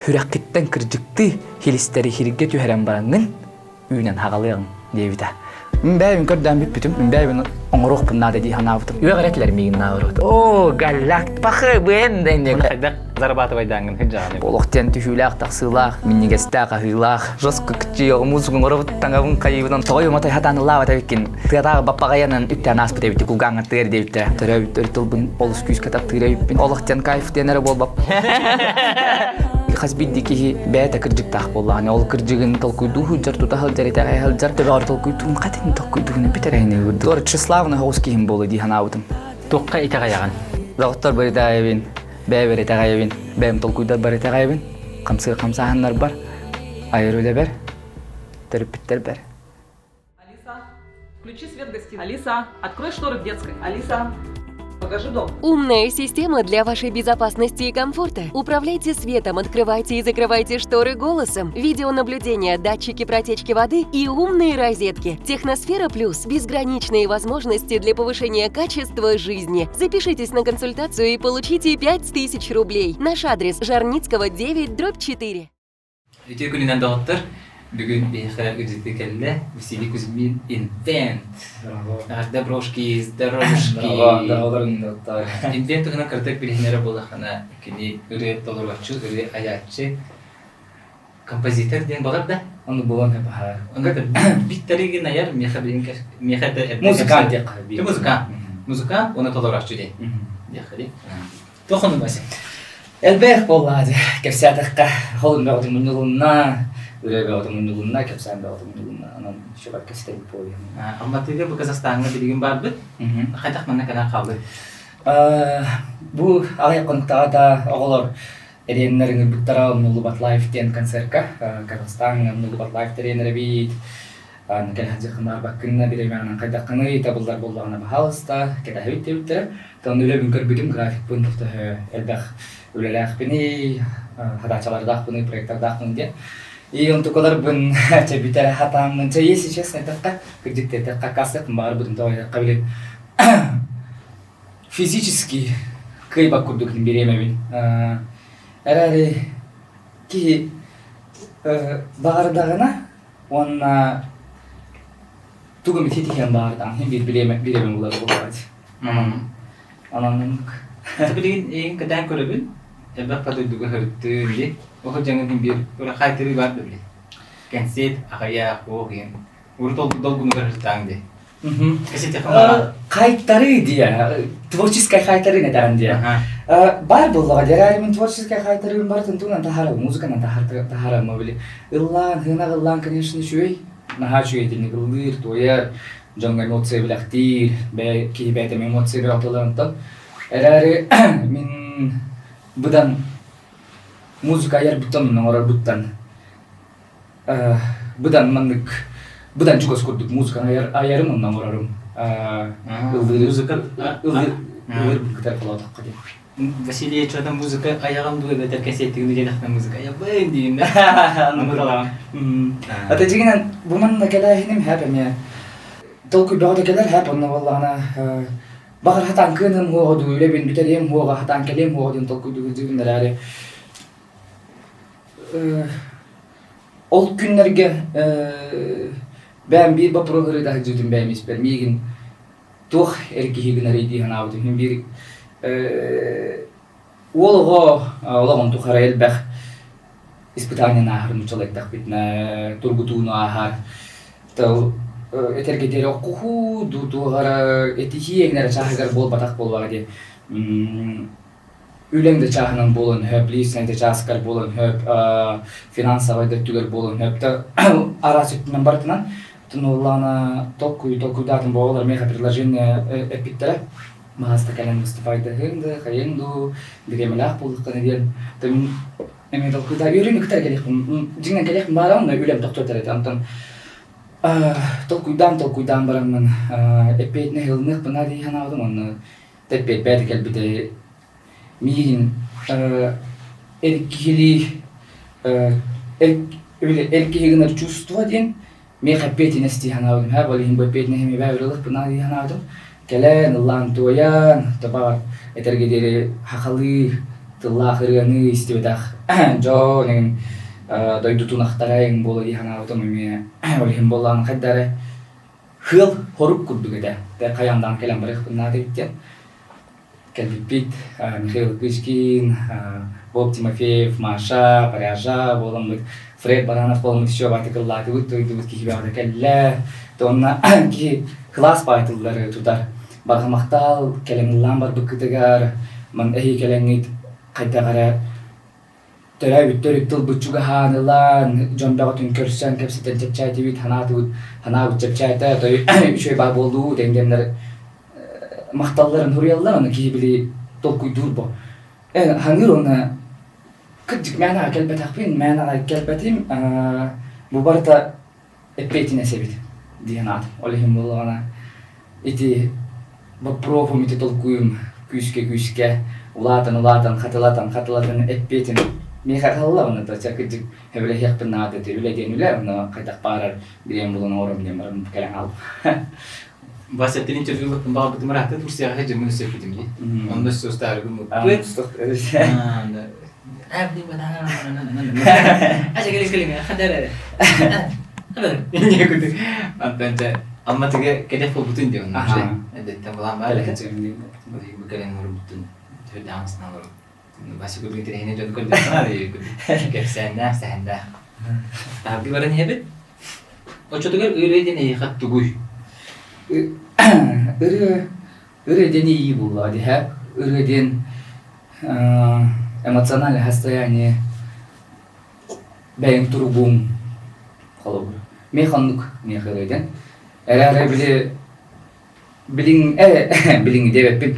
Сүрэххиттэн кырдьыктыы хилистэри хиргэ түһэрэн бараҥҥын үүнэн хаҕалыаҕыҥ диэбитэ. Мин бэйэбин көрдөөн бүппүтүм. Мин бэйэбин оҥоруохпун наада дии санаабытым. Үөх эрэ этилэр миигин наоборот. Оо, галлак пахы бен Хайдах зарабатывайдааҥҥын сылдьаҕын. Олох диэн түһүүлээх тахсыылаах, минньигэстээх аһыылаах, жестко кыччыйоҕу музыка оҥоробут таҥабын хайыыбынан тоҕой уматай хатаан ыллаабат эбиккин. Тыатааҕы баппаҕайанан үктээн ааспыт эбит кулгааҥҥа тыар диэбиттэрэ. Төрөөбүт төрүт тылбын олус күүскэ таптыыр эбиппин. Олох диэн кайф диэн эрэ буолбап. Хас биирдии киһи бэйэтэ кырдьыктаах буоллаҕына, ол кырдьыгын толкуйдуу сылдьар, тута сылдьар, итэҕэйэ сылдьар, төбөҕөр толкуйдуун хатын толкуйдуун бүтэр эһини курдук. Тщеславный соҕус киһим буолуо дии санаабытым. Туохха итэҕэйэҕин? Доҕоттор бар итэҕэйэбин, бэйэбэр итэҕэйэбин, бэйэм толкуйдарбар итэҕэйэбин, хамсыыр хамсааһыннарбар, айар үлэбэр, төрөппүттэрбэр. Алиса, включи свет в гостиной. Алиса, открой шторы в детской. Алиса, покажи дом. Умная система для вашей безопасности и комфорта. Управляйте светом, открывайте и закрывайте шторы голосом, видеонаблюдение, датчики протечки воды и умные розетки. Техносфера Плюс – безграничные возможности для повышения качества жизни. Запишитесь на консультацию и получите 5000 рублей. Наш адрес – Жарницкого 9, дробь 4. Үтүө күнүнэн доҕоттор! Бүгүн биһиэхэ ыдьыты кэллэ Василий Кузьмин Инвент. Эҕэрдэ брошки, здоровушки. Инвент туһунан кыратык билиһиннэрэ буоллаххына, кини ырыа толорооччу, ырыа айааччы, композитор диэн баҕар да? Ону булан баһаар. Ону биттеригин айар, миэхэ билин миэхэ эрдэ Музыкант диэххэ. Музыкант. Музыкант, уонна толорооччу диэн. Диэххэ дии. Туох оннук Вася? Элбэх буоллаҕа дии. Кэпсээтэххэ, холун бөҕөтө мунньулунна, үлэ бөҕөтө мунньулунна, кэпсээн бөҕөтө мунньулунна. Онон үчүгэй кэпсэтэбит буолуо. Алматыга бу Казахстаҥҥа билигин барбыт. Хайдах манна кэлэн хааллый? Бу аҕыйах хонуктааҕыта оҕолор эриэннэр ыҥырбыттара Умнуллубат лайф диэн концертка. Казахстаҥҥа Умнуллубат лайф тэрийэн эрэбит. Кэлэ сылдьыаххын баҕарбаккын бириэмэҕинэн хайдаххыный, табыллар буоллаҕына баһаалыста, кэтэһэбит диэбиттэрэ. Онно үлэбин көрбүтүм, графикпын төһө элбэх үлэлээхпиний, хадаачалардаахпыный, проекттардаахпын диэн. И онтукаларбын чэ бүтэрэ хатааммын, чэ если честно эттэххэ, кырдьык эттэххэ, аккаастыахпын баҕарбытым тоҕо диэтэххэ, били физически кыайбат курдук бириэмэбин. Эрээри киһи баҕардаҕына Уонна тугу эмит ситиһиэн баҕардаҕын иһин биир бириэмэ бириэмэ булар буолаҕыт. Онон оннук. Билигин эйигин кэтээн көрөбүн. Элбэх да дойдуга сырыттыын дии. Ол дьаҥын иһин биир ыры хаайтарыы баар да били. Кэнсиэт, аҕыйах, уох иһин. Урут ол долгунугар сырыттаҕыҥ дии. Хайтарыы диэ, творческай хайтарыы этэҕин диэ. Баар буоллаҕа дьэ, мин творческай хайтарыым барытын тугунан таһаарабын, музыканан таһаарабын били. Ыллаан, хыынах ыллаан, конечно, үчүгэй. Наһаа үчүгэй итинник ыллыыр, туойар, дьоҥҥо эмоция билэхтиир, бэйэ киһи бэйэтэ эмоция бөҕөтөлөр онтон. Эрээри мин быдан музыка айарбыттан, оҥорорбуттан быдан маннык быдан чугас курдук музыканы айар айарым онно оҥорорум ыллыыр Музыка ыллыыр ыллыырбын кытары холоотоххо диэн Василий что-то музыка айаҕын дуу эбэтэр кэсиэттигин диэтэхпинэ музыка айабын диин Оннук Ата дьиҥинэн бу манна кэлээһиним хэп эмиэ толкуй бөҕөтө кэлэр хэп онно буоллаҕына баҕар хатаан кыаным уоҕа дуу үлэбин бүтэриэм уоҕа хатаан кэлиэм уоҕа диэн толкуйдуу сылдьыбын эрээри Ол күннэргэ бэйэм биир боппуруоһу ырыта сылдьыбытым бэйэм испэр миигин туох эр киһи гынарый дии санаабытым. Мин биир уол оҕо олоҕун тухары элбэх испытаниены ааһар нууччалыы эттэхпитинэ тургутууну ааһар тыл этэргэ диэри оккуһуу дуу туох эрэ этиһии эҥин эрэ чааһыгар буолбатах буоллаҕа дии Үлэҥ да чааһынан буолуон сөп, личнэй да чааскар буолуон сөп, финансовай да өттүгэр буолуон сөп да араас өттүнэн барытынан. Туннуллаана толкуй толкуйдаатым буолар миэхэ предложение эппиттэрэ. Маһаста кэлэн выступайдаһыаҥ да, хайыаҥ дуу, бириэмэлээх буоллаххына диэн. Мин эмиэ толкуйдаа үөрүүнү кытары кэлиэхпин, дьиҥинэн кэлиэхпин баара онно үлэм тохтуо этэ. Онтон толкуйдаан толкуйдаан бараммын эппиэтинэһи ылыныахпын дии санаабытым онно тэппиэт кэлбитэ миигин эр киһилии эр киһи гынар чувство диэн миэхэ эппиэтинэс дии санаабытым һээ ол иһин бу эппиэтинэһи эмиэ бэйэ дии санаабытым кэлэн ыллаан туойан табаҕар этэргэ диэри хахалыы. тыллаах ырыаны истибэтэх дьон эҥин дойдутун ахтара эҥин буола дии санаабытым эмиэ ол иһин буоллаҕына хайда эрэ Хыал хорук курдук этэ. Хайаан кэлэн барыахпын наада эбит диэн. Кэлбиппит Михаил Кычкин, Боб Тимофеев, Маша, Паряжа буоламмыт, Фред Баранов буоламмыт еще баатыкыллаатыбыт, дойдубут киһи бөҕөтө кэллэ. Онно киһи кылаас баайтыллары тутар. Барҕа махтал, кэлэн ыллаан барбыккытыгар, ман эһи кэлэҥҥит хайдах эрэ Төрөөбүт төрүт тылбыт чугаһаан ылан, дьон бөҕөтүн көрсөн, кэпсэтэн чэпчээтибит, санаатыбыт, санаабыт чэпчээтэ, той үчүгэй баа буоллуу диэн махталларын суруйаллар, ону киһи били толкуйдуур бо. Э, хаҥыыр уонна кырдьык мээнэҕэ кэлбэтэхпин, мээнэҕэ кэлбэтим, бу барыта эппиэтинэс эбит диэн аат. Ол иһин буоллаҕына ити боппуруоһум, ити толкуйум күүскэ-күүскэ улаатан-улаатан, хатылатан-хатылатан эппиэтин миэхэ хаалла уонна то кырдьык сөбүлэһиэхпин наада этэ. Үлэ диэн үлэ, онно хайдах баарар бириэм булан оҥором диэн баран кэлэн хааллым. Вася, тин интервью баҕарбытым ыраатта Турцияҕа дьыммын өссө эппитим дии. Онно өссө устаарыгым Амматыга кэлэх буолбутун диэн эдэттэн булаан баар бу кэлэн олорбутун төрдөөн санаалар Вася курдук интэриэһинэй дьону көрдөххө кэпсээннээх сэһэннээх таһыргы баран иһэбит оччотугар ырыа диэн эйиэхэ тугуй ырыа ырыа диэн иэйии буоллаҕа дии ырыа диэн эмоциональное состояние бэйэҥ туругуҥ холобур миэхэ оннук миэхэ ырыа диэн эрээри били билиҥ э билиҥҥи диэбэппин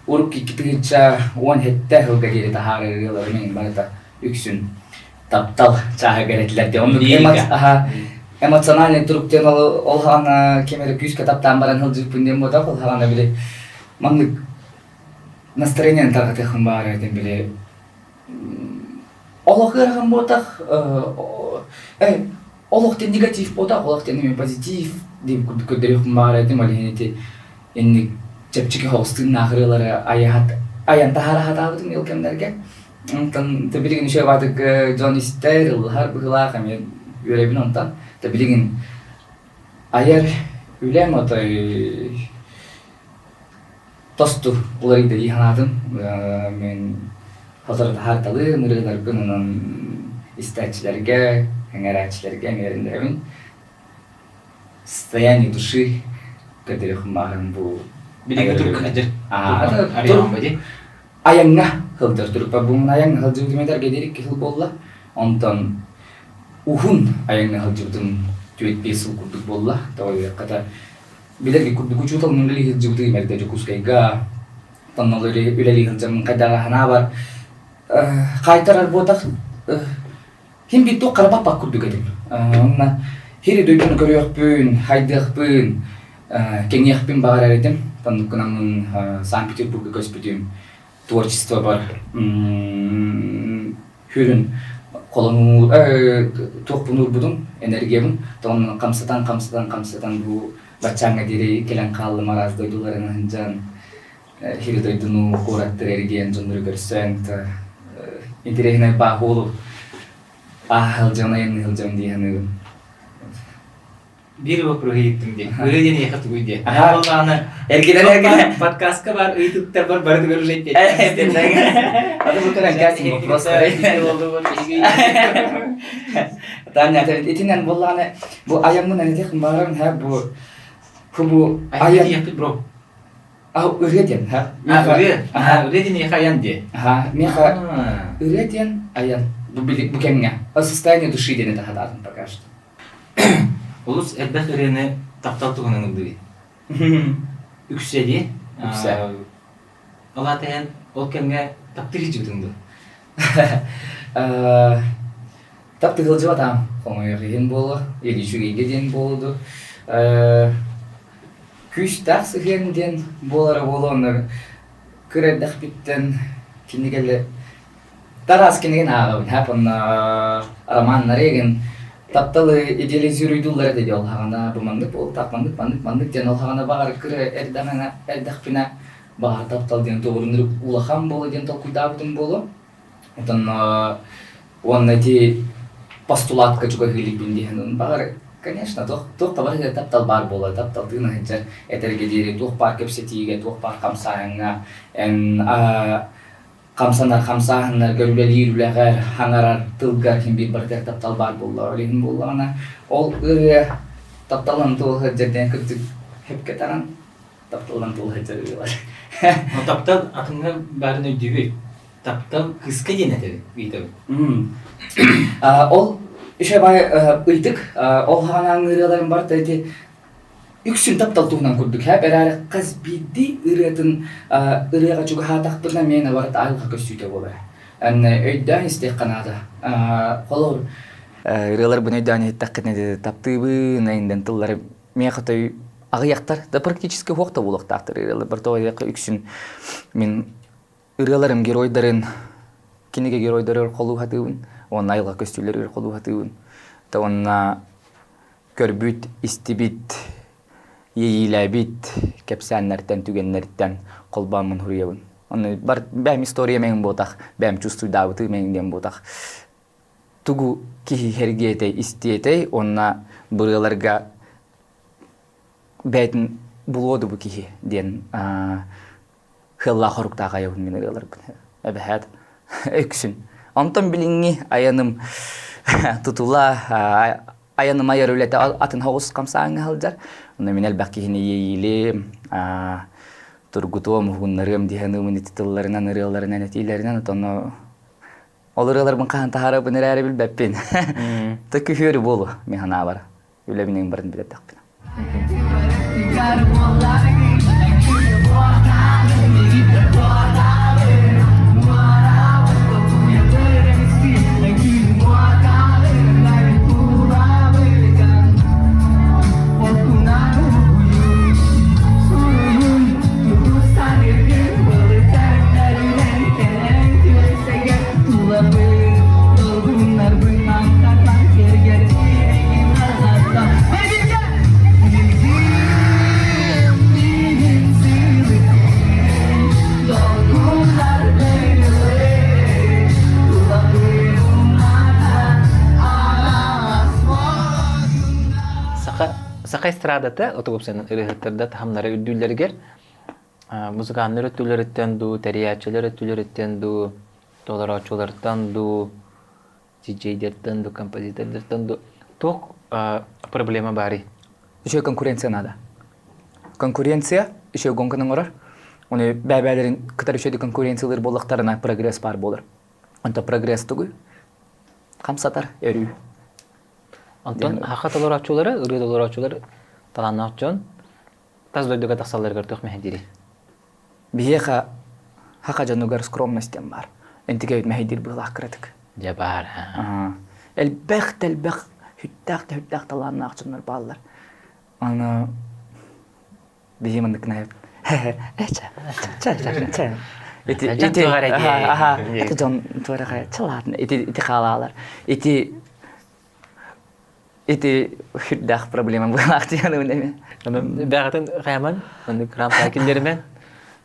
урукку 2017 сылга диэри таһаарар ырыаларым эҥин барыта үксүн таптал чааһыгар этилэр диэн оннук эмоциональный турук диэн ол ол хаҕана ким эрэ күүскэ таптаан баран сылдьыбыппын диэн буотах ол хаҕана били маннык настроениены тарҕатыахпын баҕарар этим били олох ыарахан буотах э олох диэн негатив буотах олох диэн эмиэ позитив диэн курдук көрдөрүөхпүн баҕарар этим ол иһин ити инник чэпчэки соҕус тыыннаах ырыалары айаһат айан таһаара сатаабытым ил кэмнэргэ онтон билигин үчүгэй баатык дьон истэр ыллаһар быһыылаах эмиэ үөрэбин онтон билигин айар үлэм отой тосту уларыйда дии санаатым. Мин сотору таһаарталыым, ырыаларбын онон истээччилэргэ, эҥэрээччилэргэ эҥэриннэрэбин. Состояние души көрдөрүөхпүн баҕарабын бу Билиҥҥи турукка сылдьар айаҥҥа сылдьар турукпар бу айаҥҥа сылдьыбытым этэргэ диэри икки сыл буолла. Онтон уһун айаҥҥа сылдьыбытым түөрт-биэс сыл курдук буолла. Тоҕо диэтэххэ билэрги курдук учууталым үлэлии сылдьыбытым эрдэ Дьокуускайга тоннол үлэлии сылдьаммын хайдаҕа санаабар хаайтарар буотах ким биир туох харабаппат курдук этим онно хири дойдуну көрүөхпүн хайдыахпын кэҥиэхпин баҕарар этим тоннуккунаммын Санкт-Петербурга көспүтүм творчествобар Хүрүн холонуу туохпун уурбутум, энергиябын тоҕоннон хамсатан, хамсатан, хамсатан бу баччааҥҥа диэри кэлэн хааллым араас дойдуларын сылдьан, хири дойдуну куораттары эргийэн дьоннору көрсөн, интэриэһинэй баа буолу ааһа сылдьан айанныы сылдьан дии саныыбын. Биир вопрос ыйыттым дии. Ырыа диэн эйиэхэ тугуй диэ. Буоллаҕына эргинэн эргинэн подкастка бар ыйытыктар бар барытыгар уже Аты бу көрөн кәсин вопростары. Таня итинэн буоллаҕына бу айаммын этих баарым ха бу бу айан бро. А ырыа диэн ха. Ырыа. Ырыа диэн эйиэхэ айан диэ. Ха, миэхэ ырыа диэн айан. Бу бу кэмҥэ. Состояние души диэн это хатаатын пока что. Олус элбэх ырыаны таптал туһунан ыллыыбын. Үксэ дии. Үксэ. Ол аата эн ол кэмҥэ таптыы сылдьыбытыҥ дуо? Таптыы сылдьыбатаҕым. Хомойуох иһин буолуо, или үчүгэйгэ диэн буолуо дуу. Күүстээх сыһыан диэн буолара буолуо, онно кыра эрдэхпиттэн кинигэлэр Тараас кинигин ааҕабын, һээп онно романнары игин тапталы идеализируйдууллар этэ дии ол хаҕана бу маннык буолтаах, маннык, маннык, маннык диэн ол хаҕана баҕар кыра эрдэҕинэ эрдэхпинэ баҕар таптал диэн туоҕуруннурук улахан буолуо диэн толкуйдаабытым буолуо. Онтон уонна ити постулатка чугаһыылыйбын диэн баҕар, конечно, туох туох да барыта таптал баар буолар, тапталдыын сылдьар этэргэ диэри туох баар кэпсэтиигэ, туох баар хамсааһыҥҥа эн хамсанар хамсааһыннарга, үлэлиир үлэҕэр, хаҥарар тылгар ким биир барытыгар таптал баар буолла. Ол иһин буоллаҕына, ол ырыа тапталын туол сылдьар диэн кырдьык сөпкө таҕан тапталынан туол сылдьар ырыалар. Но таптал атыҥҥа баарын өйдүүбүт. Таптал кыска диэн этэбит, ыйытабыт. Ол үчүгэй баай ыйытык. Ол хаҕанаан ырыаларым барыта ити үксүн таптал туһунан курдук һээп эрээри хас биирдии ырыатын ырыаҕа чугаһаатахпына миэнэ барыта айылҕа көстүүтэ буолар. Аны өйдөөн истиэххэ наада. Холобур, ырыаларбын өйдөөн иһиттэххинэ таптыыбын, эйиндэн тыллары миэхэ той аҕыйахтар да практически суох да буолуохтаахтар ырыалар барыта үксүн мин ырыаларым геройдарын кинигэ геройдары холуу сатыыбын уонна айылҕа көстүүлэригэр холуу сатыыбын уонна көрбүт, истибит, иэйиилээбит кэпсээннэртэн, түгэннэртэн холбооммун суруйабын. Онно бар бэйэм история мэҥин буотах, бэйэм чувствуйдаабыты мэҥин диэн буотах. Тугу киһи сэргиэтэй, истиэтэй уонна бырыаларга бэйэтин булуо бу киһи диэн Хыллаах хоруктаах айабын мин ырыаларбын. Эбэһээт өксүн. Онтон билиҥҥи айаным тутула айаным айар үлэтэ атын соҕус хамсааҥҥа сылдьар. Онно мин элбэх киһини иэйиилиим, тургутуом, уһугуннарыам диэн ымын ити тылларынан, ырыаларынан, этиилэринэн отонно ол ырыаларбын хаһан таһаарабын эрээри билбэппин. Та күһүөрү буолуо мин санаабар. Үлэбин барын билэрдэхпин. Саха эстрадата отугупсанын ырыаһыттарда таһымнара үрдүүллэригэр музыканнар өттүлэриттэн дуу, тэрийээччилэр өттүлэриттэн дуу, толорооччулартан дуу, диджейдертэн дуу, композитордартан дуу туох проблема баарый? Үчүгэй конкуренция надо. Конкуренция үчүгэй гонканы оҥорор. Оны бэйэ-бэйэлэрин кытары үчүгэй конкуренциялыыр буоллахтарына прогресс баар буолар. Онто прогресс тугуй? Хамсатар, өрүү. Онтон хаха толорооччулары, ырыа толорооччулар талааннаах дьон тас дойдуга тахсалларыгар туох мэһэйдиирий? Биһиэхэ хаха дьонугар скромность диэн баар. Энтигэ мэһэйдиир быһыылаах кыратык. Дьэ баар. Элбэх да элбэх сүттээх да сүттээх талааннаах дьоннор бааллар. Аны биһи маннык наһып. Ити ити ити дьон туораха чалаатын ити ити хаалаалар. Ити Ити сүрдээх проблема быһыылаах диэн эмиэ. Бэҕэтин хайаман, оннук рампа киллэримэн,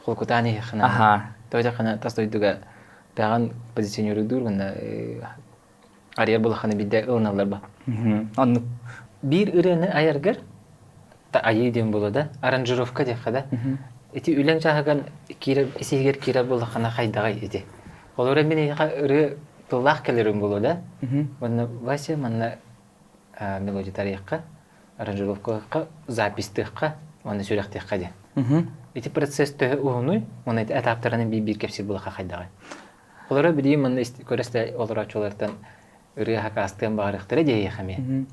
холкутаан иһиэххинэ. Аха. Тоҕо тас дойдуга бэҕэн позиционируйдуур гына арыйар булаханы биирдэ ылыналлар ба. Оннук. Биир ырыаны айаргар айыы диэн буолуо да, аранжировка диэххэ да. Ити үлэҥ чааһыгар киирэр исиһигэр киирэр буоллаххына хайдаҕый ити? Олору мин эйиэхэ ырыа тыллаах кэлэрим буолуо да? Уонна Вася манна мелодия тарыйыахха, аранжировкалыахха, записьтыахха уонна сүрэхтиэххэ диэн. Ити процесс төһө уһунуй уонна ити этаптарынан биир-биир кэпсиир буоллахха хайдаҕый? Олору билигин манна көрө олорооччулартан ырыа хакаастыан баҕарыахтара диэйиэх эмиэ.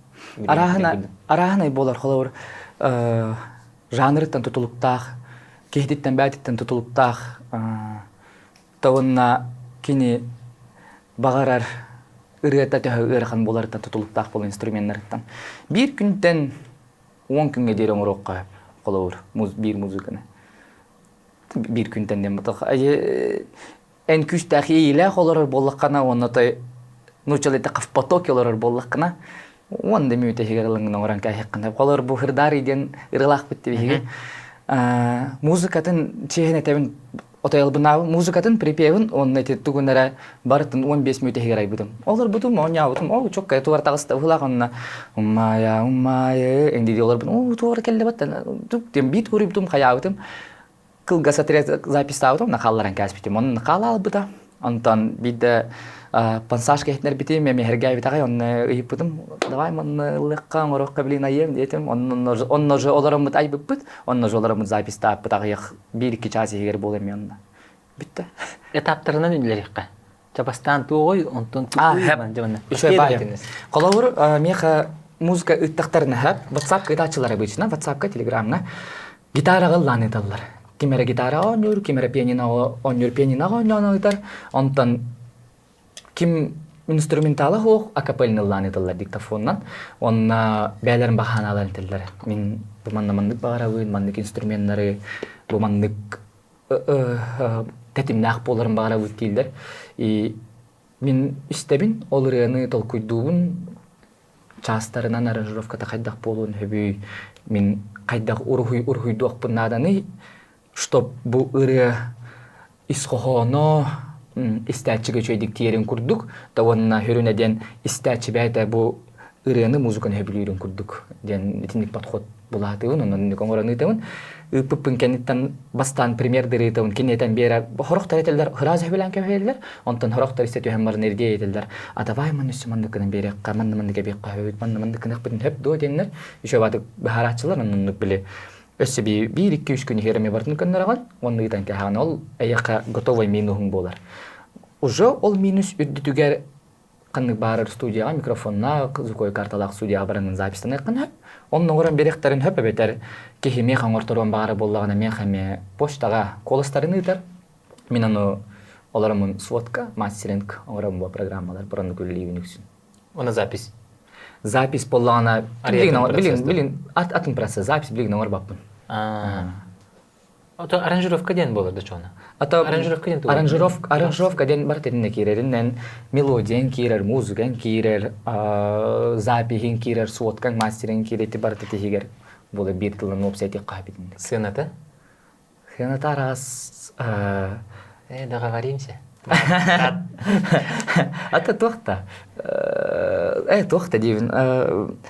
Арааһына арааһынай буолар холобур жанрыттан тутулуктаах, киһититтэн бээтиттэн тутулуктаах Уонна кини баҕарар ырыата төһө ыарахан буоларыттан тутулуктаах буолар инструменнарыттан. Биир күнтэн 10 күҥҥэ диэри оҥоруохха холобур биир музыканы. Биир күнтэн диэн ботох эн күүстээх иэйиилээх олорор буоллаххына уонна той нууччалыы в потоке олорор буоллаххына уон да мүнүүтэ иһигэр ылыҥҥын оҥорон кээһиэххин холобур бу хырдаарый диэн ырыалаахпыт биһиги музыкатын чиэһин этэбин. Отойалбынаабы музыкатын, припевин уонна ити тугун эрэ барытын 15 мүнүүтэ иһигэр айбытым. Олорбутум, оонньообутум, оо, чоккай тугар таҕыста быһыылаах онно уммаайа, уммаайа эҥдии олорбутум, оо, тугар кэллэ баттан, диэн биит уруйбутум, хайаабытым. Кылгас отряд записьтаабытым, онно хаалларан кээспитим. Онно хаалаалбыта. Онтон биирдэ пансаж кэһитинэрбитим, эмиһэргээбит аҕай, онно ыйыппытым, давай манна ыллыахха, оҥоруохха блин айыам диэтим. Онно же олороммут айбыппыт, онно же олороммут записьтааппыт аҕыйах биир-икки чаас иһигэр буола эмиэ онно. Бүттэ. Этаптарынан үлэлэриэххэ. Чабастаан туоҕуй, онтон Үчүгэй баайым. Холобур, миэхэ музыка ыыттахтарына сөп. WhatsApp ыытааччылар обычно, WhatsApp-ка, Telegram-ҥа гитараҕа ыллаан ыыталлар. Ким эрэ гитараҕа оонньуур, ким эрэ пианиноҕа оонньуур, пианиноҕа оонньоон ыытар. Онтон ким инструментала суох акапельно ыллаан ыыталлар диктофонунан. Онно бэйэлэрин баҕа этэллэр. Мин бу манна маннык баҕарабын, маннык инструменнары, бу маннык тэтимнээх буоларын баҕарабыт дииллэр. И мин истэбин, ол ырыаны толкуйдуубун, чаастарынан аранжировката хайдах буолуон сөбүй, мин хайдах уруһуй уруһуйдуохпун нааданый, чтоб бу ырыа ис хоһооно истээччигэ үчүгэйдик тиийэрин курдук, да уонна сүрүнэ диэн истээччи бэйэтэ бу ырыаны музыканы сөбүлүүрүн курдук диэн итинник подход булаатыбын, онон инник оҥорон ыытабын. Ыыппыппын кэнниттэн бастаан премьер дырыытабын киниэтэн биэрэ хорохтор этэллэр, сразу сөбүлээн кэбиһэллэр, онтон хорохтор истэ түһэн баран ирдиэ этэллэр, а давай манна өссө маннык гынан биэриэххэ, манна маннык эбиэххэ сөбүт, манна маннык гыныахпытын сөп дуо диэннэр үчүгэй баатык быһаарааччылар, оннук били өссө биир икки үс күн иһигэр эмиэ барытын көннөрөҕүн уонна ыытан кээһэҕин ол эйиэхэ готовый минуһуҥ буолар. Уже ол минус үрдүтүгэр ханнык баарар студияҕа микрофоннаах, звуковой карталаах студияҕа баран записьтаныаххын сөп. Онно оҥорон биэриэхтэрин сөп эбэтэр киһи миэхэ оҥорторуон баҕара буоллаҕына миэхэ эмиэ почтаҕа куоластарын ыытар. Мин ону олороммун сводка, мастеринг оҥороммун бу программалар бұрыннук үлэлиибин үксүн. Уонна запись. Запись буоллаҕына билигин билигин билигин атын процесс запись билигин оҥорбоппун. Ото аранжировка диэн буолар да чуона. Ато аранжировка диэн аранжировка аранжировка диэн бар тэтинне киирэринэн мелодиян киирэр, музыкан киирэр, запиһин киирэр, сводкаҥ мастерин киирэр ити барыта тиһигэр буола биир тылынан уопсай этиэххэ битинник. Сыаната? Сыаната араас Э, договоримся. Ата туох да э туох да диибин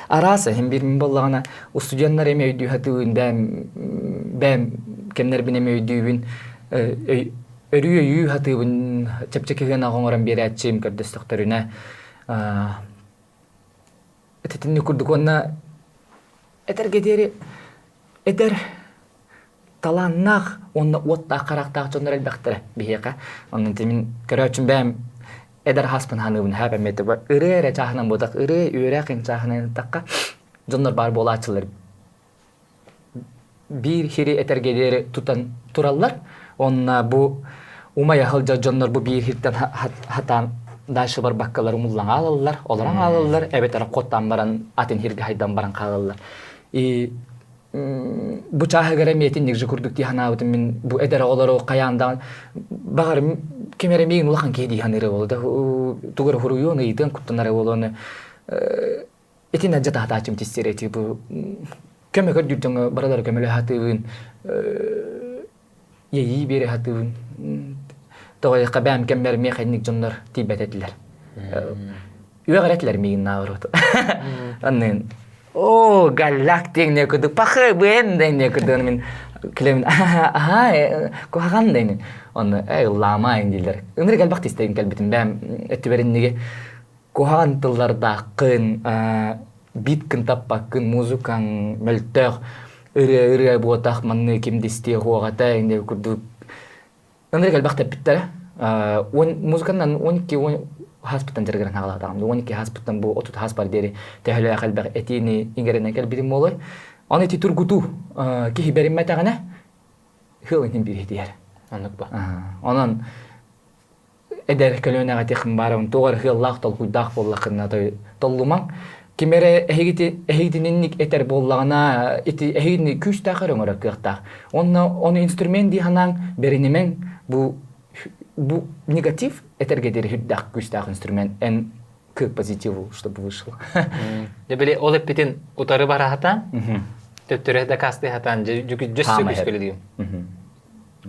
араас иһин биир мин буоллаҕына устудьуоннар эмиэ өйдүү сатыыбын бэйэм бэйэм кэмнэрбин эмиэ өйдүүбүн өрүү өйүү сатыыбын чэпчэки сыанаҕа оҥорон биэрээччим көрдөстөхтөрүнэ итинник курдук уонна этэргэ диэри эдэр талааннаах уонна уоттаах харахтаах дьоннор элбэхтэрэ биһиэхэ. Онон мин көрөөччүм бэйэм эдэр хаспын ханыыбын хаап эмиэ ырыа эрэ чааһынан буотах ырыа үөрэх ин чааһынан ыттахха дьоннор баар буолааччылар биир хири этэргэ диэри тутан тураллар онно бу умайа сылдьар дьоннор бу биир хиртэн хатаан дальше барбаккалар умуллан хаалаллар олорон хаалаллар эбэтэр хоттаан баран атын хиргэ хайдан баран хаалаллар и бу чааһыгар эмиэ итинник же курдук дии санаабытым мин бу эдэр оҕолору хайаан даҕаны баҕар ким эрэ миигин улахан киһи дии саныыра буолуо да тугу эрэ хуруйуон ыйытыан куттанара буолуону итин адьа таһатааччым тиссэр эти бу көмө көрдүүр дьоҥҥо барылары көмөлөһө сатыыбын иэйии биэрэ сатыыбын тоҕо диэххэ бэйэм кэммэр миэхэ инник дьоннор тиийбэт этилэр үөҕэр этилэр миигин наоборот аннын о галлак диэҥне курдук пахы бэн дэҥне курдук мин килемин аха куһаҕан дэҥин онно э ыллаамаайын дииллэр ынырык элбэх тистэгин кэлбитим бэйэм өттүбэр куһаҕан тыллардааххын биткын таппаккын музыкаҥ мөлтөх ырыа ырыа буотах манны ким дистиэ хуоҕата инде курдук ынырык элбэх тэппиттэрэ музыканан 12 хаспыттан дьарыгыран хаалаатаҕым 12 хаспыттан бу 30 хас бар диэри төһөлөөх элбэх этиини иҥэринэн кэлбитим буолуой аны ити тургутуу киһи бэриммэтэҕинэ хыл иһин биир иһитиһэр оннук ба онон эдэр көлүөнэҕэ этиэхпин баарабын туох эрэ сыаллаах толкуйдаах буоллаххына толлумаҥ ким эрэ эһигити эһигитининник этэр буоллаҕына ити эһигини күүстээх эрэ оҥорор кыахтаах онно ону инструмент дии санааҥ бэринимэҥ бу бу негатив этэргэ диэри сүрдээх күүстээх инструмент эн к позитиву чтобы вышло дьэ били ол эппитин утары бараһатаан төттөрү дакаастыы сатаан дьөссө күскөлүдүм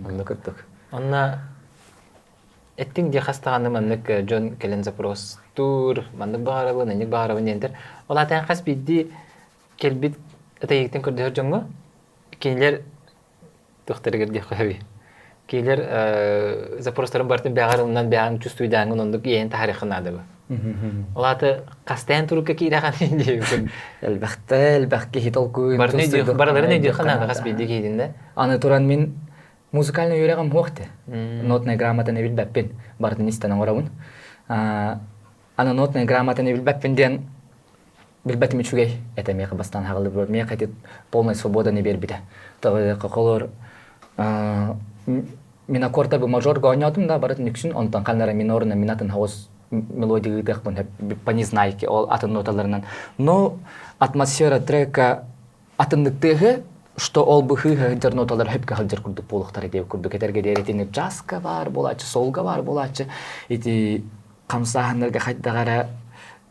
онно курдук. Онно эттиҥ дии хас даҕаны маннык дьон кэлэн запростуур, маннык баҕарабын, анньык баҕарабын диэнтэр. Ол аата хас биирдии кэлбит этайыктан көрдөһөр дьоҥҥо кинилэр туохтарыгар диэххэ сөбүй? Кинилэр запростарын барытын бэҕэр ылынан бэҕэҥ чувствуйдааҥҥын оннук иэйэн таһаарыахха наада бу. Ол аата хастаан турукка киирэҕин диэбиккин. Элбэхтэ элбэх киһи толкуйун барыларын өйдүөххэ наада хас биирдии киһитин да. Аны туран мин музыкальный үөрэҕим суох те. Нотная грамотаны билбэппин. Барытын истэн оҥоробун. Аны нотная грамотаны билбэппин диэн билбэтим үчүгэй этэ миэхэ бастаан хаҕыллыбыт миэхэ ити полная свободаны биэрбитэ холор мин аккордары мажорга оонньоотум да барытын үксүн онтон ханнара минорuna мин атын хаос мелодия ыытыахпын по незнайке ол атын ноталарынан но атмосфера трека атыннык тыаһы что ол быһыы сылдьар ноталар хөпкө сылдьар курдук буолуохтара диэбит курдук этэргэ диэри итини джазка баар буолааччы солга баар буолааччы ити хамсааһыннарга хайдах эрэ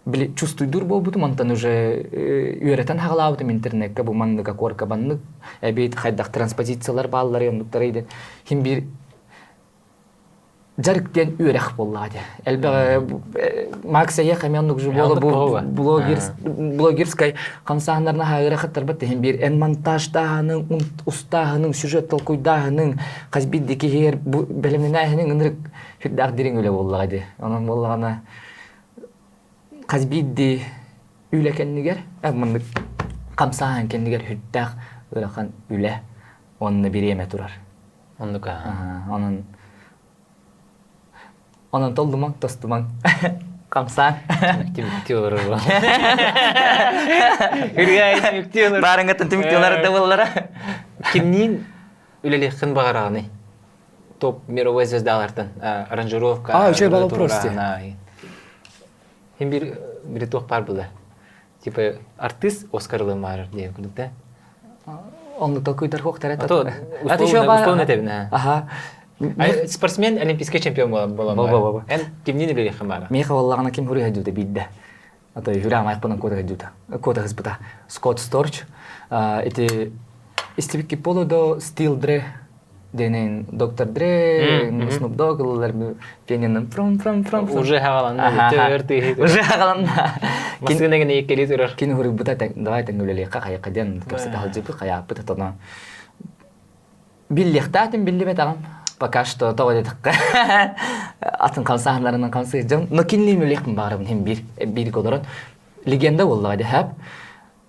били чувствуйдуур буолбутум онтон уже үөрэтэн хаҕалаабытым интернекка бу маннык аккорка баннык эбит хайдах транспозициялар бааллары оннуктары диэн хим биир дьарык диэн үөрэх буоллаҕа дии элбэх Макс эйиэхэ эмиэ оннук же буола бу блогерскай хамсааһыннарына хаайыра хаттарбат иһин биир эн монтажтааһының устааһының сюжет толкуйдааһының хас биирдии киһигэр бу бэлэмнэнээһиниҥ ынырык сүрдээх дириҥ үлэ буоллаҕа дии онон буоллаҕына хас биирдии үлэ кэннигэр маннык хамсааһын кэннигэр сүрдээх ыарахан үлэ уонна бириэмэ турар. Оннук Онон онон толлумаҥ, тостумаҥ. Хамсаан. Түмүктүү олорор. Үргай түмүктүү олорор. Баарыҥҥаттан түмүктүү олорор да буоллара. Кимниин үлэлиэххин баҕараҕыный? Топ мировой звездалартан аранжировка. А, үчүгэй вопрос дии. Хим бир бир туох баар була. Типа артист Оскар ылымаарар диэн курдук да. Онну толкуйдар хуохтар это. А еще условно этебин. Ага. Спортсмен олимпийский чемпион буолан. Бо-бо-бо. Эн кимнин үлэлиэххин баара? Миэхэ буоллаҕына ким хуруй хадьута биирдэ. Ато хүрэ амайпынан кота хадьута. Кота хыспыта. Скотт Сторч. Ити истибикки поло до Стил Дре Денин Доктор Дре, Snoop Dogg ыллар пианинын пром пром пром Уже хагаланна төр тыһы. Уже хагаланна. Массыына гene еккели турар. Кини хуруйбута давай тэҥ үлэлиэххэ хайакка диэн кэпсэтэ сылдьыбыт хайааппыт отоно биллиэхтаатым биллибэтэҕим пока что тоҕо диэтэххэ атын хамсааһыннарынан хамсыыр но кинилиин үлэлиэхпин баҕарабын иһин биир бииргэ олорон легенда буоллаҕа дии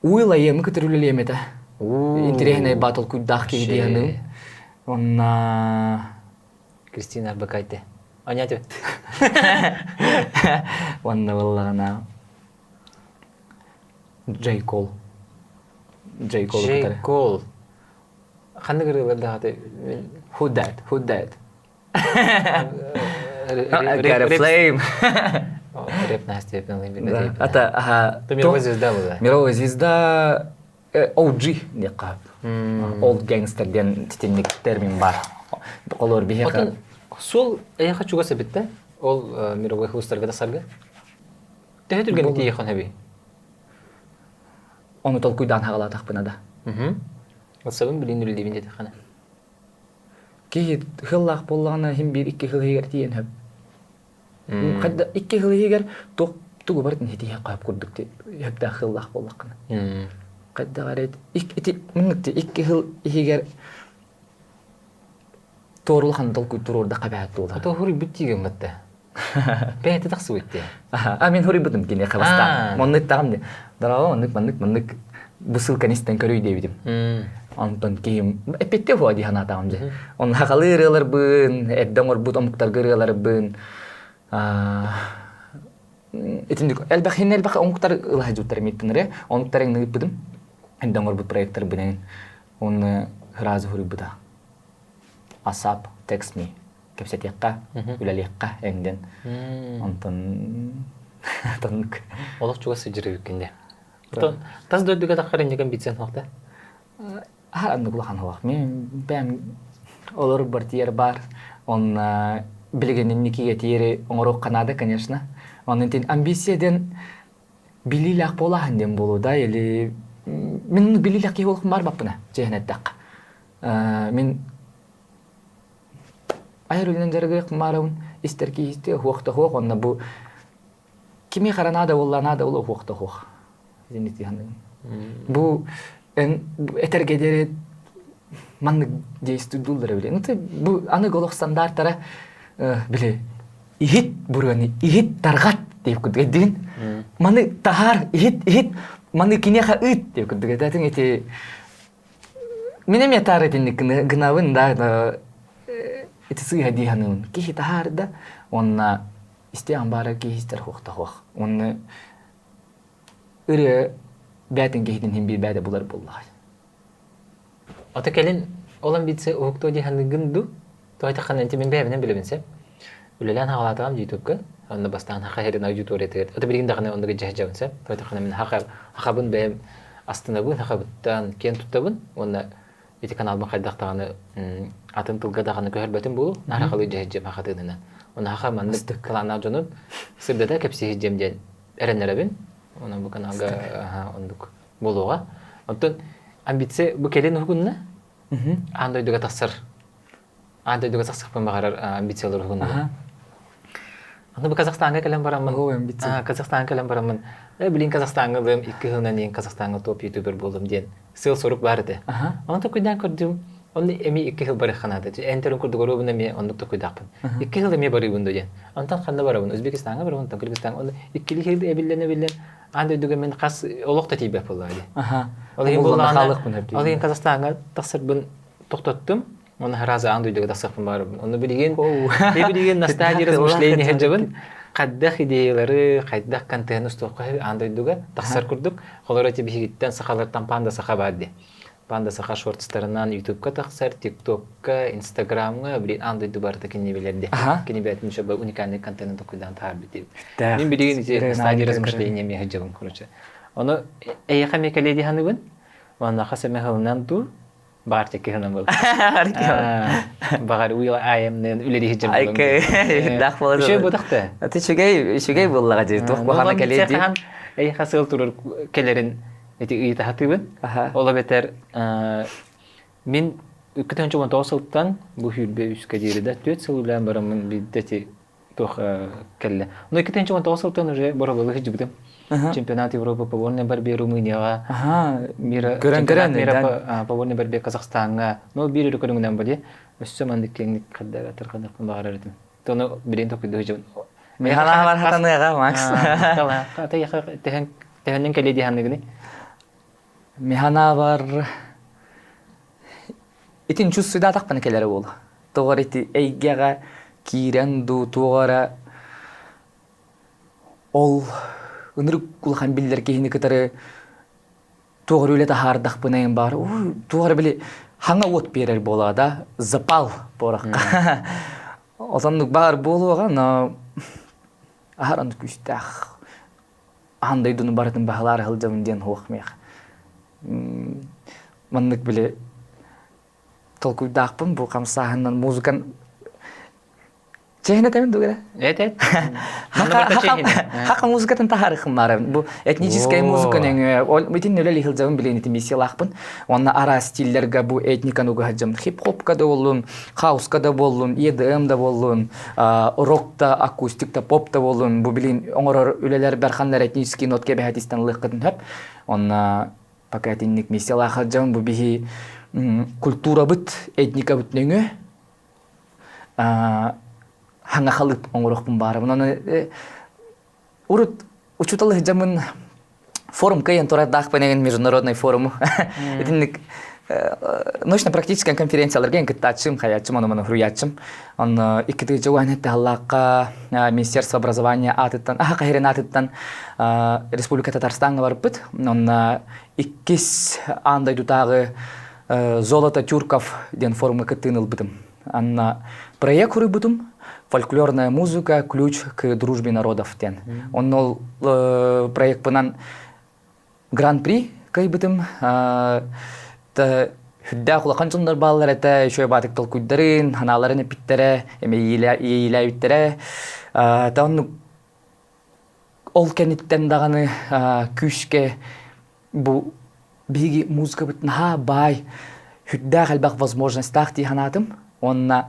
Уил айыамы кытары үлэлиэм этэ. Интэриэһинэй баа толкуйдаах киһи диэхиным. Онна Кристина Арбакайте. Анятя. Онна буоллаҕына Джей Кол. Джей Кол Джей Кол. Ханнык ырыалар даҕаты Who that? Who that? I got a flame. Рэп Настя Это ага. Мировая звезда была. Мировая звезда OG диэххэ. Old Gangster диэн титинник термин бар. Олор биһиэхэ Суол эйиэхэ чугас эбит да? Ол мировой хустарга тахсарга? Төһө түргэнник тиийиэххин сөбүй? Ону толкуйдаан хаҕалаатахпына да. Ватсабын билин үлэлиибин диэтэххинэ. Киһи ыһыллаах буоллаҕына иһин биир икки сыл иһигэр тиийэн сөп. Хайда икки сыл иһигэр туох тугу барытын ситиһиэххэ сөп курдук сөптөөх сыллаах буоллаххына. Хайдах эрэ ити муннукти икки сыл иһигэр туорулахан толкуй туруордахха бэһэт буолар. Ото хуруйбут тиигэн батта. Бэйэтэ тахсыбыт дии. А мен хуруйбутум киниэхэ бастаан. Маннык таҕым ди. Дорово, маннык маннык маннык бу ссылканы истэн көрүй диэбитим. Онтон киһим эппиттэ хуа дии санаатаҕым дьэ. Онно хахалыы ырыаларбын, эрдэ оҥорбут омуктарга ырыаларбын итинник элбэх хин элбэх омуктар ылаһдьуттар миттинere омуктар ыҥныыппытым эрдэ оҥорбут проекттарбын уонна сразу хуруйбута ASAP text me кэпсэтиэххэ, үлэлиэххэ эҥдэн. Онтон тоннук. Олох чугас сылдьар эбиккин дии. Оттон тас дойдуга таххар инникин битсэн суох да? Аһар аннык улахан суох. Мен бэм олор бартиер бар. Он билигин инникиге тиери оҥоруохха наада, конечно. Онон тин амбиция диэн билиилээх буолааһын диэн буолуо да или мин билиилээх киһи буолуохпун баар баппына чиэһин эттэххэ. Мин Айар үлэнэн дьарыгырыах маарабын истэр киһи хуох да хуох онно бу кими харанаада буолланаада ол хуох да хуох. Бу эн этэргэ диэри маннык действуйдууллара били. Ну бу аны олох стандартара били иһит буруаны иһит тарҕат деп курдук эддигин. Маны таһаар иһит иһит маны киниэхэ ыыт деп курдук этэтиҥ ити Мин эмиэ таары итинник гынабын да ити сыыһа дии саныыбын. Киһи таһаарда уонна истиэҕин баара киһи истэр хуохта хуох. Уонна ырыа бээтин киһитин иһин биир бээтэ булар буоллаҕай. Ото кэлин ол амбиция уһуктуо дии саныыгын дуу? Тоҕо эттэххинэ ити мин бэйэбинэн билэбин сөп. Үлэлээн хаалаатаҕым ютубка. Онно бастаан хаха иһэрин аудиториятыгар. Ото билигин даҕаны оннук дьэһдьэбин сөп. Тоҕо эттэххинэ мин хаха хахабын бэйэм астынабын, хахабыттан киэн туттабын уонна ити каналбын хайдах даҕаны атын тылга даҕаны көһөрбөтүм буолуо. Наар хахалыы дьэһдьэм хахатыынынан. Онно хаха маннык кылааннаах дьонун сырдата кэпсиһи диэн эрэннэрэбин. Онон бу каналга оннук буолуоҕа. Оттон амбиция бу кэлин уһугунна. Аан дойдуга тахсар аан дойдуга тахсыахпын баҕарар амбициялар уһугунна. Аны бу Казахстаҥҥа кэлэн бараммын, Казахстаҥҥа кэлэн бараммын, э, билин Казахстаҥҥа ылыам, икки сылынан иһин Казахстаҥҥа топ ютубер буоллум диэн сыал-сорук баар этэ. Онон токуйдаан көрдүм, онно эмиэ икки сыл барыахха наада. Эн төрүн курдук оруобун эмиэ оннук токуйдаахпын. Икки сыл эмиэ барыыбын да диэн. Онтон ханна барабын? Узбекистаҥҥа барабын, онтон Кыргызстаҥҥа. Онно иккилии сыл эбиллэн-эбиллэн аан дойдуга мин хас олох да тиийбэт буоллаҕа дии. Ол иһин буоллаҕына, ол иһин Казахстаҥҥа тахсарбын тохтоттум. Оны сразу аан дойдуга тахсыахпын баарыбын. Оны билигин, билигин на стадии размышления сылдьабын. Хайдах идеялары, хайдах контент устуохха аан дойдуга тахсар курдук. Холоро эти биһигиттэн сахалартан панда саха баар дии. Панда саха шортстарынан ютубка тахсар, тиктокка, инстаграмҥа, блин, аан дойду барыта кинини билэр дии. Кини бэйэтин еще уникальный контентын токуйдаан таһаарбыт дии. Мин билигин ити стадии размышления эмиэ сылдьабын, короче. Ону эйиэхэ эмиэ кэлиэ дии саныыбын. Уонна хас эмэ сылынан дуу, Баҕар чеккиһынан был. Баҕар Will I am-ныын үлэлии сылдьар буолуом. Даах буолар. Үчүгэй буотахта. Аты үчүгэй, үчүгэй буоллаҕа дии. Туох куһаҕана кэлиэ дии. Эйиэхэ сыал турар кэлэрин ити ыйытаһатыыбын. Ол эбэтэр мин 2019 сылтан бу сүүрбэ үскэ диэри да түөрт сыл үлээн бараммын биирдэ ити туох кэллэ. Но 2019 сылтан уже бороболу сылдьыбытым. Чемпионат Европы по вольной борьбе Румынияҕа, мира чемпионат мира по вольной борьбе Казахстаҥҥа. Ну биир өрө көрүҥүнэн бали. Өссө маннык киэҥник хардара тарҕаныахпын баҕарар этим. Тону билин токуйду сылдьабын. Михалаалар хатаныаҕа, Макс. Тэһэннин кэлиэ дии саныгыный? Миханаабар итин чувствуйдаатахпына кэлэрэ буолуо. Тоҕо эрэ ити эйгэҕэ киирэн дуу, туох эрэ ол ынырык улахан биллэр киһини кытары туох эрэ үлэ таһаардахпына баар туох эрэ били хаҥа уот биэрэр буолаа да запал буорахха отоннук баар буолуоҕа но аһар оннук күүстээх аан дойдуну барытын баһылаары сылдьабын диэн суох миэхэ маннык били толкуйдаахпын бу хамсааһыннан музыкан Чэһин этэбин дугу эрэ? Эт эт. Хака музыкатын таһаарыхым баарабын. Бу этническая музыка нөҥүө ол итин үлэлии сылдьабын билигин ити миссиялаахпын. Уонна араас стиллэргэ бу этниканы уга сылдьабын. Хип-хопка да буоллун, хауска да буоллун, EDM да буоллун, рок да, акустик да, поп да буоллун. Бу билигин оҥорор үлэлэрбэр ханна эрэ этнический нотка эбэһэт истэн ылыаххытын сөп. Онно пока итинник миссиялаах сылдьабын. Бу биһи культурабыт, этникабыт нөҥүө хаҥа халыып оҥоруохпун баарабын. Оны урут учуутал сылдьаммын форум кыайан турардаахпын эгин международный форуму. Итинник научно-практическая конференцияларга эн кыттааччым, хаяччым, ону маны хуруйааччым. Онно икки тыһыынча уон һаллаахха Министерство образования аатыттан, аха хаһирин аатыттан Республика Татарстаҥҥа барбыт. Онно иккис аан дойдутааҕы Золото тюрков диэн форумҥа кыттыыны ылбытым. Анна проект хуруйбутум «Фольклорная музыка. Ключ к дружбе народов» диэн. Онно ол проекпынан гран-при кыайбытым. Хүрдээх улахан дьоннор бааллар этэ, үчүгэй баатык толкуйдарын, ханааларын эппиттэрэ, эмэ иэйиилээбиттэрэ. Оннук ол кэнниттэн даҕаны күүскэ бу биһиги музыкабыт наһаа баай, сүрдээх элбэх возможностаах дии санаатым. Уонна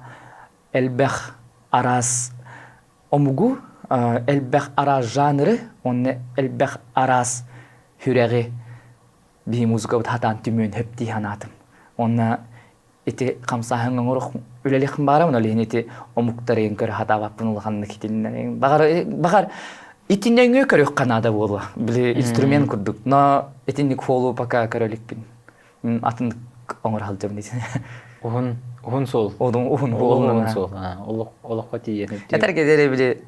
элбэх араас омугу, элбэх араас жанры, уонна элбэх араас сүрэҕи биһи музыкабыт хатаан түмүөн хөп дии санаатым. Уонна ити хамсааһын оҥоруох үлэлиэхпин баҕарабын, ол иһин ити омуктары көрө сатаабаппын улаханнык итиннэн. Баҕар, баҕар итиннэ өҥүө көрүөххэ наада буолуо. Били инструмент курдук. Но итинник хуолу пока көрө иликпин. Атын оҥоро сылдьабын итини. Уһун уһун суол. Уһун уһун уһун суол. Олох олоххо тиийэн. Этэргэ диэри били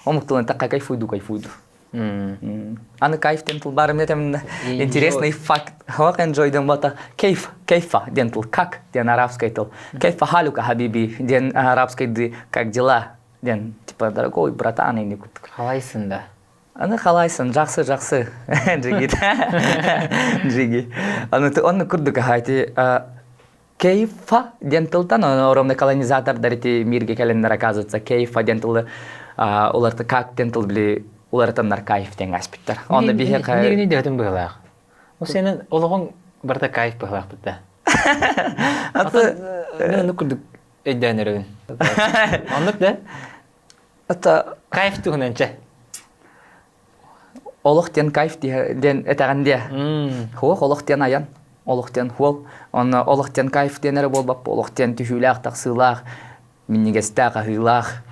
омук тылын такка кайфуйду кайфуйду. Аны кайф диэн тыл баар эмне интересный факт. Хавак enjoy диэн бата кейф, кейфа диэн тыл, как диэн арабский тыл. Кейфа халюка хабиби диэн арабский как дела диэн типа дорогой братан или Халайсың да. Аны халайсың, жақсы, жақсы. Джигит. Джиги. Аны оны курдук ахати кейфа диэн тылтан оромно колонизатордар ити мирге кэлэннэр оказывается кейфа диэн тылы уларты как диэн тыл били уларытаннар кайф диэн аспиттар. Онно биһи Нигини дөтүн быһылаах. Ол сенин олоҕуҥ барыта кайф быһылаах битта. Аты Мен курдук өйдөөн эрэбин. Оннук да? Ата Кайф туһунан чэ. Олох диэн кайф диэн этэҕин диэ. Хуох олох диэн айан, олох диэн хуол. Онно олох диэн кайф диэн эрэ буолбаппы, олох диэн түһүүлээх, тахсыылаах, минньигэстээх, аһыылаах.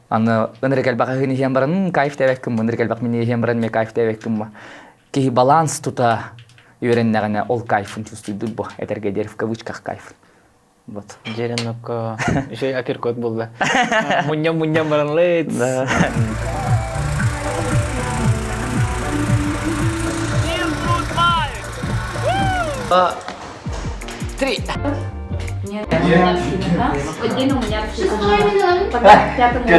Аны ынырык элбэх аһыын иһэн баран кайф диэбэккин ынырык элбэх минньигэс иһэн баран эмиэ кайф диэбэккин Киһи баланс тута үөрэннэҕинэ ол кайфын чувствуйдур бу этэргэ диэри в кавычках кайфын. Вот. Дьэренокко еще апперкот булла. Мунньам-мунньам баран лыт. Да. Три. Один у меня в пятому.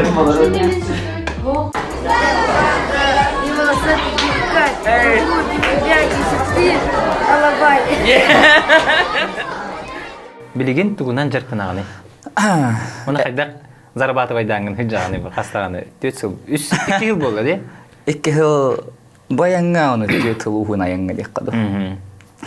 Билигин тугунан дьарыктанаҕыный? Уна хайдах зарабатывайдааҥҥын сылдьаҕыный бу хастаҕаны түөрт сыл үс икки сыл буолла дии? Икки сыл бу айаҥҥа ону түөрт сыл уһун айаҥҥа диэххэ дуу.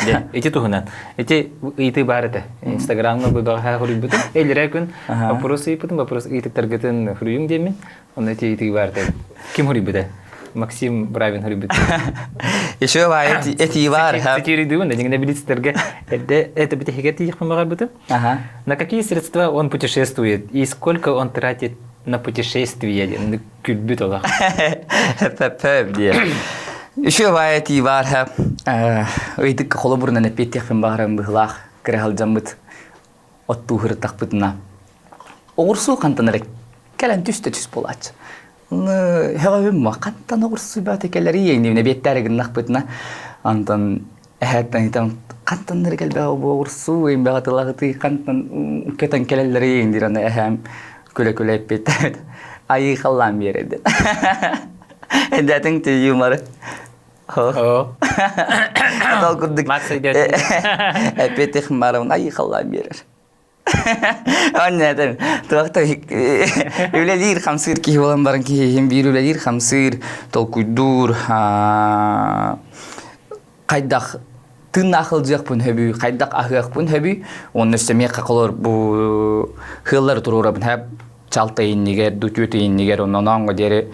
Дьэ, ити туһунан. Ити ыйытыы баар этэ. Инстаграмҥа бу бэҕэһээ суруйбутум. Эллэрээ күн вопрос ыйыппытым, вопрос ыйытыктаргытын суруйуҥ диэммин. Онно ити ыйытыы баар этэ. Ким суруйбута? Максим Бравин суруйбут. Еще баар этии баар. Цитируйдугун, да, дьиҥинэ билицтерге эрдэ это битиһигэ тиийиэхпин баҕарбытым. На какие средства он путешествует и сколько он тратит на путешествие диэн күлбүт олох. Пэп диэ. Еще баар этии баар. Ыйытыкка холобурунан эппиэттиэхпин баҕарам быһылаах кыраһалдьаммыт оттуу сырыттахпытына оҕурсуу хантан эрэ кэлэн түстэ түс буолааччы. Һөҕөбүм ма хантан оҕурсуу баата кэлэрий иннибинэ биэттээри гыннахпытына антон эһээттэн итэн хантан эрэ кэлбэҕэ бу оҕурсуу имбэҕэ тылаҕытыы хантан көтөн кэлэллэрий диир аны эһээм күлэ-күлэ эппиэттээбит айыы халлаан биэрэр диэн эдэтиҥ ти юморы Ол курдук эппиэтих барабын айыы халлаан биэрэр. Онно туохта үлэлиир хамсыыр киһи буолан баран киһи биир үлэлиир хамсыыр толкуйдуур хайдах тыыннаах ылдьыахпын хөбүй хайдах аһыахпын хөбүй уонна өссө миэхэ холор бу хыыллары туруорабын хэп чалта иннигэр дутүөтэ иннигэр онон оҥго диэри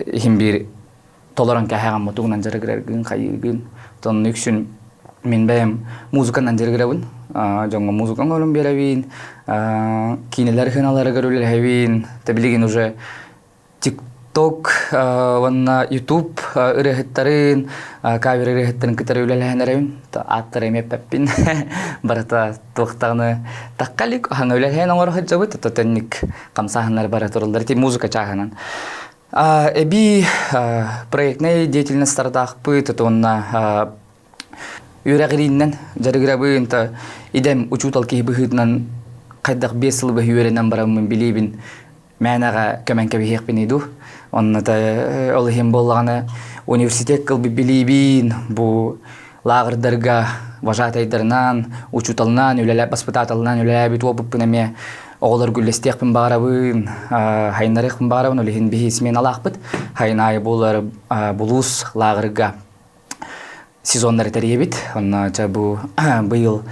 иһин биир толорон кэһэҕин мутугунан дьарыгыраргын хайыыргын тонну үксүн мин бэйэм музыканан дьарыгырабын дьоҥҥо музыкаҥ олун биэрэбин киинэлэр хыналарыгар үлэлэһэбин та билигин уже TikTok уонна YouTube ырыаһыттарын кавер ырыаһыттарын кытары үлэлэһэн эрэбин ааттары эмиэ эппэппин барыта туохтаҕыны тахха илик хаҥа үлэлэһэн оҥоро сылдьабыт тотонник хамсааһыннар бара тураллар ити музыка чааһынан Эбии проектнай деятельностардаахпыт уонна үөрэҕирииннэн дьарыгырабын идэм учуутал киһи быһыытынан хайдах 5 сыл быһа үөрэнэн бараммын билиибин мээнэҕэ көмөн кэбиһиэхпиний дуу. Онно да ол иһин буоллаҕына университет кылбы билиибин бу лааҕырдарга вожатайдарынан, учууталынан, үлэлээ баспытааталынан үлэлээбит уопуппун эмиэ оҕолорго үллэстиэхпин баҕарабын, хайыннарыахпын баҕарабын, ол иһин биһи сменалаахпыт. Хайын аайы буолар булуус лааҕырга сезоннары тэрийэбит. Онно дьэ бу быйыл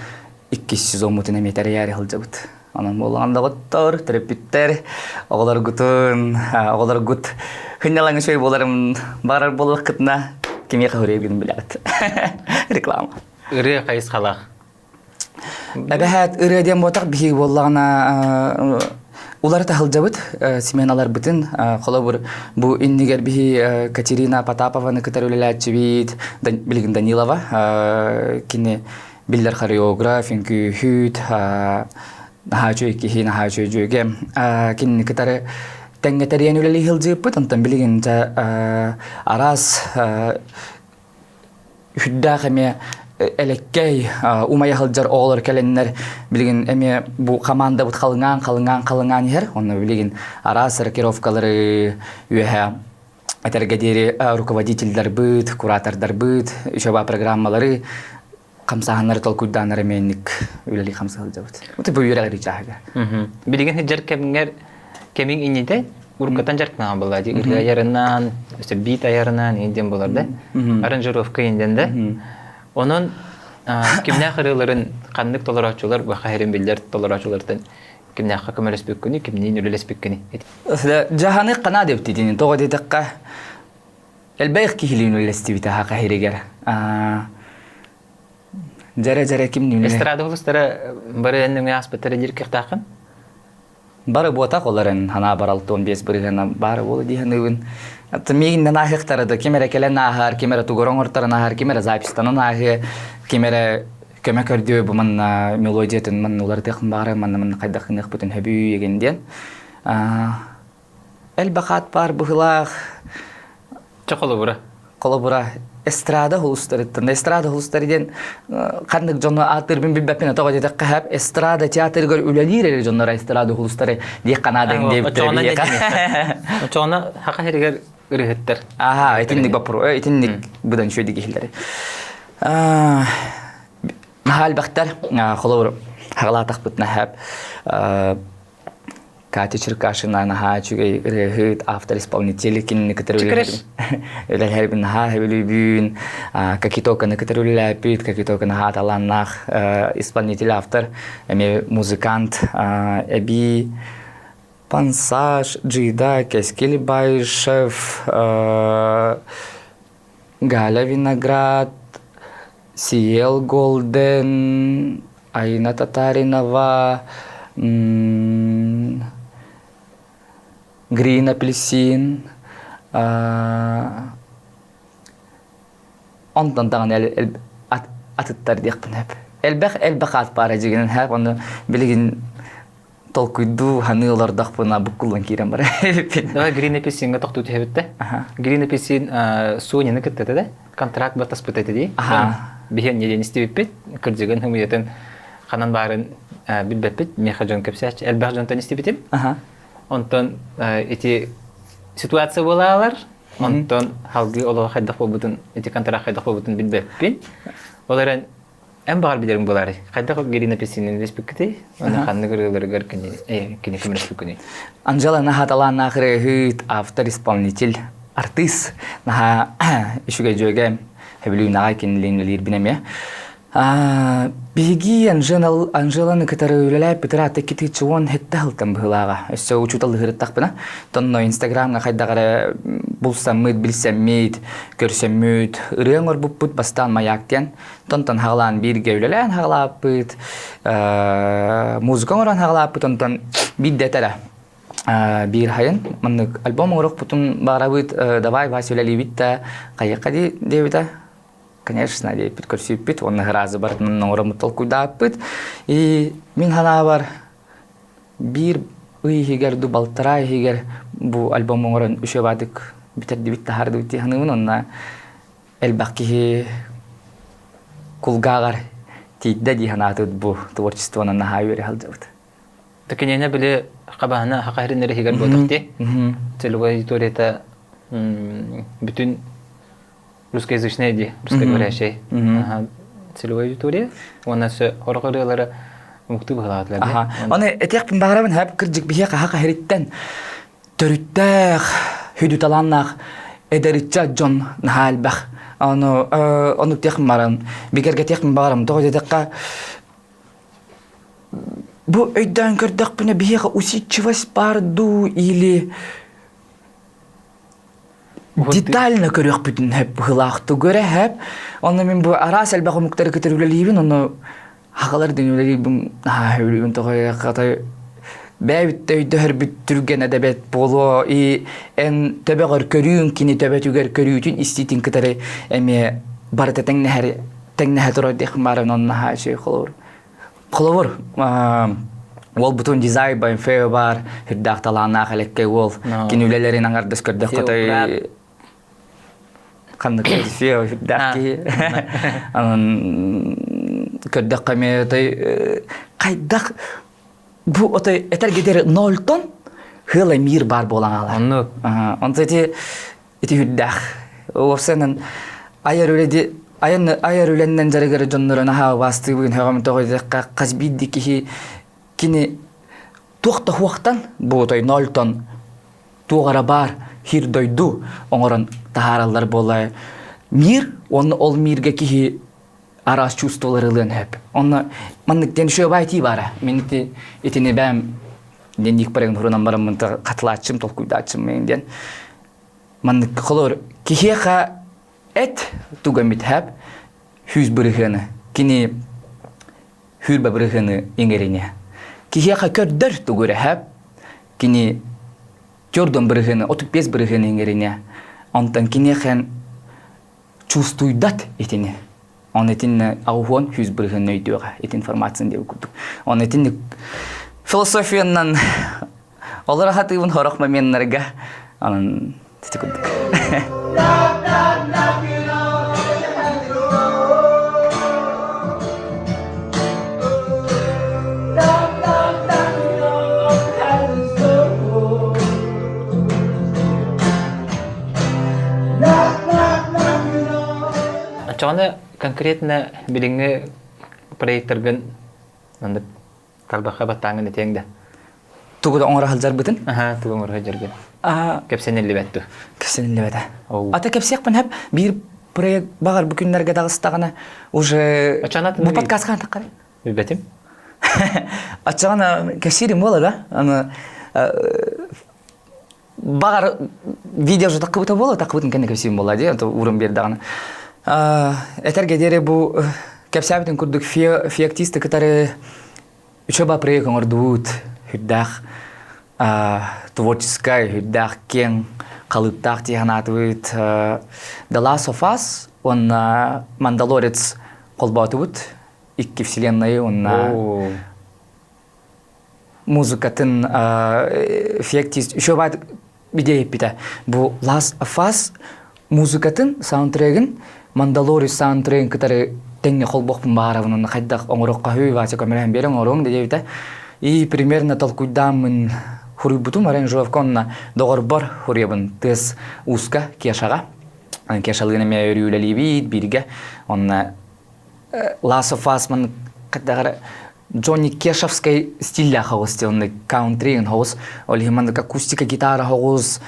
иккис сезоммутун эмиэ тэрийээри сылдьабыт. Онон буоллаҕын доҕоттор, төрөппүттэр, оҕолоргутун, оҕолоргут сынньалаҥы үчүгэй буоларым баарар буоллаххытына, кимиэхэ суруйаргытын билэҕит. Реклама. Ырыа хайысхалаах. Эбэһээт ырыа диэн буотах биһиги буоллаҕына уларыта сылдьабыт сменаларбытын холобур бу иннигэр биһи Катерина Потапованы кытары үлэлээччибит билигин Данилова кини биллэр хореограф үҥкүүһүт наһаа үчүгэй киһи наһаа үчүгэй дьүөгэ кинини кытары тэҥҥэ тэрийэн үлэлии сылдьыыппыт онтон билигин араас үрдээх эмиэ элэккэй умайа сылдьар оҕолор кэлэннэр билигин эмиэ бу хамаандабыт халыҥаан халыҥаан халыҥаан иһэр онно билигин араас рокировкалары үөһэ этэргэ диэри руководителларбыт куратордарбыт үчүгэй программалары хамсааһыннары толкуйдааннар эмиэнник үлэлии хамсыы сылдьабыт. Бу бу үөрэҕи чааһыгар. Билигин сылдьар кэмҥэр кэмиҥ иннитэ уруккатан дьарыктанаҕын буолла дии ырыа айарынан, өссө биит айарынан индиэн буолар да аранжировка индиэн да. Онон кимнээх ырыаларын ханнык толорооччулар бу хаһырын биллэр толорооччулартан кимнээххэ көмөлөспүккүнүй, кимниин үлэлэспиккиний? Дьаһаны ханаа диэбититин тоҕо диэтэххэ элбэх киһилиин үлэлэстибитэ хаха иһигэр. Дьэрэ-дьэрэ ким Эстрада улустара бары эннүҥэ ааспыттара диир кыахтааххын? Бары буотах олорон ханаа бар 65 бырыһына баара буола дии саныыбын. Аты миигиннэн ааһыахтара да ким эрэ кэлэн ааһар, ким эрэ тугу оҥортаран ааһар, ким эрэ запистанан ааһыа, ким эрэ көмө көрдүө бу манна мелодиятын манна уларытыахпын баҕарар, манна манна хайдах гыныахпытын хөбүй егин диэн. Элбэх аат баар быһыылаах. Чэ холобура. Холобура эстрада улустарыттан. Эстрада улустары диэн ханнык дьону ааттыырбын билбэппин тоҕо диэтэххэ хэп эстрада театрыгар үлэлиир эрэ дьоннор эстрада улустары диэх канаадын диэбиттэр биһиэхэ. Очоҕуна хаха сиригэр ырыһыттар. Аха, итинник боппуруо, итинник быдан үчүгэй киһилэри. Наһаа элбэхтэр. Холобур, хаҕалаатахпытына хэп Катя Черкашина наһаа үчүгэй ырыаһыт, автор-исполнитель кинини кытары үлэлэһэрбин наһаа сөбүлүүбүн. Какитоканы кытары үлэлээппит, Какитока наһаа талааннаах исполнитель, автор, эмиэ музыкант, эбии Пансаж, Джида, Кэскил Байшев, Галя Виноград, Сиэл Голден, Айна Татаринова, Грин Апельсин, онтон даҕаны атыттар диэхпин сөп. Элбэх элбэх аат баара дьигинэн сөп, ону билигин толкуйдуу ханыы олордохпуна буккуллан киирэн барар Давай Green Апельсинга тохтуу түһэбит да. Green Апельсин Соняны кыттата да контракт баттаспыт этэ дии. Биһиэн не диэн истибиппит, кырдьыгын хымыйатын ханан баарын билбэппит, миэхэ дьон кэпсээччи, элбэх дьонтон истибитим. Онтон ити ситуация буолаалар, онтон халгыы олоҕо хайдах буолбутун, ити контракт хайдах буолбутун билбэппин. Ол эрэн Эн баҕар билэриҥ буолаарай? Хайдах Галина Песинин үлэспиккитий? Уонна ханнык ырыаларыгар кини кини көмөлөспүккүнүй? Анжела наһаа талааннаах ырыаһыт, автор-исполнитель, артыыс. Наһаа үчүгэй дьүөгэ, сөбүлүүн аҕай кинилиин үлэлиирбин эмиэ. Биһиги Анжела Анжеланы кытары үлэлээппит ыраатта 2017 сылтан быһыылааҕа. Өссө учуутал ыһырыттахпына, тонно Инстаграмҥа хайдах эрэ булсаммыт, билсэммит, көрсөммүт, ырыа оҥорбуппут бастаан Маяк диэн Онтон хаҕалаан бииргэ үлэлээн хаҕалааппыт, музыка оҥорон хаҕалааппыт, онтон биирдэ этэрэ биир хайын маннык альбом оҥоруохпутун баҕарабыт, давай Вася үлэлиибит да хайыахха диэбитэ. Конечно диэппит көрсүүппүт уонна ыраазы барытын оҥороммут толкуйдааппыт. И мин санаабар биир ый иһигэр ду балтараа иһигэр бу альбом оҥорон үчүгэйдик бүтэрдибит таһаардыбыт дии саныыбын уонна элбэх киһи кулгааҕар тиийдэ дии санаатыбыт бу творчествонан наһаа үөрэ сылдьабыт. Киниэнэ били хабаһына хахаһырын иһигэр буотах дии. Целевой аудиторията бүтүн русскоязычная дии, русскоговорящий. Целевой аудитория. Уонна өссө хорох ырыалары муктуу быһалаатылар. Аны этиэхпин баҕарабын хэп кырдьык биһиэхэ хахаһыриттэн төрүттээх, хүдү талааннаах эдэриччэ дьон наһаа элбэх. Ону ону тиэх баран бигэргэтиэх барам тоҕо диэтэххэ. Бу өйдөөн көрдөхпүнэ биһиэхэ усидчивость баар дуу или детально көрүөхпүтүн сөп быһыылаах тугу эрэ сөп. Онно мин бу араас элбэх омуктары кытары үлэлиибин, онно хахалар дин үлэлиирбин наһаа сөбүлүүбүн тоҕо хата бэйэбит өйдөһөрбүт түргэнэ да бэт буолуо и эн төбөҕөр көрүүн кини төбөтүгэр көрүүтүн истиитин кытары эмиэ барыта тэҥнэһэр тэҥнэһэ турар диэххин баарын онно наһаа үчүгэй холобур Холобур, уолбутун дизайн by Фео баар, үрдээх талааннаах элеккэй уол. Кини үлэлэрин аҥардас көрдөххө той ханнык Фео үрдээх киһи. Көрдөххө эмиэ той хайдах бу отой этэргидер нольтон хыла мир бар буолан аалар. Оннук. Онто ити Ити үрдээх. Уопсайынан айар үлэди айан айар үлэннэн дьарыгар дьоннору наһаа убаастыыбын һөҕөм тоҕо диэтэххэ хас биирдии киһи кини туох да хуохтан буотой нольтон туох эрэ баар хир дойду оҥорон таһаараллар буолла мир уонна ол миргэ киһи араас чувстволары ылыан сөп. Онно маннык диэн үчүгэй этии баара. Мин ити итини бэйэм диэн дикпарыгын хурунан бараммын хатылааччым, толкуйдааччым мин диэн. Маннык холор киһиэхэ эт туга митхэп хүз бырыһыаны кини хүрбэ бырыһыаны иҥэрине. Киһиэхэ көрдөр тугу рэхэп кини төрдөн бырыһыаны 35 бырыһыаны иҥэрине. Онтон киниэхэн чувствуйдат итини. Он итиннэ ауһуон хүз бырыһын өйдүөҕэ ити информацияны диэбит курдук. Он итинник философиянан олоро хатыыбын хорох моменнарга анан ити курдук. Оччоҕуна конкретно билиҥҥи проекторгын маннык тарбахха баттааҥҥын этиэҥ да? Тугу да оҥоро сылдьарбытын? Аха, тугу оҥоро сылдьаргын. Кэпсэниллибэт дуо? Кэпсэниллибэтэ. Ата кэпсиэхпин сөп. Биир проект баҕар бу күннэргэ таҕыстаҕына уже бу подкастка хантаххарый? Билбэтим. Оччоҕуна кэпсиирим буола да? Аны Баҕар видео же таккыбыта буолуо, таккыбытын кэннэ кэпсиим буолла дии, онто уурун биэрдэҕинэ. Этэргэ диэри бу кэпсээбитин курдук феоктисты кытары үчүгэй проект оҥордубут. Үрдээх творческай, үрдээх киэҥ халыыптаах дии санаатыбыт. The Last of Us уонна Мандалорец холбоотубут. Икки вселеннайы уонна музыкатын эффектист еще баар идея эппитэ. Бу Last of Us музыкатын саундтрегин Мандалори саундтрегин кытары тэҥҥэ холбохпун баарабын уонна хайдах оҥоруохха үһүй Вася көмөлөһөн биэриҥ оҥоруоҥ да диэбитэ. И примерно толкуйдааммын хуруйбутум аранжировка онно доҕорбор хуруйабын тыас ууска Кешаҕа. Кешалыын эмиэ өрүү үлэлиибит бииргэ. Онно Last of Us маннык хайдах эрэ Джонни Кешевскай стиллээх оҕус онно каунтри оҕус ол иһин маннык акустика гитара оҕус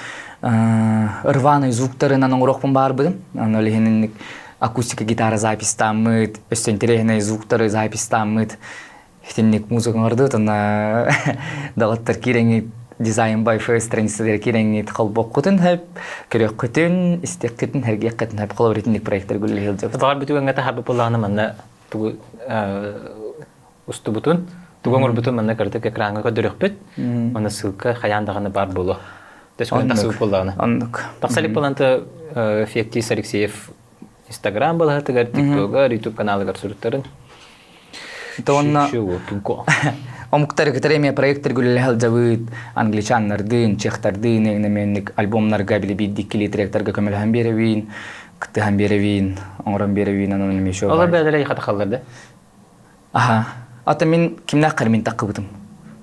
рваный звуктарынан оҥоруохпун баарбытым онно ол иһин инник акустика гитара записьтааммыт өссө интэриэһинэй звуктары записьтааммыт итинник музыка оҥордубут онно доҕоттор киирэҥҥит дизайн by first страницалар киирэҥҥит холбуоххутун сөп көрүөххүтүн истиэххитин сэргиэххитин сөп холобур итинник проектар үлэлии сылдьабыт Баҕар бүтүгэҥҥэ таһаарбыт буоллаҕына манна тугу устубутун, тугу оҥорбутун манна кыратык экраҥҥа көрдөрүөхпүт. Онно ссылка хайаан даҕаны баар буолуо. То есть тахсыбыт буоллаҕына. Оннук. Тахса илик буолан Феоктис Алексеев Инстаграм балаһатыгар, ТикТогар, Ютуб каналыгар суруттарын. Онно омуктары кытары эмиэ проекттар үлэлэһэ сылдьабыт англичаннардыын, чехтардыын эҥнэмиэнник альбомнарга били биирдик килитректарга көмөлөһөн биэрэбиин кыттыһан биэрэбиин, оҥорон биэрэбиин, онон эмиэ еще Олор бэйэлэрэ хатахаллар да? Аха. Ата мин кимнээх мин таххыбытым.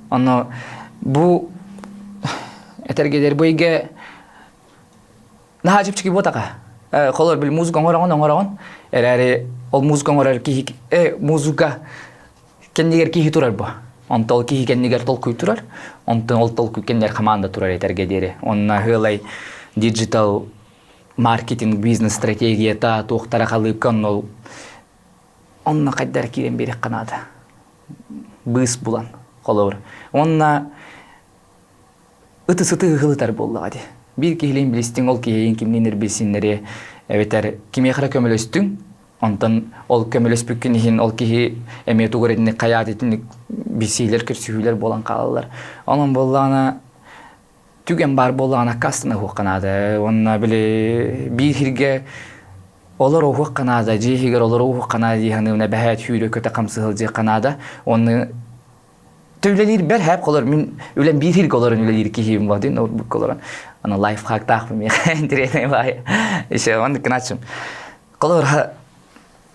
Онно бу этэргедер бу эйгэ наһаа чэпчэки буотаха. Холор бил музыка оҥороҕун оҥороҕун эрээри ол музыка оҥорор киһи музыка кэннигэр киһи турар бу. Онтон ол киһи кэннигэр толкуй турар, онтон ол толкуй кэннигэр команда турар этэргэ диэри. Онно ыалай диджитал маркетинг бизнес стратегията туохтара халыыпка онно онно хайдар киирэн биэриэххэ наада быыс булан. Холобур. Уонна ытыс ытыһы ыһылытар буоллаҕа дии. Биир киһилиин билистиҥ, ол киһиин кимниин эрбилсиннэри эбэтэр кимиэхэ эрэ көмөлөстүҥ, онтон ол көмөлөспүккүн иһин ол киһи эмиэ тугу эрэ итинник хайаат итинник билсиилэр, көрсүһүүлэр буолан хаалаллар. Онон буоллаҕына түгэн баар буоллаҕына аккаастана уһуохха наада. Уонна били биир сиргэ олор уһуохха наада, дьиэ иһигэр олору уһуохха наада дии саныыбын эбэһээт сүүрэ-көтө хамсыы сылдьыахха наада. Уонна Үлэлиирбэр хэп холор мин үлэм биир сиргэ олорон үлэлиир киһибин буолдун ноутбукка олорон аны лайфхактаахпын миэхэ интэриэһинэй баайы еще оннук гынааччым холор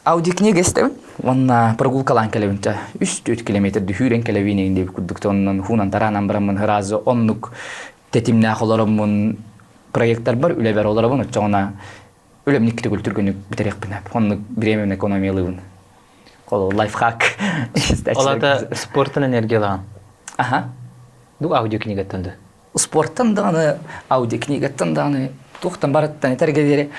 аудиокнига истэбин уонна прогулкалаан кэлэбин ча 3-4 километр хүүрэн кэлэбин эҥин диэбит курдук оннун хуунан тараанан бараммын ыраазы оннук тэтимнээх олороммун проекттарбар үлэбэр олоробун оччоҕуна үлэм икки төгүл түргэнник бүтэриэхпин оннук бириэмэбин экономиялыыбын Холобур, лайфхак. Ол ата спорттан энергиялаан. Аха. Ду аудиокнигаттан да. Спорттан даҕаны, аудиокнигаттан даҕаны туохтан барыттан этэргэ диэри.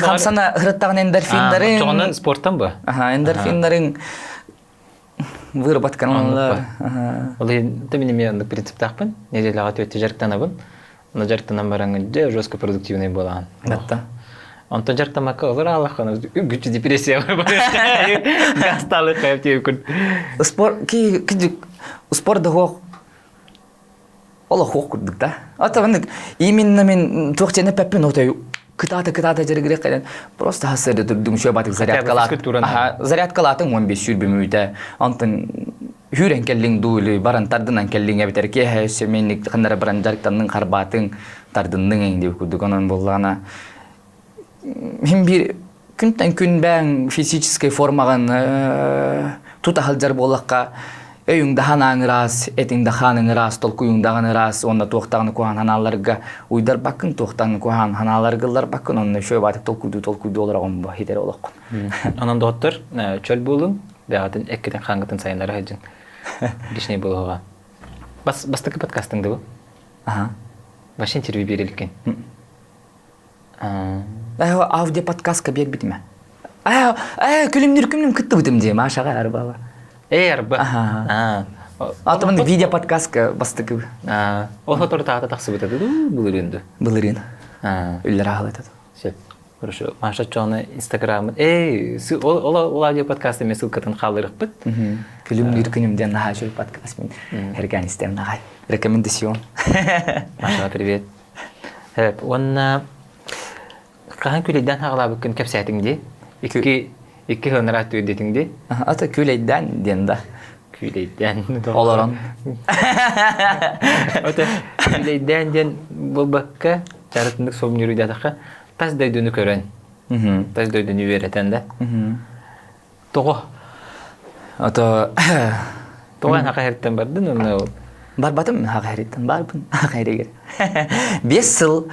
Хамсана ырыттаҕын эндорфиннарын. Чоҕонон спорттан ба? Аха, эндорфиннарын выработканалар. Ол иһин мин эмиэ оннук принциптаахпын. Неделяҕа түөттэ дьарыктанабын. Ону дьарыктанан бараҥҥын дьэ жестко продуктивный буолаҕын. Датта. Онтон дьарыктаммакка олор аалаххына үгүччү депрессия Гасталы хайып тиэбиккин. Спорт ки спорт да хуох олох хуох курдук да. Ата маннык именно мен туох дьэне пеппин отой кытаата кытаата дьарыгырыах кэлэн просто хасырда турдум шөбатык зарядкалаат. Аха зарядкалаатың 15 сүрбү мүйтэ. Онтон Хүүрэн кэллиҥ дуу или баран тардынан кэллиҥ эбэтэр киэһэ өссө миинник ханнара баран дьарыктанныҥ харбаатыҥ тардынныҥ эҥ диэбит курдук онон буоллаҕына мин биир күнтэн күн бэйэҥ физическэй формаҕын тута сылдьар буоллахха өйүҥ да санааҥ ыраас, этиҥ да хааныҥ ыраас, толкуйуҥ даҕаны ыраас уонна туох даҕаны куһаҕан санааларга уйдарбаккын, туох даҕаны куһаҕан санааларга ылларбаккын, онно үчүгэй баҕайытык толкуйдуу толкуйдуу олороҕун бу хитэр олоххун. Онон доҕоттор, чөл буолуҥ, бэҕэтин эккитин хаангытын сайыннара сылдьыҥ. Лишний буолуоҕа. Бас бастакы подкастыҥ да бу? Аха. Вообще интервью биэрэликкин. Аудио подкастка биэрбитим. Аа, күлүмнүр күнүм кыттыбытым дии, Машаға арбала. Эй, арба. Аха. Атымын видео подкастка бастакы. Ол сотору таата тахсыбыта ду былырыын Былырыын. Үллэр аһылытат. Сөп. Хорошо. Маша Чоны Инстаграмын. Эй, ол ол аудио подкаст эме ссылкатын хаалырыппыт. Күлүмнүүр күнүм диэн наһаа үчүгэй подкаст мин эргэн истэм наҕай. Рекомендацион. Маша, привет. Уонна хаһан күлэйдээн хаҕалаабыккын кэпсээтиҥ дии. Икки икки хонора түөрдэтиҥ дии. Ата күлэйдээн диэн да. Күлэйдээн. Олорон. Ото күлэйдээн диэн буолбакка, чарытыннык собнюруйдатахха тас дойдуну көрөн, тас дойдуну үөрэтэн да. Тоҕо? Ото Тоҕо эн хаһыаттан бардын онно ол? Барбатым хаһыаттан барбын хаһыарыгар. 5 сыл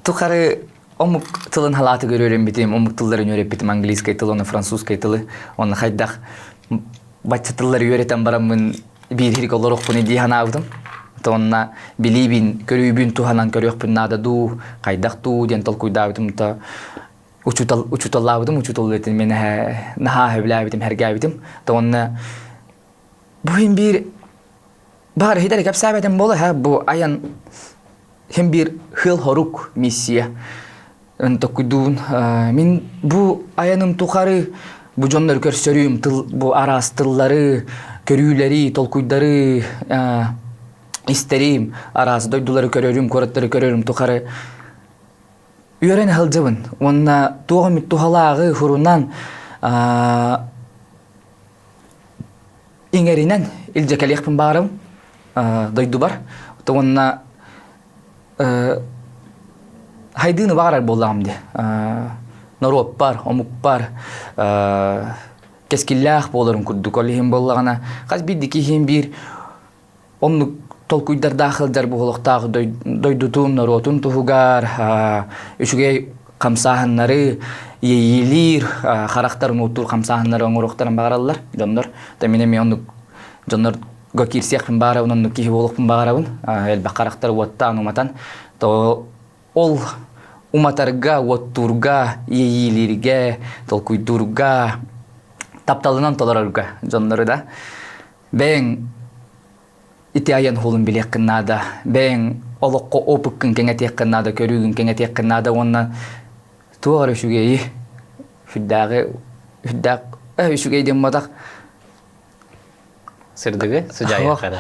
тухары омук тылын халаатыгар үөрэммитим, омук тылларын үөрэппитим, английскай тыл, уонна французскай тылы. Онно хайдах бачча тыллары үөрэтэн бараммын биир иһирик олоруохпун дии санаабытым. Онно билиибин, көрүүбүн туһанан көрүөхпүн наада дуу, хайдах дуу диэн толкуйдаабытым то учуутал учууталлаабытым, учуутал үлэтин мен наһаа сөбүлээбитим, сэргээбитим. То онно бу иһин биир баар иһитэр кэпсээбэтим буола һэ бу айан иһин биир хыл-хорук миссия Токкуйдуубун. Мин бу айаным тухары бу дьоннору көрсөрүм, тыл, бу араас тыллары, көрүүлэри, толкуйдары истэрим, араас дойдулары көрөрүм, куораттары көрөрүм тухары үөрэн сылдьабын. Уонна туох эмит туһалааҕы хурунан иҥэринэн илдьэ кэлиэхпин баарым дойдубар. Уонна хайдыыны баҕарар буоллаҕым дии. Норуоппар, омукпар кэскиллээх буоларын курдук. Ол иһин буоллаҕына, хас биирдии киһи биир оннук толкуйдардаах сылдьар буолуохтаах дойдутун, норуотун туһугар үчүгэй хамсааһыннары иэйиилиир, харахтарын уоттуур хамсааһыннары оҥоруохтарын баҕараллар дьоннор. Мин эмиэ оннук дьоннор го киирсиэхпин баҕарабын, оннук киһи буолуохпун баҕарабын. Элбэх харахтар уоттаан уматан, то ол уматарга, уоттуурга, иэйиилииргэ, толкуйдуурга, тапталынан толорорго дьоннору да бэйэҥ Ити айан хуолун билиэххин наада. Бэйэҥ олоххо опыккын кэҥэтиэххин наада, көрүүгүн кэҥэтиэххин наада уонна туох эрэ үчүгэйи сүрдээҕи сүрдээх үчүгэй диэн буолбатах Сырдыгы сыдьаайыахха эрэ.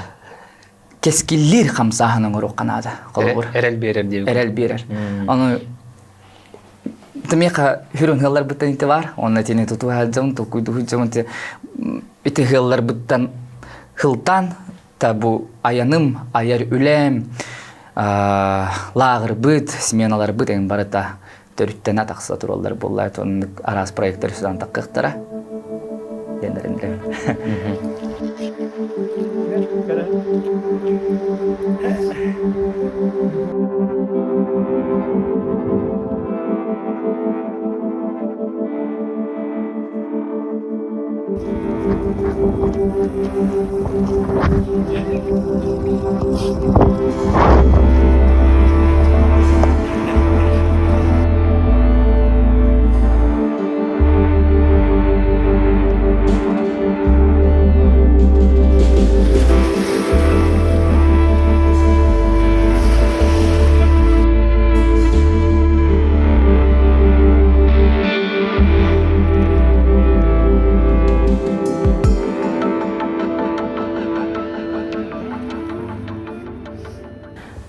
Кэскиллиир хамсааһын оҥоруохха наада. Холобур. Эрэл биэрэр диэбит. Эрэл биэрэр. Ону Тымиэхэ хүрүн ыалларбыттан ити бар, онно итини тутуһа сылдьабын, толкуйдуу сылдьабын ити ыалларбыттан хылтаан та бу айаным, айар үлэм, лааҕырбыт, сменаларбыт эҥин барыта төрүттэнэ тахса тураллар буолла. Оннук араас проектар судан таххыахтара диэннэрин билэбин.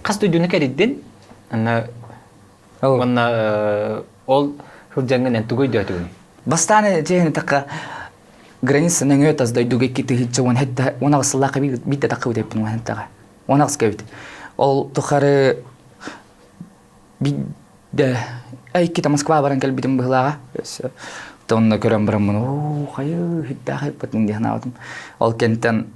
Хас дойдуну кэрийдин? Аны уонна ол сылдьаҥҥын эн тугу өйдөөтүгүн? Бастаан дьиэһин такка граница нөҥүө тас дойдуга икки тыһыынча уон хэттэ уон аҕыс сыллаахха биирдэ таххыбыт эппин уон хэттэҕэ уон аҕыска эбит. Ол тухары биирдэ иккитэ Москва баран кэлбитим быһыылааҕа. Онно көрөн бараммын оо хайыы хиттээх эппитин дии санаабытым. Ол кэнтэн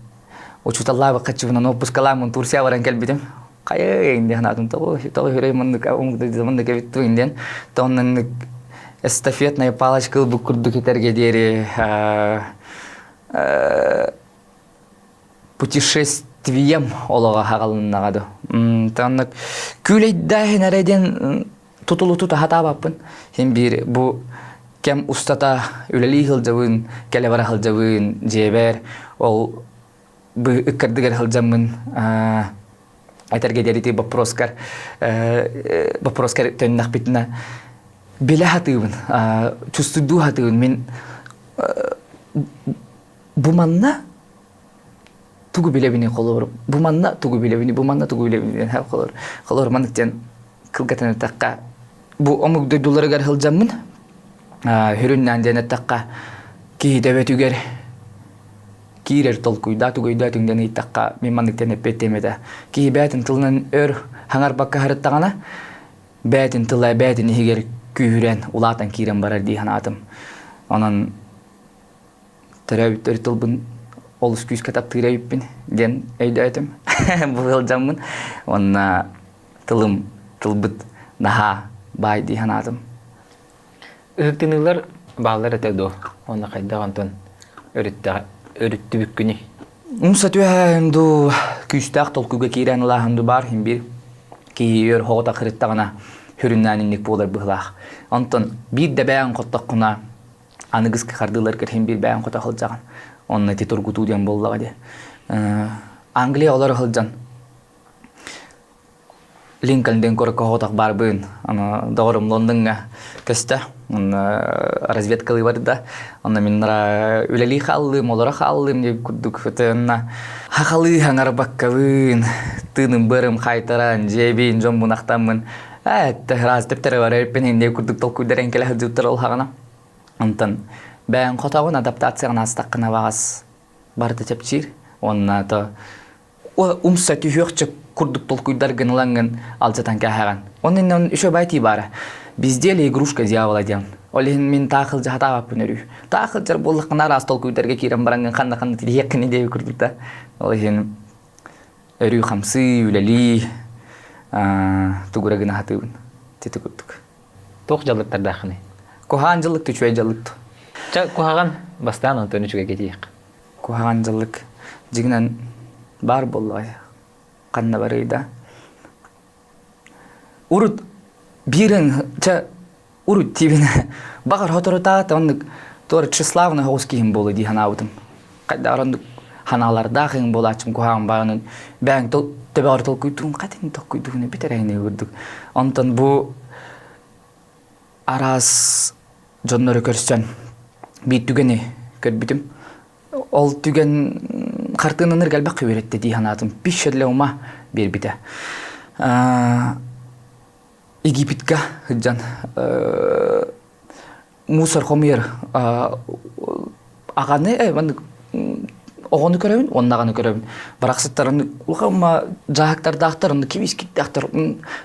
учууталлаабыкка чыбынан отпускалааммын Турция баран кэлбитим. Хайыы диэн санаатым тоҕо тоҕо хүрэй маннык маннык эбит туин диэн. Тоннаннык эстафетная палочка ылбыт курдук этэргэ диэри путешествием олоҕо хаҕалыннаҕа ду. Таннык күүлэйдээһин эрэ диэн тутулуту таһатаабаппын. Син биир бу кэм устата үлэлии сылдьабын, кэлэ бара сылдьабын, дьиэбэр ол бу ыккардыгар сылдьаммын этэргэ диэри боппуруоскар боппуруоскар төннөхпүтүнэ билэ сатыыбын, чувствуйдуу сатыыбын мин бу манна тугу билэбиний холобур бу манна тугу билэбиний бу манна тугу билэбиний диэн холобур холобур маннык диэн кылгатан эттэххэ бу омук дойдуларыгар сылдьаммын хүрүннээн диэн эттэххэ киһи төбөтүгэр киирэр толкуйдаа тугуйдаа түҥдэн ыйыттахха мин маннык диэн эппиэттиэм этэ киһи бээтин тылынан өр хаҥарбакка сырыттаҕына бээтин тыла бээтин иһигэр күүһүрэн улаатан киирэн барар дии санаатым онон төрөөбүт тылбын олус күүскэ таптыыр эбиппин диэн өйдөөтүм. Бу сылдьаммын уонна тылым тылбыт наһаа баай дии санаатым. Ыһыктыныылар бааллар этэ дуо? Уонна хайдах онтон өрүттүбүккүнүй? Умса түһээн дуу, күүстээх толкуйга киирэн ылааһын дуу баар иһин биир киһи өр хоҕото кырыттаҕына хүрүннээн инник буолар быһылаах. Онтон биир да бэйэҥ хоттоххуна аныгыскы хардыыларгар иһин биир бэйэҥ хото сылдьаҕын. Онно ити тургутуу диэн буоллаҕа дии. Англия олоро сылдьан Линкольн диэн куоракка соҕотох баарбын. Аны доҕорум Лондоҥҥа көстө. Онно разведкалыы барда. Онно мин үлэлии хааллым, олоро хааллым диэн курдук онно хахалыы хаҥарбаккабын, тыыным быарым хайтаран, дьиэбин, дьоммун ахтаммын ээ раз төптөрө барар эппин индия курдук толкуйдар эҥкэлэ сылдьыбыттар ол хаҕана. Онтон бэйэҥ хотоҕун адаптацияҕын аастаххына баҕас барыта чэпчиир. Уонна то умса түһүөхчэ курдук толкуйдаргын ылаҥҥын алдьатан кээһэҕин. Онон еще байтии баара. Безделие игрушка дьявола диэн. Ол иһин мин таах сылдьа сатаабаппын өрүү. Таах сылдьар буоллаххына араас толкуйдарга киирэн бараҥҥын ханна-ханна тириһиэххин диэби курдук да. Ол иһин өрүү хамсыы, үлэлии, тугура гына сатыыбын. Тити курдук. Туох дьаллыктардааххыный? Куһаҕан дьаллык үчүгэй дьаллык. Ча куһаҕан бастаан онтон үчүгэйгэ тиийиэх. Куһаҕан дьаллык дьиҥинэн баар буоллаҕай ханна барый да. Урут биирин чэ урут тиибин баҕар соторутааҕыта оннук туора тщеславный соҕус киһим буолуо дии санаабытым. Хайдах оннук ханаалардаах иҥ буолааччым куһаҕан баҕанан бэйэҥ төбөҕөр толкуйдуун хатын толкуйдуун эбит эрэйни курдук. Онтон бу араас дьоннору көрсөн биир түгэни көрбүтүм. Ол түгэн хартыынаныр элбэх үөрэттэ дии санаатым. Пища для ума биэрбитэ. Египетка сылдьан мусор хомуйар аҕаны маннык оҕону көрөбүн уонна аҕаны көрөбүн барахсыттарын улахан дьааһыктардаахтар онно кибискиттээхтэр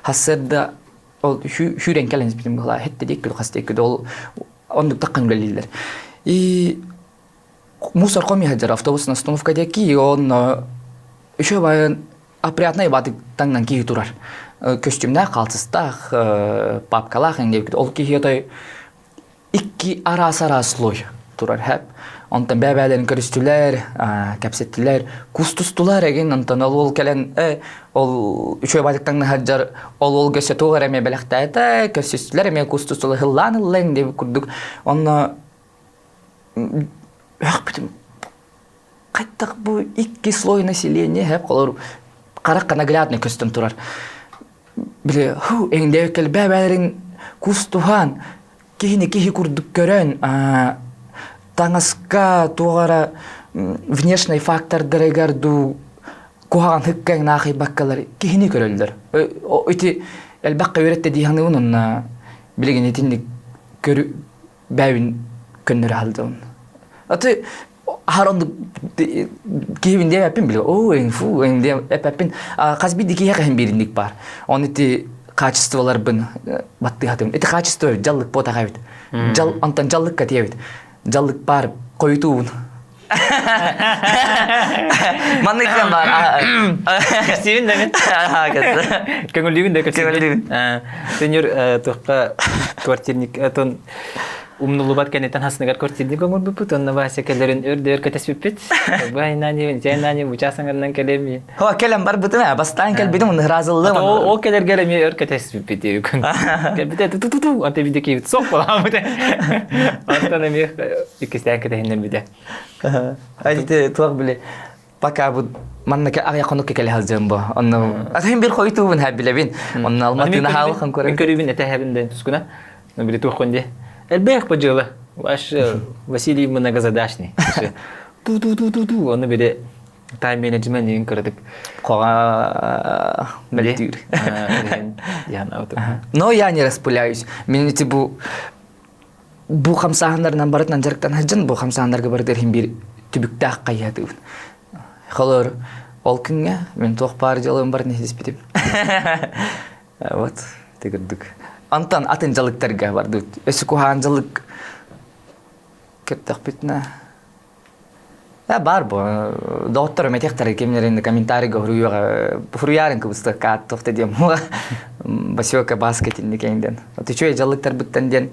хассыарда ол сүүрэн кэлэн испитим быһылаа хетте диэккү хас диэккү ол оннук таххан үлэлииллэр и мусор хомуйа сылдьар автобус остановка диэки онно еще байын опрятнай баатык таҥнан киһи турар. Көстүүмнээх, хаалтыстаах, папкалаах диэбит. Ол киһи отой икки араас-араас слой турар хэп. Онтон бэбээлэрин көрүстүлэр, кэпсэттилэр, кустустулар эгин, онтон ол ол кэлэн ол үчүгэй баатык таҥна сылдьар, ол ол көссө туох эрэ эмиэ бэлэхтээтэ, көрсүстүлэр эмиэ кустустулар, һыллаан ыллаҥ диэбит курдук. Онно өөхпүтүм Хайдах бу икки слой населения хэп холор харахха наглядно көстөн турар. Били ху эҥдээккэл бэбээлэрин кустуһан киһини киһи курдук көрөн таҥаска туох эрэ внешний фактордарыгар дуу куһаҕан һыккаҥ наахайбаккалар киһини көрөллөр. Ити элбэххэ үөрэттэ дии саныыбын онно билигин итинник көрү бэйбин көннөрө сылдьабын. Аты аһар оннук киһибин диэбэппин били оо фу диэбэппин хас биирдии киһиэхэ иһин бииринник баар. Он ити качестволарбын баттыһатым. Ити качество дьаллык буотах эбит. Дьал онтон дьаллыкка тиэбит. Дьаллык баар хойутуубун. Маннык баар. Кэпсиибин да мин. Көҥүллүүбүн да көҥүллүүбүн. Сеньор туохха квартирник отон умнуллубат кэнниттэн хасныгар квартирник оҥорбуппут онно Вася кэлэрин өр да өр кэтэспиппит. Бай нани, жай нани, бучаас аҥарынан кэлэм. Хо кэлэн барбытым ээ, бастаан кэлбитим уну ыраазыллым. Ол кэлэргэр эмиэ өр кэтэспиппит күн. Кэлбитэ ту-ту-ту, анта виде киһибит сох буолаабыт. Онтон эмиэ иккистээн кэтэһиннэрбитэ. Ити туох били пока бу манна аҕыйах хонукка кэлэ сылдьыам бу. Онно атыһын бир хойутуубун ха билэбин. Онно алматыына хаалыхан көрөн. Мин көрүүбүн этэһэбин дэн тускуна. Били туох ди. Элбэх по дьыала. Ваш Василий многозадачный. Ту-ту-ту-ту-ту. Оны били тайм-менеджмент иин кыратык Хоға мөлтүүр. Но я не распыляюсь. Мен ити бу бу хамсааһыннарынан барытынан дьарыктан сылдьан бу хамсааһыннарга барытыгар иһин биир түбүктээх хайыһатыбын. Холор ол күҥҥэ мен туох баар дьалым барытын иһиспитим. Вот, тыгырдык. Антон атын дьалыктарга бардыбыт. Өссө куһаан дьалык кэптэхпитинэ Баар бу. Доҕотторум этиэхтэрэ кимнэрин комментарийга суруйуоҕа суруйаарыҥ кыбыстыкка туох да диэм Басёка Баска итинник эҥден. Вот үчүгэй дьаллыктарбыттан диэн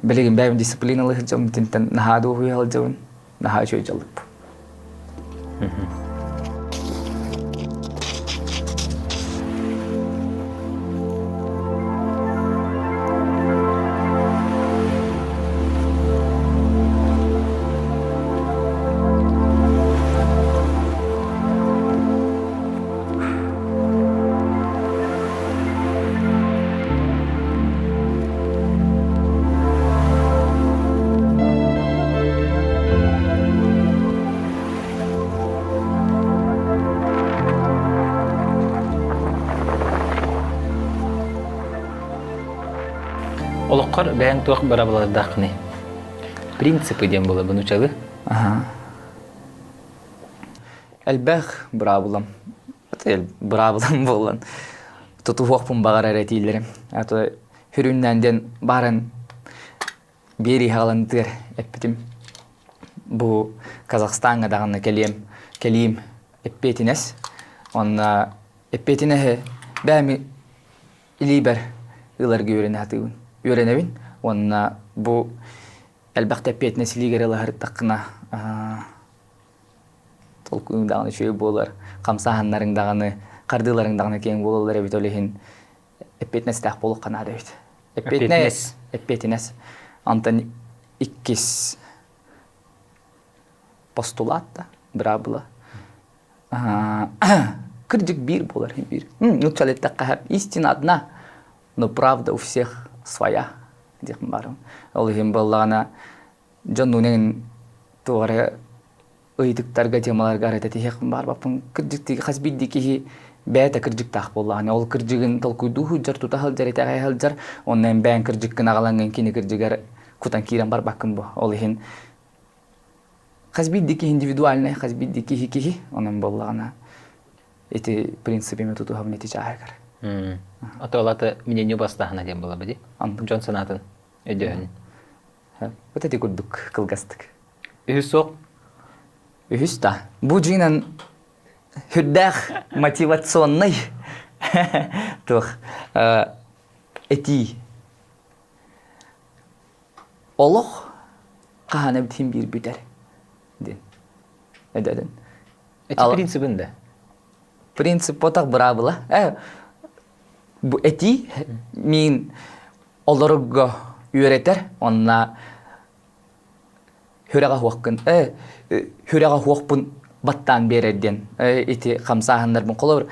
билигин бэйэм дисциплиналыы сылдьабын итинтэн наһаа дуоһуйа сылдьабын. Наһаа үчүгэй дьаллык. Олоххор бэйэҥ туох бырабылардааххыный? Принципы диэн буолабын учалы. Аха. Элбэх быраабылам. Быраабылам буолан тутуһуохпун баҕарар этиилэрим. А то хүрүннээн диэн баран биэри хаалантыар эппитим. Бу Казахстаҥҥа даҕаны кэлиэм, кэлиим эппиэтинэс. Онно эппиэтинэһи бэйэм илиибэр ыларга үөрэнэ сатыыбын. Үөрэнэбин уонна бу элбэхтэ эппиэтинэс илиигэр ылаһырдаххына толкуйуҥ даҕаны үчүгэй буолар, хамсааһыннарыҥ даҕаны, хардыыларыҥ даҕаны киэҥ буолаллар эбит ол иһин эппиэтинэстээх буолуохха наада эбит. Эппиэтинэс. Эппиэтинэс. Онтон иккис постулат да. быраабыла. Кырдьык биир буолар биир. Нууччалыы эттэххэ истина одна, но правда у всех своя диэхпин баарым. Ол иһин буоллаҕына дьоннуун туох эрэ ыйытыктарга, темаларга арыта тиһиэхпин баарбаппын. Кырдьык хас биирдии киһи бэйэтэ кырдьыктаах буоллаҕына, ол кырдьыгын толкуйдуу сылдьар, тута сылдьар, итэҕэйэ сылдьар, онно эн бэйэҥ кырдьыккын аҕалаҥҥын кини кырдьыгар кутан киирэн барбаккын бу. Ол иһин хас биирдии киһи индивидуальнай, хас биирдии киһи киһи, онон буоллаҕына ити принципими тутуһабын ити чааһыгар. Ото мнение бастаһына диэн буолар ди. Дьон санаатын өйдөһүн. Вот эти курдук кылгастык. Үһүс суох? Үһүс да. Бу дьиҥинэн сүрдээх мотивационнай туох этии. Олох хаһан эбитин биир бүтэр диэн. Эдэрин. Эти принцибин да? Принцип потах быраабыла. Бу этии мин олорорго үөрэтэр онна хүрэҕэ хуохкун хүрэҕэ хуохпун баттаан биэрэр диэн ити хамсааһыннарбын холобур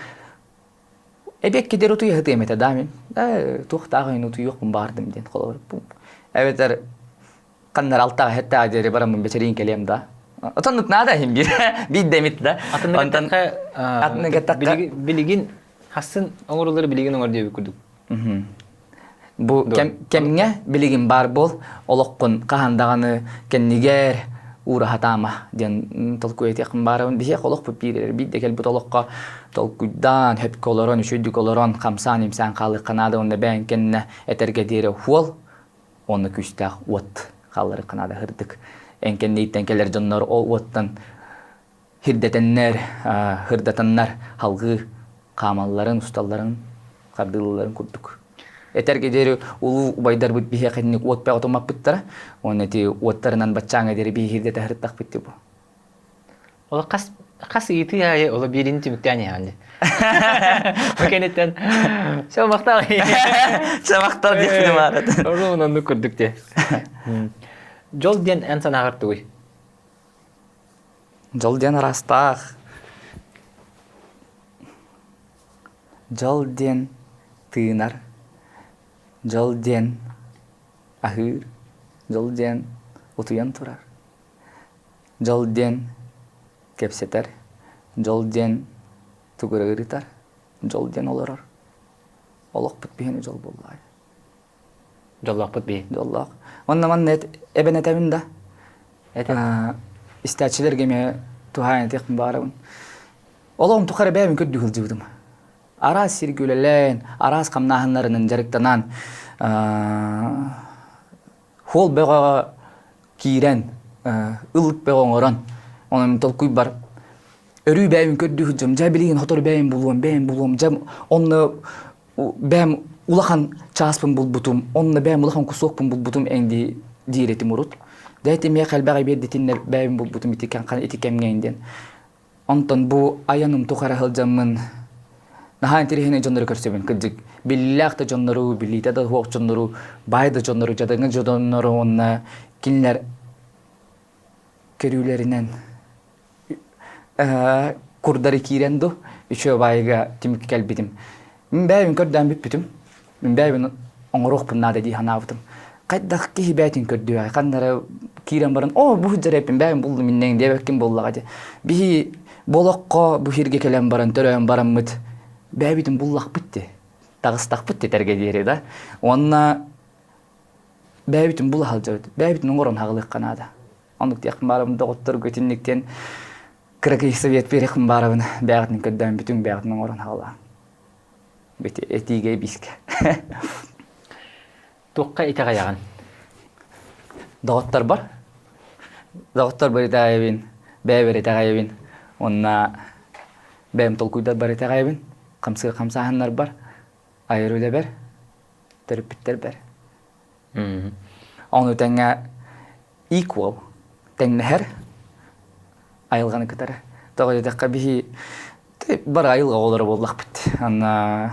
эбиэккидэр утуйа этэ да мин туохтаах ойун утуйуохпун баардым диэн холобур эбэтэр ханнар алтаҕа хеттаа диэри бараммын бэчэриин кэлиэм да отоннук наада иһин биир биирдэ да онтон билигин хассын оҥорулары билигин оҥор диэбит курдук Бу кэмҥэ билигин баар буол, олоххун хаһан даҕаны кэннигэр уураһатаама диэн толкуй этиэххин баарабын. Биһиэх олохпут биир биирдэ кэлбит олоххо толкуйдаан, сөпкө олорон, үчүгүйдүк олорон, хамсаан-имсээн хаалыахха наада уонна бэйэҥ кэннэ этэргэ диэри уол уонна күүстээх уот хаалларыахха наада һырдык. Эн кэнниттэн кэлэр дьоннор ол уоттан Һирдэтэннэр, һырдатаннар халгыы хаамалларын, усталларын, хардыылларын курдук. Этэргэ диэри улуу убайдарбыт биһиэхэ итинник уот бөҕө тумаппыттара. Уонна ити уоттарынан баччааҥҥа диэри биһи һирдэтэ сырыттахпыт дии бу. Ол хас хас ыйытыы аайы оло биирин түмүктээн иһэҕин дии. Бу кэнниттэн все махтал. Все махтал диэхпин баарат. Оруун оннук курдук дии. Дьол диэн эн санааҕар тугуй? Дьол диэн араастаах. Дьол диэн тыынар. Дьол диэн аһыыр. Дьол диэн утуйан турар. Дьол диэн кэпсэтэр. Дьол диэн тугу эрэ ырытар. Дьол диэн олорор. Олохпут биһиэнэ дьол буоллаҕай. Дьоллоохпут бии. Дьоллоох. Онно манна эбэн этэбин да. Истээччилэргэ эмиэ туһаайан этиэхпин баҕарабын. Олоҕум тухары бэйэбин көрдүү сылдьыбытым. Араас сиргэ үлэлээн, араас хамнааһыннарынан дьарыктанан, хуол бөҕөҕө киирэн, ылык бөҕө оҥорон, онон толкуйбар өрүү бэйэбин көрдүү сылдьым. Дьэ билигин сотору бэйэм булуом, бэйэм булуом. Дьэ онно бэйэм улахан чааспын булбутум, онно бэйэм улахан кусуокпун булбутум эҥ диир этим урут. Дьэ ити миэхэ элбэҕи биэрдитиннэр бэйэм булбутум ити ити кэмҥэ диэн. Онтон бу айаным тухары сылдьаммын наһаа интэриэһинэй дьоннору көрсөбүн кырдьык. Биллээх да дьоннору, билиитэ да суох дьоннору, баай да дьоннору, дьадаҥы дьоннору уонна кинилэр көрүүлэринэн курдары киирэн ду үчүгэй баайыга түмүккэ кэлбитим. Мин бэйэбин көрдөөн бүппүтүм. Мин бэйэбин оҥоруохпун наада дии санаабытым. Хайдах киһи бэйэтин көрдүөҕэй, ханна эрэ киирэн баран, оо, бу сылдьар эппин, бэйэм буллум иннэҥ диэбэккин буоллаҕа дии. Биһи бу олоххо бу сиргэ кэлэн баран, төрөөн бараммыт, бэйэбитин буллахпыт дии. Таҕыстахпыт дии диэри да. Уонна бэйэбитин була сылдьабыт, бэйэбитин оҥорон хаалыахха наада. Оннук диэхпин баарабын доҕотторго итинниктэн кыракый совет биэриэхпин баарабын бэйэҕитин көрдөөн бүтүҥ бэйэҕитин оҥорон хаалаа. Бити этиигэ бискэ. Туохха итэҕэйэҕин? Доҕотторбор. Доҕотторбор итэҕэйэбин, бэйэбэр итэҕэйэбин. Уонна бэйэм толкуйдарбар итэҕэйэбин, хамсыыр хамсааһыннарбар, айар үлэбэр, төрөппүттэрбэр. Ону тэҥэ equal тэҥнэһэр айылҕаны кытары. Тоҕо диэтэххэ биһи бары айылҕа оҕолоро буоллахпыт. Анна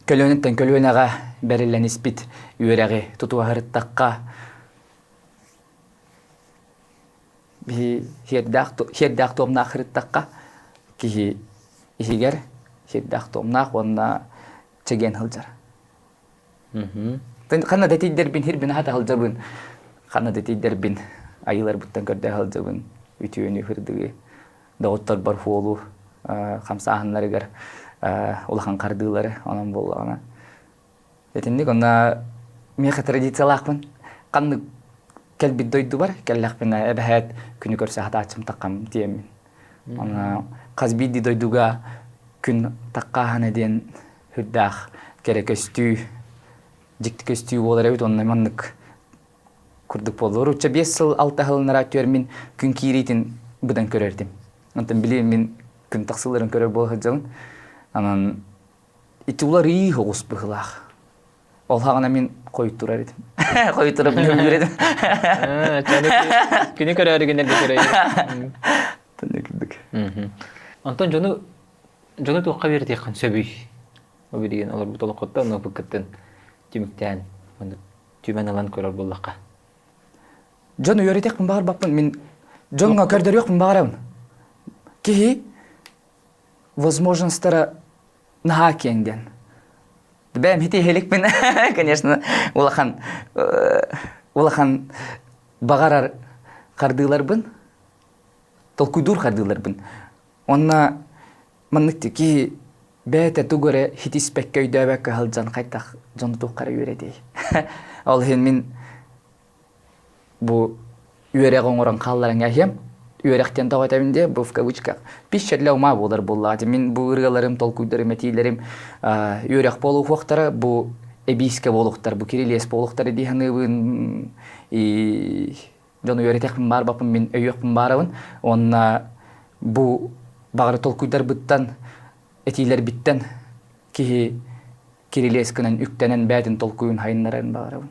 көлүөнэттэн көлүөнэҕэ бэриллэн испит үөрэҕи тутуһарыттахха Биһи сиэрдээх туомнаах сырыттахха киһи иһигэр сиэрдээх туомнаах уонна чэгиэн сылдьар. Ханна да тиийдэрбин хирбин аһата сылдьабын, ханна да тиийдэрбин айыыларбыттан көрдөһө сылдьабын, үтүөнү, сырдыгы, доҕотторбор хуолу хамсааһыннарыгар улахан хардыылары онон буоллаҕына. Итинник онно миэхэ традициялаахпын. Ханнык кэлбит дойдубар кэллэхпинэ эбэһээт күнү көрсө хатааччым таххам диэммин. Онно хас биирдии дойдуга күн таххааһына диэн сүрдээх кэрэ көстүү, дьикти көстүү буолар эбит уонна маннык курдук буолла. Уручча 5 сыл 6 сылынара түөр мин күн киириитин быдан көрөр этим. Онтон били мин күн тахсыларын көрөр буола сылдьабын. Анан ити уларыы оҕус быһылаах. Ол хаҕына мин хойуттурар этим. Хойуттурар билэр этим. Күнү көрөөрү гыннарга көрөйүн. Тэнне курдук. Онтон дьону Дьону туохха үөрэтиэххин сөбүй? Бу билигин олорбут олоххуттан опыккыттан түмүктээн маннык түмэн ылан көрөр буоллахха. Дьону үөрэтиэхпин баҕарбаппын. Мин дьоҥҥо көрдөрүөхпүн баҕарабын. Киһи возможностара наһаа киэҥ диэн. Бэйэм хитиһиликпин, конечно, улахан улахан баҕарар хардыыларбын, толкуйдуур хардыыларбын Уонна маннык киһи бэйэтэ тугу эрэ хитиспэккэ өйдөөбөккө сылдьан хайдах дьону туохха эрэ үөрэтиэй. Ол иһин мин бу үөрэҕи оҥорон хаалларан иһиэм. Үөрэх диэн тоҕо этэбин диэ, бу в кавычках пища для ума буолар буоллаҕа. Мин бу ырыаларым, толкуйдарым, этиилэрим үөрэх буолуохтара, бу эбиискэ буолуохтар, бу кирилиэс буолуохтара дии саныыбын. И дьону үөрэтиэхпин баарбаппын мин өйүөхпүн баарабын уонна бу баҕары толкуйдарбыттан этиилэрбиттэн киһи кирилиэс гынан үктэнэн бэйэтин толкуйун хайыннарарын баҕарабын.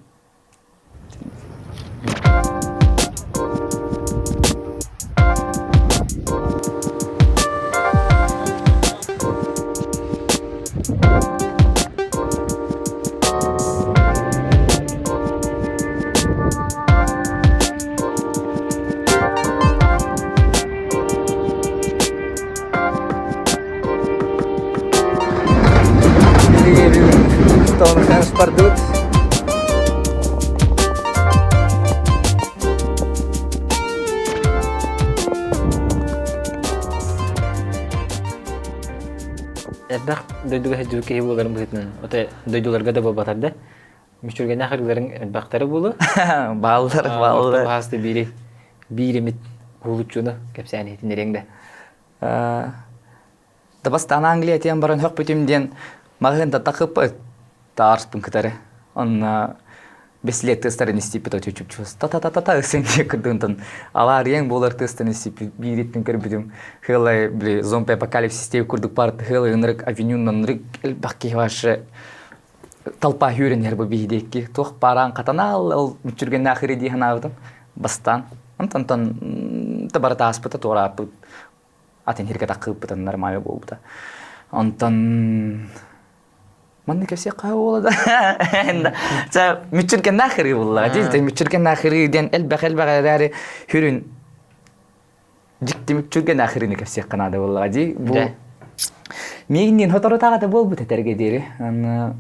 Бардыбыт. Элбэх дойдуга сылдьыбыт киһи буоларын быһыытынан, отой дойдуларга да буолбатар да, Мүччүргэннээх ырыаларыҥ элбэхтэрэ буолуо. Бааллар, бааллар. Баасты биири биир эмит уһулуччуну кэпсээн иһитиннэриэҥ да. Да бастаан Англия тиэн баран хөхпүтүм диэн маҕаһыын тахыппыт таарспын кытары. Онно бэслет тыастарын истиппит очучупчус та-та-та-та ысыҥ диye кырдыынтан аварияң буолар тыастан истиппит биириттин көрбүтүм хылай били зомби апокалипсис диye курдук бар хылай ынырык авенюннан ынырык элбэх киһи вообще толпа үүрэн иһэр бу биһидиэкки туох баараан хатанаал ол мүччүргэннээх ыры дии санаабытым бастаан онтон та барыта ааспыта туорааппыт атын сиргэ таккыыппытын нормально буолбута онтон манна кэпсиэххэ буола да чэ мүччүргэннээх ырыы буллаҕа дии мүччүргэннээх ырыы диэн элбэх элбэх эрээри хүрүн дьикти мүччүргэннээх ырыыны кэпсиэххэ наада буоллаҕа дии бу миигинниин соторутааҕыта буолбут этэргэ диэри аны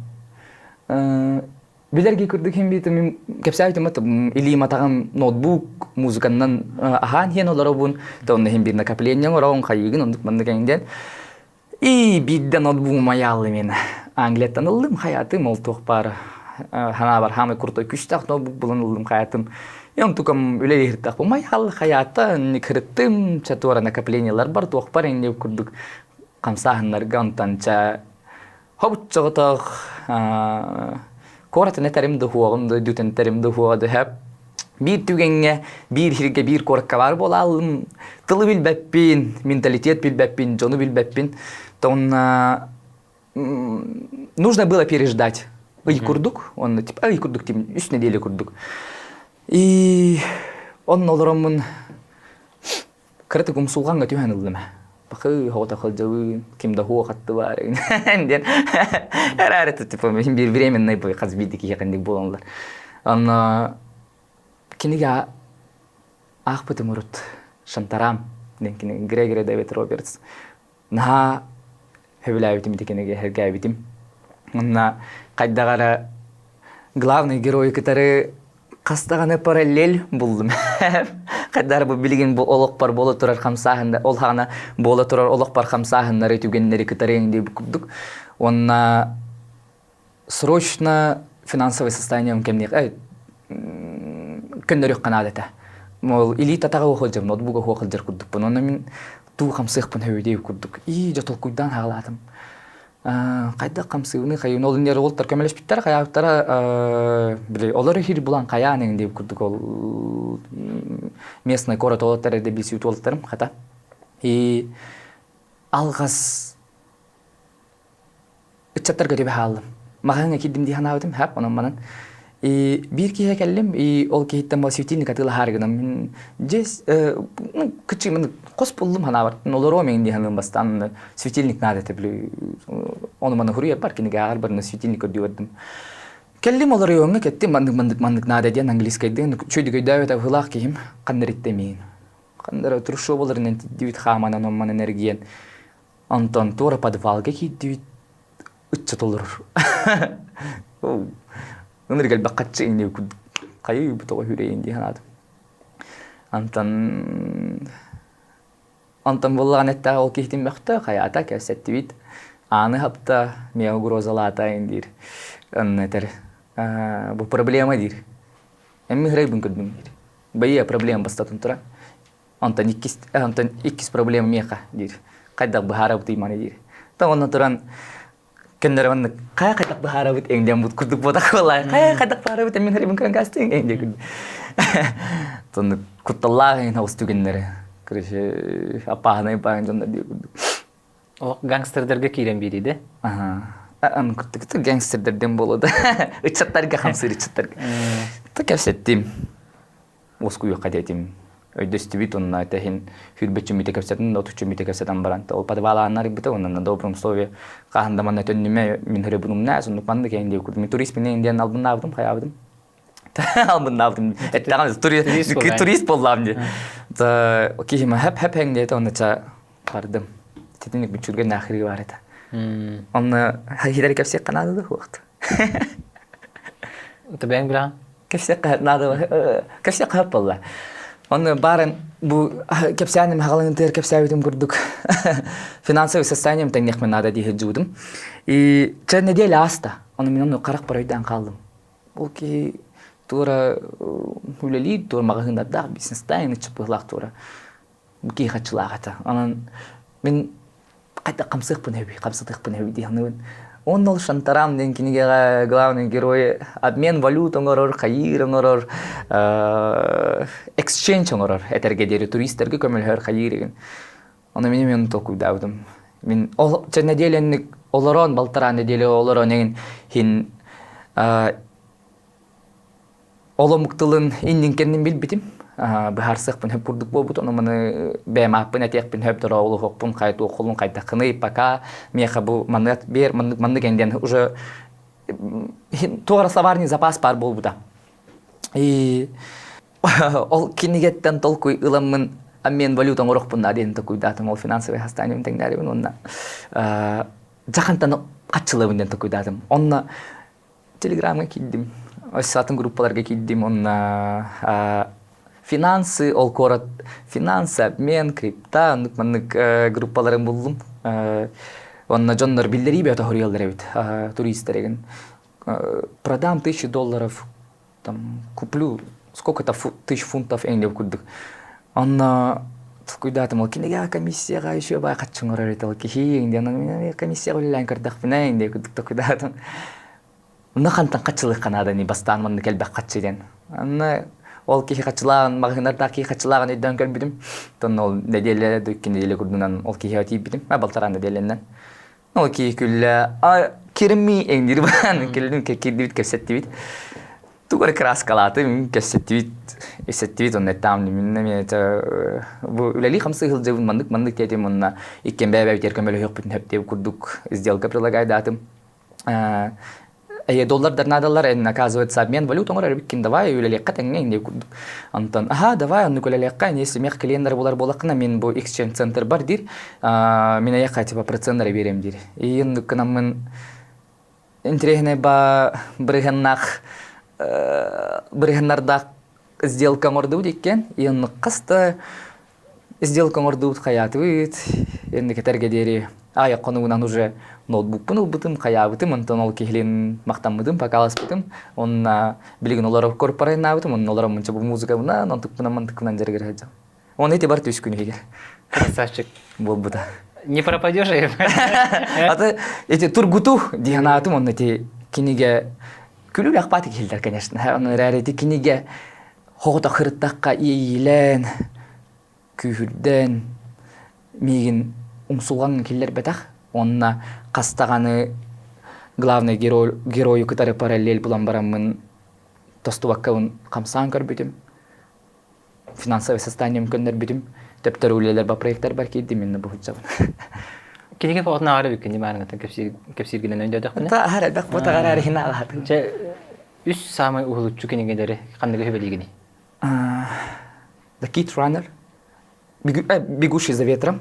билэрги курдук иһин биитим мин кэпсээбитим илиим атаҕым ноутбук музыканнан аһаан иһэн олоробун то онно иһин биир накопление оҥороҕун хайыыгын оннук маннык эҥин диэн И биирдэ ноутбугум айааллым мин Англияттан ыллым хайаатым ол туох баар ханаабар хаамай крутой күстээх ноутбук булан ыллым хайаатым и онтукам үлэлииртах умайааллы хайаата кырыттым ча туора накоплениелар бар туох бар инни курдук хамсааһыннарга онтон ча хобуччоҕотох куоратын этэрим да хуоҕум дойдутун этэрим да хуоҕа дөһөп биир түгэҥҥэ биир сиргэ биир куоракка баар буолаалым тылы билбэппин менталитет билбэппин дьону билбэппин тонна нужно было переждать ый курдук онно типа ый курдук тим үс неделя курдук и онно олороммун Кыратык умсулҕаҥҥа түһэн ыллым. Бакы оҕото сылдьабын, ким да хуох аттыбар диэн эрээри типа биир временный бу хас биирдии киһиэхэ инник буолаллар. Онно кинигэ аахпытым урут. Шантарам диэн кинигэ Грегори Дэвид Робертс. Наһаа сөбүлээбитим ити кинигэ сэргээбитим. Онно хайдах эрэ главный геройу кытары хас даҕаны параллель буллум. Хайдах эрэ бу билигин бу олохпор буола турар хамсааһыннар, ол хаҕана буола турар олохпор хамсааһыннары, түгэннэри кытары диэбит курдук. Уонна срочно финансовое состоянием кэмниэх көннөрүөххэ наада этэ. Ол илии татаҕа уохулдьар, ноутбуга уохулдьар курдукпун. Онно мин туу хамсыахпын сөбүдэй курдук. Ии, дьэ толкуйдаан хаалаатым. Хайдах хамсыыбыный хайыын ол иннигэр уолтар көмөлөспүттэр хайаабыттара били олор иһир булан хайаан эҥин диэбит курдук ол местный город уолаттар эрдэ билсибит уолаттарым хата. И алҕас ыччаттарга түбэ хааллым. Маҕаһыыҥҥа киирдим дии санаабытым, хэп, онон манан. И биир киһи кэллим, и ол киһиттэн бу светильник атыылаһаары гынан мин дьэ ну кыччыгын хос буллум санаабар олоруом эҥин дии саныым бастаан светильник надо этэ били ону маны хуруйар бар кинигэ ааҕар барына светильник көрдүү бардым. Кэллим олоруйуоҥҥа кэттим маннык маннык маннык надо диэн английскайдыын чүйдүк өйдөөбөт абыһылаах киһим ханнаритта миин. Ханнара трущобаларынан тиддибит хааманан онманан эргийэн Онтон туора подвалга киирдибит ыччат олорор. Ынырык элбэх хаччы инни курдук хайыы бу тоҕо хүрейин дии санаатым. Антон Онтон буоллаҕына эттээх ол киһитин мөхтө, хайаата кэпсэттибит. Ааны хапта, миэхэ угрозалаата диир. Онно этэр, бу проблема диир. Эмми хырайбын көрдүм диир. Бэйэ проблема бастатын тура. Онтон иккис, онтон иккис проблема миэхэ диир. Хайдах быһаарабытый маны диир. Та онно туран көннөрө маннык хайа хайдах быһаарабыт эҥ диэн бут курдук буотах буоллаа. Хайа хайдах быһаарабыт эмин харибын көрөн каастыҥ эҥ диэн Тоннук кутталлаах эҥин оҕус түгэннэри. Короче, опаһынай баайын дьоннор диир курдук. Ол гангстердерге киирэн биэрииде. Аха. Аны курдук гангстердерден буолуо да. Ыччаттарга хамсыыр ыччаттарга. Та кэпсэттим. уоскуйуохха диэтим. Өйдөстүбүт уонна тэһин хүрбэччүммүтэ кэпсэтэн, отуччуммүтэ кэпсэтэн баран, ол подвалааннар арыйбыта уонна на добром слове хаһан да манна төннүмэ мин хөрөбүн умнаа, соннук маннык эҥин диэбит курдук. Мин турист минэ диэн албыннаабытым, хайаабытым. Албыннаабытым. Эттэҕин турист буоллаам дии. Киһим хэп хэп эҥ диэтэ, онно ча бардым. Титиник бүчүргэн нахры бар этэ. Онно хихидери кэпсиэххэ наада да хуохт. Ты бэйэҥ билэҕин? Кэпсиэххэ наада кэпсиэххэ сөп буолла. Онно баарын бу кэпсээним хаҕалыҥытыгар кэпсээбитим курдук финансовый состоянием тэҥниэхпин наада дии сылдьыбытым. И чэ неделя ааста. Ону мин онно харах барайдаан хааллым. Ол киһи туора үлэлиир, туора маҕаһыыннардаах, бизнестаах, ыччат быһыылаах туора. Бу киһи хаччылаах этэ. Онон мин хайдах хамсыахпын сөбүй, хамсатыахпын сөбүй дии саныыбын. Уонна ол Шантарам диэн кинигэҕэ главный герой обмен валют оҥорор, хайыыр оҥорор, exchange оҥорор этэргэ диэри туристарга көмөлөһөр хайыыр игин. Ону мин мен толкуйдаабытым. Мин ол чэ нэдиэлэнник олорон балтараа нэдиэлэ олорон игин хин Ол омук тылын иннин-кэннин билбитим. Быһаарсыахпын сөп курдук буолбут. Ону маны бэйэм ааппын этиэхпин сөп, дорооболуһуохпун, хайдуоххулун, хайдаххыный, пока миэхэ бу маннык биэр, маннык маннык диэн уже туох эрэ словарный запас баар буолбута. И ол кинигэттэн толкуй ыламмын обмен валют оҥоруохпун наада диэн толкуйдаатым. Ол финансовый состоянием тэҥнээрибин уонна дьахантан хаччылабын диэн толкуйдаатым. Онно Телеграмҥа киирдим. Өссө атын группаларга киирдим. Онно финансы, ол куорат финансы, обмен, крипта, оннук маннык группаларын буллум. Онно дьоннор биллэрии бөтө хоруйаллар эбит туристар эгин. Продам 1000 долларов, там куплю сколько-то тысяч фунтов эҥин курдук. Онно толкуйдаатым ол кинигэ комиссияҕа еще бай хаччы оҥорор этэ ол киһи диэн комиссияҕа үлэлээн көрдөхпүнэ диэн курдук толкуйдаатым. Онно хантан хаччылыахха нааданы бастаан маннык элбэх хаччы диэн. Онно ол киһи хаччылааҕын маҕаһыынардаах киһи хаччылааҕын өйдөөн көрбүтүм. Онно ол нэдиэлэ да икки нэдиэлэ курдунан ол киһиэхэ тиийбитим. Балтараа нэдиэлэннэн. Ол киһи күллэ, а кирми эҥдир баан кэллим кирдибит кэпсэттибит. Тугу эрэ краскалаатым, кэпсэттибит, исэттибит онно эттэҕим мин эмиэ бу үлэлии хамсыы сылдьабын маннык маннык диэтим уонна иккиэн бэйэ-бэйэбитигэр көмөлөһүөхпүтүн сөп диэбит курдук сделка предлагайдаатым. Эйе доллардар наадалар, эн оказывается обмен валют оҥорор эбиккин, давай үлэлиэххэ тэҥҥэ инде курдук. Онтон аха, давай оннук үлэлиэххэ, если мех клиеннэр булар буолаххына, мин бу exchange центр бар диир, мин эйэхэ типа проценнары биэриэм диир. И оннук гынаммын интэриэһинэй ба бырыһыннаах бырыһыннардаах сделка оҥордубут иккиэн. И оннук хас да сделка оҥордубут хайаатыбыт. Энни кэтэргэ диэри аайа хонугунан уже ноутбукпун ылбытым, хайаабытым, онтон ол киһилин махтаммытым, покаласпытым. Онна билигин олорор корпорайнаабытым, онно олороммун бу музыкабынан, онтукпунан мантыкпынан дьарыгыр сылдьам. Оны ити бар түс күн иһигэр. Красавчик. Буолбута. Не пропадешь Аты эти тургуту диэн аатым онно ити кинигэ күлүүлээх бааты киһилдэр, конечно. Оны эрээри ити кинигэ хоҕото хырыттахха иэйиилээн, күүһүрдэн миигин умсулҕаҥҥа киллэрбэтэх. Уонна хастаҕаны главный герой, геройу кытары параллель булан бараммын тостубаккабын хамсаан көрбүтүм. Финансовый состоянием көннөрбүтүм. Төптөр үлэлэр ба проекттарбар киирдим инна бу сылдьабын. Кинигэ фототун аҕара бүккүн димаарыҥыттан кэпсииргинэн өйдөөтөхпүнэ. Та аһар элбэх бу таҕараар иһин аҕаһатын. Чэ үс саамай уһулуччу кинигэлэри ханныгы сүбэлиигиний? The Kid Runner, Бегущий за ветром,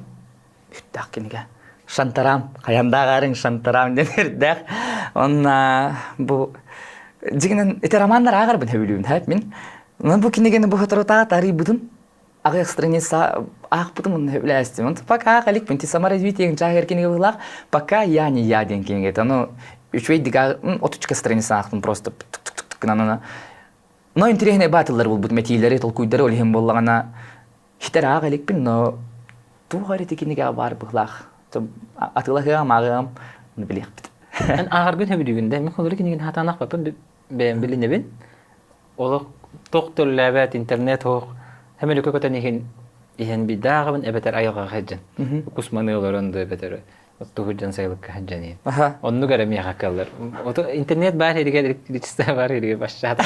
үрдээх кинигэ. Шантарам, хаяндаах Шантарам диэн үрдээх. Онна бу дьигинэн ити романнар ааҕарбын сөбүлүүбүн хэп мин. Бу кинигэни бу соторутаа арыйбытым. Аҕыйах страница аахпытым онно сөбүлээстим. Онто пока аах иликпин. Ти саморазвитиеҥ чааһыгар кинигэ быһыылаах. Пока я не я диэн кинигэ. Ону үчүгэйдик отучка страница аахтым просто гынан Но интэриэһинэй баатыллар булбут мэтиилэри, толкуйдары ол иһин буоллаҕына хитэр аах иликпин, но туох эрэ ити кинигэҕэ баар быһыылаах. Атыылаһыам, ааҕыам, ону билиэхпит. Эн ааҕаргын сөбүлүүгүн да, мин холобур кинигин хатаан аахпаппын бэйэм билинэбин. Олох туох төллөөбөт, интернет суох, хэмэлүкэ көтөн иһин иһэн биирдэ ааҕабын эбэтэр айылҕаҕа сылдьан. Кусманы олорон да эбэтэр туһуйдан сайылыкка сылдьан иһин. Оннук эрэ миэхэ кыаллар. Ото интернет баар иригэр, электричество баар иригэр башчаата.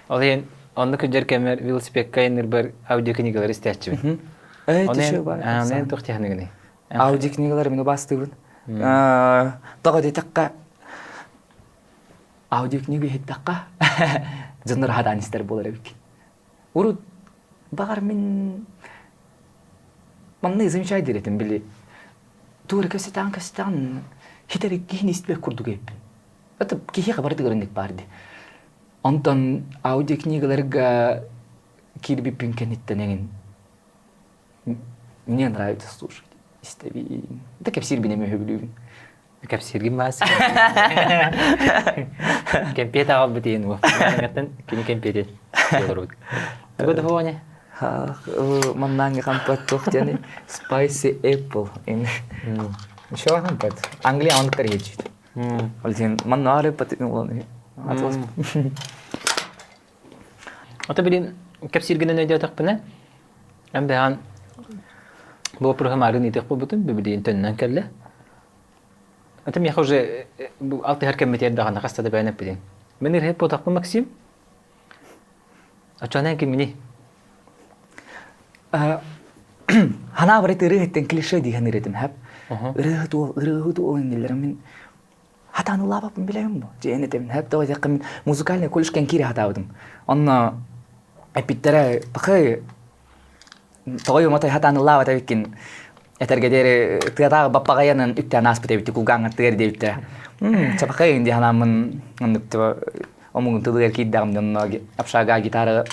Ол иһин оннук күндэр кэмэр велосипедка айаннырбар аудиокнигалары истээччибин. Э, түшө бар. Аны туох тиһаныгыный? Аудиокнигалары мин убаастыыбын. Тоҕо диэтэххэ аудиокнига иһиттэххэ дьоннор хадаан истэр буолар эбиккин. Урут баҕар мин маннык замечай диир этим били туора кэпсэтэҕин кэпсэтэҕин хитэр киһини истибэт курдук эппин. Это киһиэхэ барытыгар инник баар дии. Онтон аудиокнигаларга киирбиппин кэнниттэн эҥин мне нравится слушать истэбин. Да кэпсиирбин эмиэ сөбүлүүбүн. Кэпсииргин баас. Кэмпиэт аҕалбыт иһин уоппутун кини кэмпиэтин олорбут. Тугу да хуоня? Маннааҥҥы хампат туох диэни Spicy Apple. Еще хампат. Англия оннуктар иһиччит. Ол диэн маннаары пат Ото билин кэпсииргинэн өйдөөтөхпүнэ, эн бэҕэн бу вопроһу маарыын ыытыах буолбутум, билигин төннөн кэллэ. Это миэхэ уже бу алтыһар кэммитигэр даҕаны хаста да бэйэн эппитиҥ. Мин ырыһыт буотахпын Максим. Оччоҕуна эн кимминий? Ханаа барыт ырыаһыттан клише диэн ырыатым хэп. Ырыаһыт уол, ырыаһыт уол иннилэрин мин хатаан ылаабаппын билэбин бу. Дьиэн этим хэп тоҕо диэххэ мин музыкальный колледжка киирэ хатаабытым. Онно эппиттэрэ пахай тоҕой уматай хатаан ыллаабат эбиккин этэргэ диэри тыатааҕы баппаҕайанан үктээн ааспыт эбит кулгааҥҥа тыар диэбиттэрэ. Чапахай дии санааммын оннук омугун тылыгар киирдэҕим дьонно общага гитара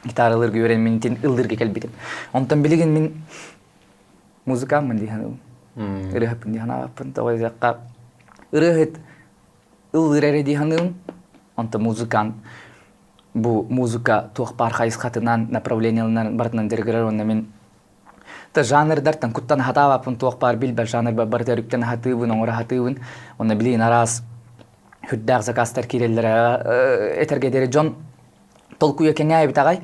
гитаралыырга үөрэммин ыллыырга кэлбитим. Онтон билигин мин музыкаммын дии саныыбын. Ырыаһыппын дии санаабаппын. Тоҕо диэтэххэ ырыаһыт ыллыыр эрэ дии саныыбын. Онтон музыкант бу музыка туох баар хайысхатынан, направлениеларынан барытынан дьарыгырар уонна мин та жанрдартан куттан хатаабаппын туох баар билбэт жанр барыта өрүктэн хатыыбын, оҥоро хатыыбын. Онно билигин араас үрдээх заказтар киирэллэрэ этэргэ диэри дьон толкуйа кэҥээбит аҕай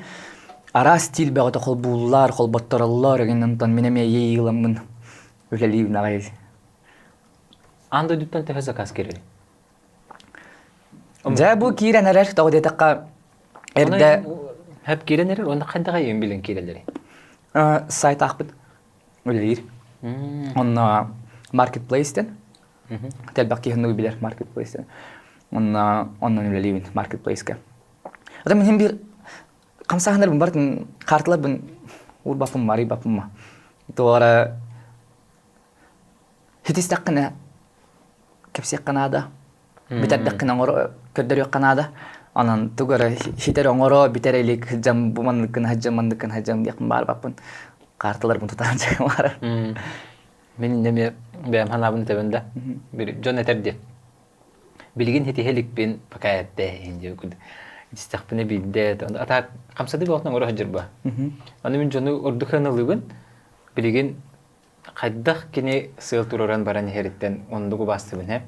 араас стиль бөҕөтө холбууллар, холботтороллор игин онтон мин эмиэ иэйииламмын үлэлиибин аҕай. Аан дойдуттан төһө заказ киирэрий? Дьэ бу киирэн эрэр, тоҕо диэтэххэ эрдэ Хэп киирэн эрэр, уонна хайдах айым билэн киирэллэрий? Сайт аахпыт үлэлиир. Онно маркетплейстен элбэх киһи оннугу билэр маркетплейстен. Онно оннон үлэлиибин маркетплейска. Ата мин бир хамсааһыннарбын бартын карталарбын уурбаппын марыйбаппын ма. Туора хитистэххинэ кэпсиэххэ наада. Бүтэрдэххинэ оҥоро көрдөрүөххэ наада. Онон тугу эрэ хитэр оҥоро бүтэр илик сылдьан бу манныккын сылдьан манныккын сылдьан диэхпин баарбаппын. Карталарбын тутаан чагамара. Мин иннэ бэйэм санаабын этэбин да. Бир дьон этэр диэн. Билигин хитиһэ иликпин пока эрдэ иһин диэн курдук. Истэхпинэ биирдэ ата хамсады буолтан оҥоро сылдьар ба. Аны мин дьону ордук сыаналыыбын. Билигин хайдах кини сыал туруоран баран иһэриттэн оннук убаастыбын һэ.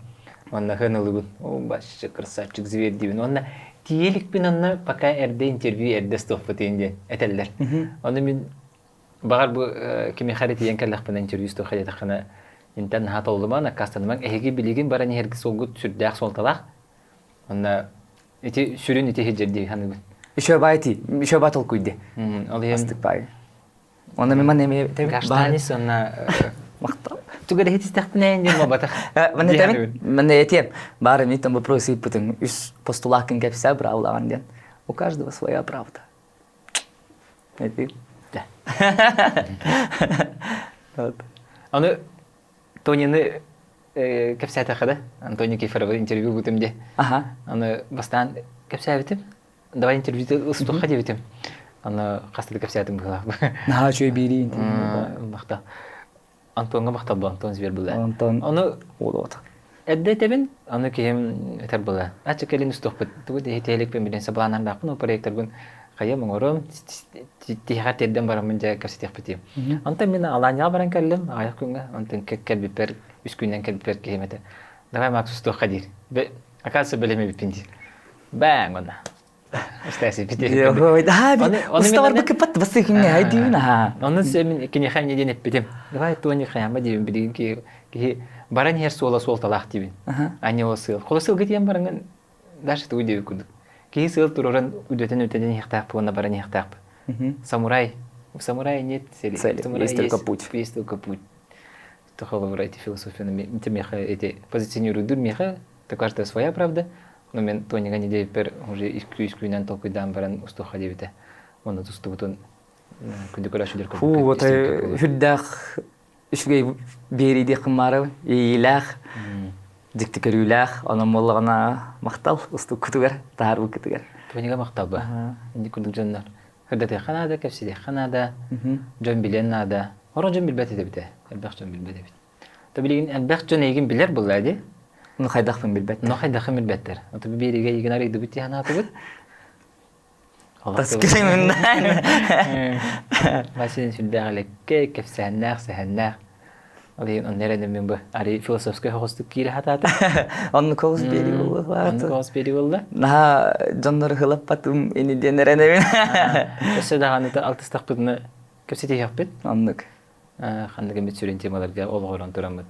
Онно сыаналыыбын. О, бачча красавчик зверь диибин. Уонна тиийэ иликпин онно пока эрдэ интервью эрдэ ыстуохпут диэн этэллэр. Ону мин Баҕар бу кимиэхэ эрэ тиийэн кэллэхпинэ интервью устуохха диэтэххинэ интэн наһаа толлумаҥ, аккаастанымаҥ. Эһиги билигин баран иһэргэ суолгут сүрдээх суолталаах. Онно ити сүрүн ити иһирдьэр дии саныыбын. Еще бай ти, еще ба толкуйди. Ол иһин Астык бай. Онно мен манна эме Гаштанис онно мактал. Туга да хитистэхпинэ диэн буолбатах. Манна этэмин, манна этиэм. Бары мен там вопрос ыйыппытыҥ. Үс постулакын кэпсээ браавлаган диэн. У каждого своя правда. Этиим. Вот. Аны Тонины кэпсээтэххэ да, Антоний Никифоровы интервью бутум де. Аха. Аны бастаан кэпсээбитим. Давай интервью устуохха диэбитим. Аны хаста да кэпсээтим быһыылаах. Наһаа үчүгэй биэрии интервью. Махтал. Антоҥҥа махтал бу Антон Зверь была. Антон Ону уолуота. Эрдэ этэбин, аны киһим этэр была. Ачча кэлин устуохпут. Тугу тиһиликпин билэн сабалаанардаахпын, ол проекторбун хайа оҥорум, тиһэҕэр тиэрдэн бараммын дьэ кэпсэтиэхпит Онтон мин Аланияҕа баран кэллим, аҕыйах күҥҥэ. Онтон кэлбиппэр, үс күнүнэн кэлбиппэр киһим этэ. Давай Макс устуохха диир. Оказывается, бэлэм эбиппин диир. Бэҥ онно. Усталарбыкыппат басыхиҥҥэ хайдыыбын аха. Онон мин киниэхэ эмне диэн эппитим. Давай Тони хайаама диибин билигин киһи баран иһэр суола суолталаах диибин. Ани ол сыал. Холо сылгы тиийэн бараҥын дальше тугу диэбит курдук. Киһи сыал тураран үдэтэн үтэнэн иһиэхтээх уонна баран иһиэхтээх. Самурай. У самурая нет цели. Цели. Есть только путь. Есть только путь. Холобура эти философияны миэхэ эти позиционируйдур миэхэ то каждая своя правда. Но мен Тонига неделя уже искүү-искүүнэн толкуйдаан баран устуохха диэбитэ. Онно тустубутун күндү көрөөччүлэр Фу, вот үрдээх үчүгэй биэрии диэххин баарабын. Иэйиилээх, дьикти көрүүлээх, онон буоллаҕына махтал устуккутугар, таһаарбыккытыгар. Тонига махтал ба. Инди курдук дьоннор. Хырдатыахха наада, кэпсэтиэххэ наада, дьон билиэн наада. Хоро дьон билбэт этэбитэ. Элбэх дьон билбэт эбит. То билигин элбэх дьон эйигин билэр буолла дии. Ну хайдахпын билбэттэр. Ну хайдахын билбэттэр. Ото биэриигэ эйигин арыйдыбыт дии санаатыбыт. Таскыймын Василий сүрдээх элеккэй, кэпсээннээх, сэһэннээх. Ол иһин онно эрэним мин бу ари философскай хоҕустук киирэ хатаата. Оннук оҕус биэрии буолла. Оннук оҕус биэрии буолла. Наһаа дьоннору хылаппатым ини диэн эрэнэбин. Өссө даҕаны алтыстахпытына кэпсэтиһиэхпит. Оннук. Ханнык эмит сүрүн темаларга олоҕуран тураммыт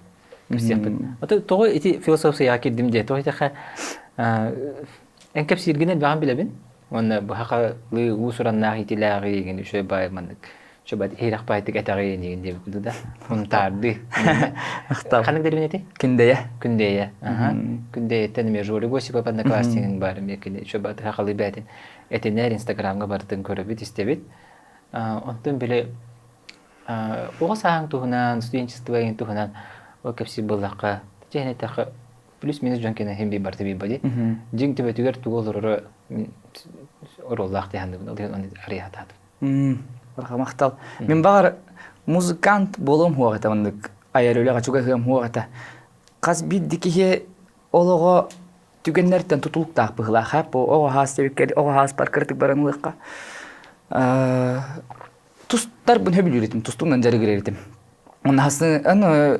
кэпсиэхпит. Ото тоҕо ити философияҕа киирдим диэ. Тоҕо итэхэ эн кэпсииргин элбэҕин билэбин. Уонна быһахалыы уус-ураннаах итилээҕи игин үчүгэй баай маннык үчүгэй иһирэх баайтык этэҕи инигин диэбит да. Мунтаардыы. Ханнык деревня эти? Күндэйэ. Күндэйэ. Күндэйэттэн эмиэ Жорик Осипов одноклассникын бар эмиэ кини үчүгэй баай хахалыы бээтин этинэр инстаграмҥа барытын көрөбүт истэбит. Онтон били Оҕо сааһыҥ туһунан, студенчество эҥин туһунан ол кэпсиир буоллахха, чэһин эттэххэ, плюс-минус дьон кэнэ иһин барыта биир бади. Дьиҥ төбөтүгэр тугу олороро оруоллаах дии саныыбын, ол иһин ону арыйа сатаатым. Барҕа махтал. Мин баҕар музыкант буолуом суох этэ оннук айар үлэҕэ чугаһыам суох этэ. Хас биирдии киһи олоҕо түгэннэртэн тутулуктаах быһыылаах ээ. Бу оҕо хаас диэбиккэ оҕо хааспар кыратык баран ылыахха. Тустарбын сөбүлүүр этим, тустуунан дьарыгырар этим. Онно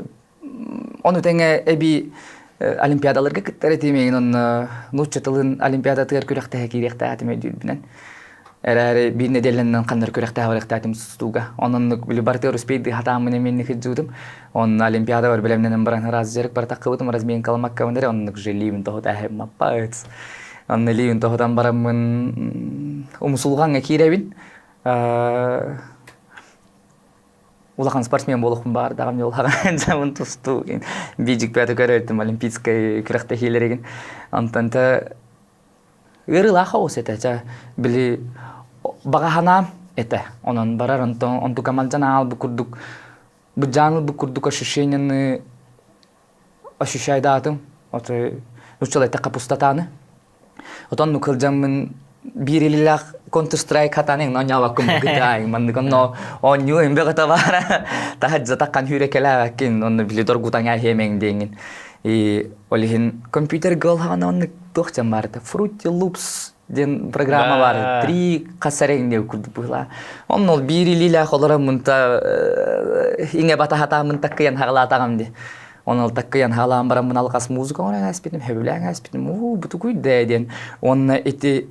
ону тэҥэ эбии олимпиадаларга кыттар этим, эҥин онно нуучча тылын олимпиадатыгар күрэхтэһэ киириэхтээх этим өйдүүрбүнэн. Эрээри биир нэдиэлэнэн ханнар күрэхтэһэ барыахтаатым тустууга. Ононнук били барытыгар успейдыы хатааммын эмиэнник сылдьыбытым. Онно олимпиадабар бэлэмнэнэн баран раз дьарык баратаххыбытым разминкаламаккабын эрэ оннук же илиибин тоһута эһэммаппа Онно илиибин тоһутан бараммын умсулҕаҥҥа киирэбин. Улахан спортсмен буолуохпун баҕардаҕым дьоллоҕа дьабын тустуу биидьик бэйэтэ көрөөттүм олимпийскай күрэхтэһиилэригин. Онтон та ыарыылаах оҕус этэ ча били баҕа санаам этэ. Онон барар онтон онтукам алдьан аалбыт курдук быдьаан ылбыт курдук ощущениены ощущайдаатым. Отой нуччалай эттэххэ пустотаны. Отон ну кылдьаммын биир илилээх Counter Strike хатаан эҥ оонньообоккун гытаай маннык онно оонньуу эмбэ гата баара таһырдьа таххан хүүрэ кэлээбэккин онно били доргутаҥ эһиэмэҥ диэҥин и ол иһин компьютер гылһаҕына оннук туох дьон баар этэ Fruity Loops диэн программа баар три хасареҥ диэн курдук быһыылаа онно ол биир илиилээх олороммун та иҥэ батаһатааммын таккыйан хаҕалаатаҕым дии Онон таккыйан хаалаан бараммын алҕас музыка оҥорон ааспытым, сөбүлээн ааспытым, уу бутугуй да диэн. Уонна ити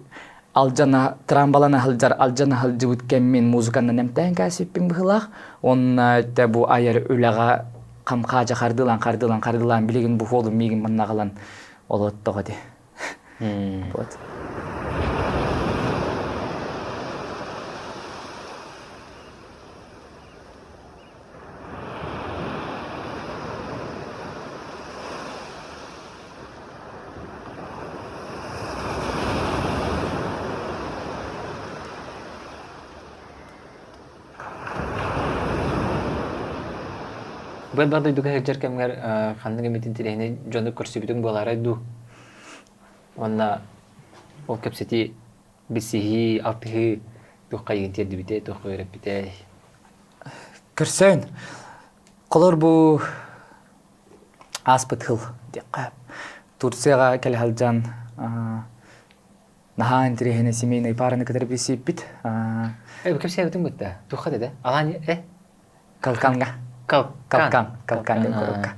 алдьана, трамбалана сылдьар алдьана сылдьыбыт кэммин музыканнан эмтээн кээспиппин быһыылаах. Уонна итэ бу айар үлэҕэ хам-хаадьа хардыылаан хардыылаан хардыылаан билигин бу хуолум миигин манна аҕалан олоттоҕо дии. Вот. Бу элбэх дойдуга сылдьар кэмҥэр ханнык эмит интэриэһинэй дьону көрсүбүтүҥ буолаарай дуу? Уонна ол кэпсэтии, билсиһии, алтыһыы туохха эйигин тиэрдибитэй, туохха үөрэппитэй? Көрсөн, холор бу ааспыт сыл диэххэ Турцияҕа кэлэ сылдьан наһаа интэриэһинэй семейный параны кытары билсибиппит. Э, кэпсээбитиҥ бытта. Туохха дede? Алан э? Калканга. Калкан. Калкан диэн курукка.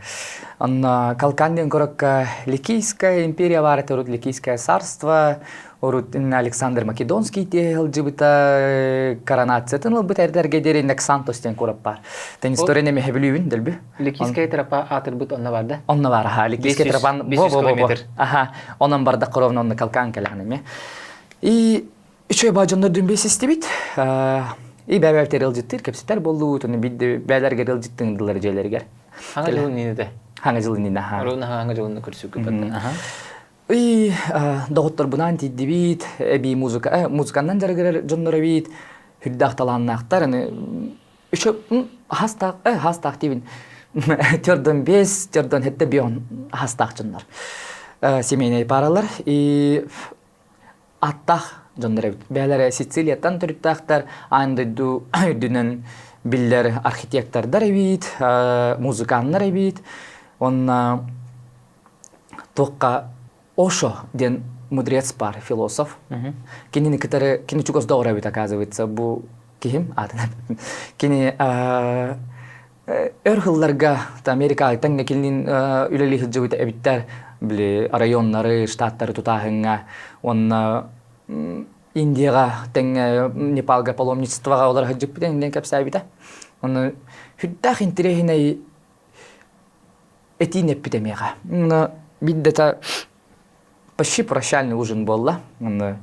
Онно Калкан диэн курукка Ликийская империя баар этэ, урут Ликийское царство, урут Александр Македонский тиэ сылдьыбыта, коронациятын ылбыт эрдэргэ диэри Ксантос диэн курап баар. Тен история неме хэбилүүбүн дэлби. Ликийская тропа аатырбыт онно бар да? Онно бар, аха. Ликийская тропан бо бо бо. Аха. Онон бардак ровно онно Калкан кэлэҕин эме. И Үчүгэй баа дьоннор дүнбэс истибит. И бэбэбитер ылдьыттыр, кэпсэтэр боллуут, оны бидде бээлэргер ылдьыттыҥдылар дьиэлэригэр. Хаҥа дьылын иннинэ. Хаҥа дьылын иннинэ, аха. Руна хаҥа дьылын көрсүккэ бата. И доҕотторбунаан тиийдибит, эбии музыка, музыканнан дьарыгырар дьоннор эбит, үрдээх талааннаахтар, аны үчө хастаах, хастаах диибин. Төрдөн бес, төрдөн хетте бион хастаах дьоннор. Семейный паралар. И аттаах дьоннор эбит. Бэйэлэрэ Сицилияттан төрүттээхтэр, аан дойду үрдүнэн биллэр архитектордар эбит, музыканнар эбит. Онно туохха Ошо диэн мудрец бар, философ. Кинини кытары, кини чугас доҕор эбит, оказывается, бу киһим аатын Кини өр сылларга Америкаҕа кинилин үлэлии сылдьыбыт эбиттэр били районнары, штаттары тутааһыҥҥа уонна Индияҕа тэҥҥэ Непалга паломничествоҕа олоро сылдьыппыт диэн кэпсээбитэ. Онно сүрдээх интэриэһинэй этиин эппит эмиэхэ. Биирдэ почти прощальный ужин буолла. Онно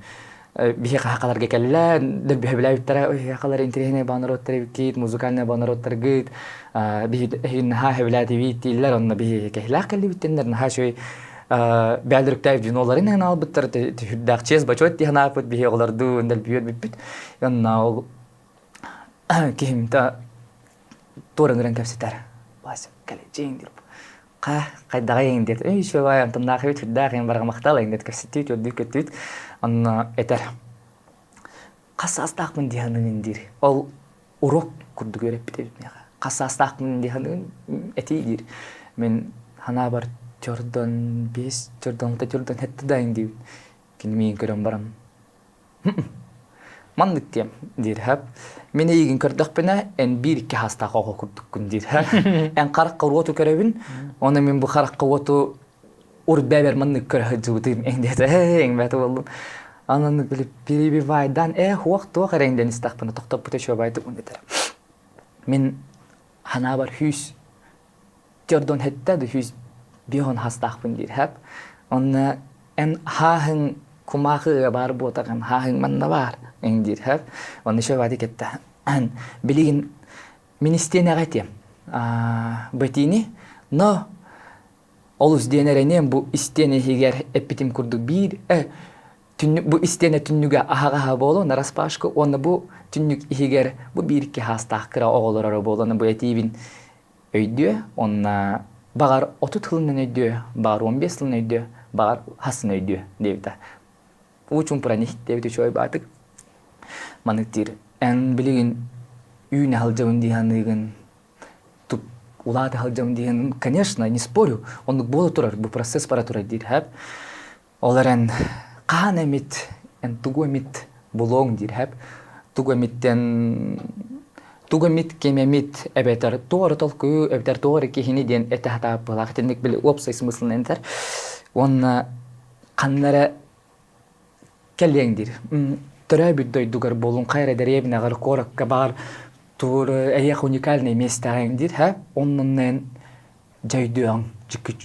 биһиэхэ хахаларга кэллэ, дөлбүһэбилээбиттэрэ, хахалар интэриэһинэй баанарыаттар эбиккит, музыкальнай баанарыаттаргыт, биһи наһаа хэбилээтибит дииллэр, онно биһи кэһилээх кэллибиттэннэр, наһаа үчүгэй бээлдүрүктээх виноларын эҥин албыттар, түһүрдээх чиэс бочуот дии санааппыт, биһи оҕолордуу дөлбүөр бүппүт. Онно ол киһим туора ыҥыран кэпсэтэр. Вася, кэлэдьиҥ диир. Ха, хайдаҕай диэт, эй, үчүгэй, антоннаах эбит, үрдээх, эн барҕа махтал, диэт кэпсэтиит, үрдүк көттүүт. Онно этэр. Хас саастаахпын дии саныыгын диир. Ол урок курдук үөрэппит эбит миэхэ. Хас саастаахпын дии саныыгын этии диир. Мин санаабар төрдөн бес, төрдөн алта, төрдөн хетте да диибин. Кини миигин көрөн баран Маннык диэм диир һэп. Мин эйигин көрдөхпүнэ, эн биир икки хаастаах оҕо курдуккун диир һэп. Эн харахха уоту көрөбүн, оны мин бу харахха уоту урут бэбэр маннык көрө сылдьыбытым эн диэтэ эҥ бэт буоллум. Анан били перебивайдан э хуох туох эрэ диэн истэхпинэ тохтоппута үчүгэйдик этэр. Мин ханаабар хүүс төрдөн хетте да хүүс бихон хастаахпын диир хэп. Онно эн хааһыҥ кумаахыга баар буотаҕын хааһыҥ манна баар эн диир хэп. Онно еще баати кетте. Билигин Мин истиэнэҕэ этиэм бэтиини, но олус диэн эрэниэм бу истиэнэ иһигэр эппитим курдук биир түннүк бу истиэнэ түннүгэ аһаҕаһа буолуо нараспашка уонна бу түннүк иһигэр бу биир икки хаастаах кыра оҕолороро буолан бу этиибин өйдүө уонна баҕар 30 тылынан өйдүө баҕар 15 тылынан өйдүө баҕар хасын өйдүө диэбитэ уу чумпуран иһиттээбит үчүгэй баатык маннык диир эн билигин үүнэ сылдьабын дии саныыгын туп улаата сылдьабын дии конечно не спорю оннук буола турар бу процесс бара турар диир хэп Ол эрэн хаһан эмит эн тугу эмит булуоҥ диир һэп. Тугу эмиттэн тугу эмит ким эмит эбэтэр туох эрэ толкуйу эбэтэр туох эрэ киһини диэн этэ сатаабыт итинник били уопсай смыслынан этэр. Уонна ханна эрэ кэлиэҥ диир. Төрөөбүт дойдугар буолуҥ хайа эрэ дэриэбинэҕэр куоракка баар тугу эйиэхэ уникальный миэстэҕиҥ диир һэ. Оннунан дьэ өйдүөҕүҥ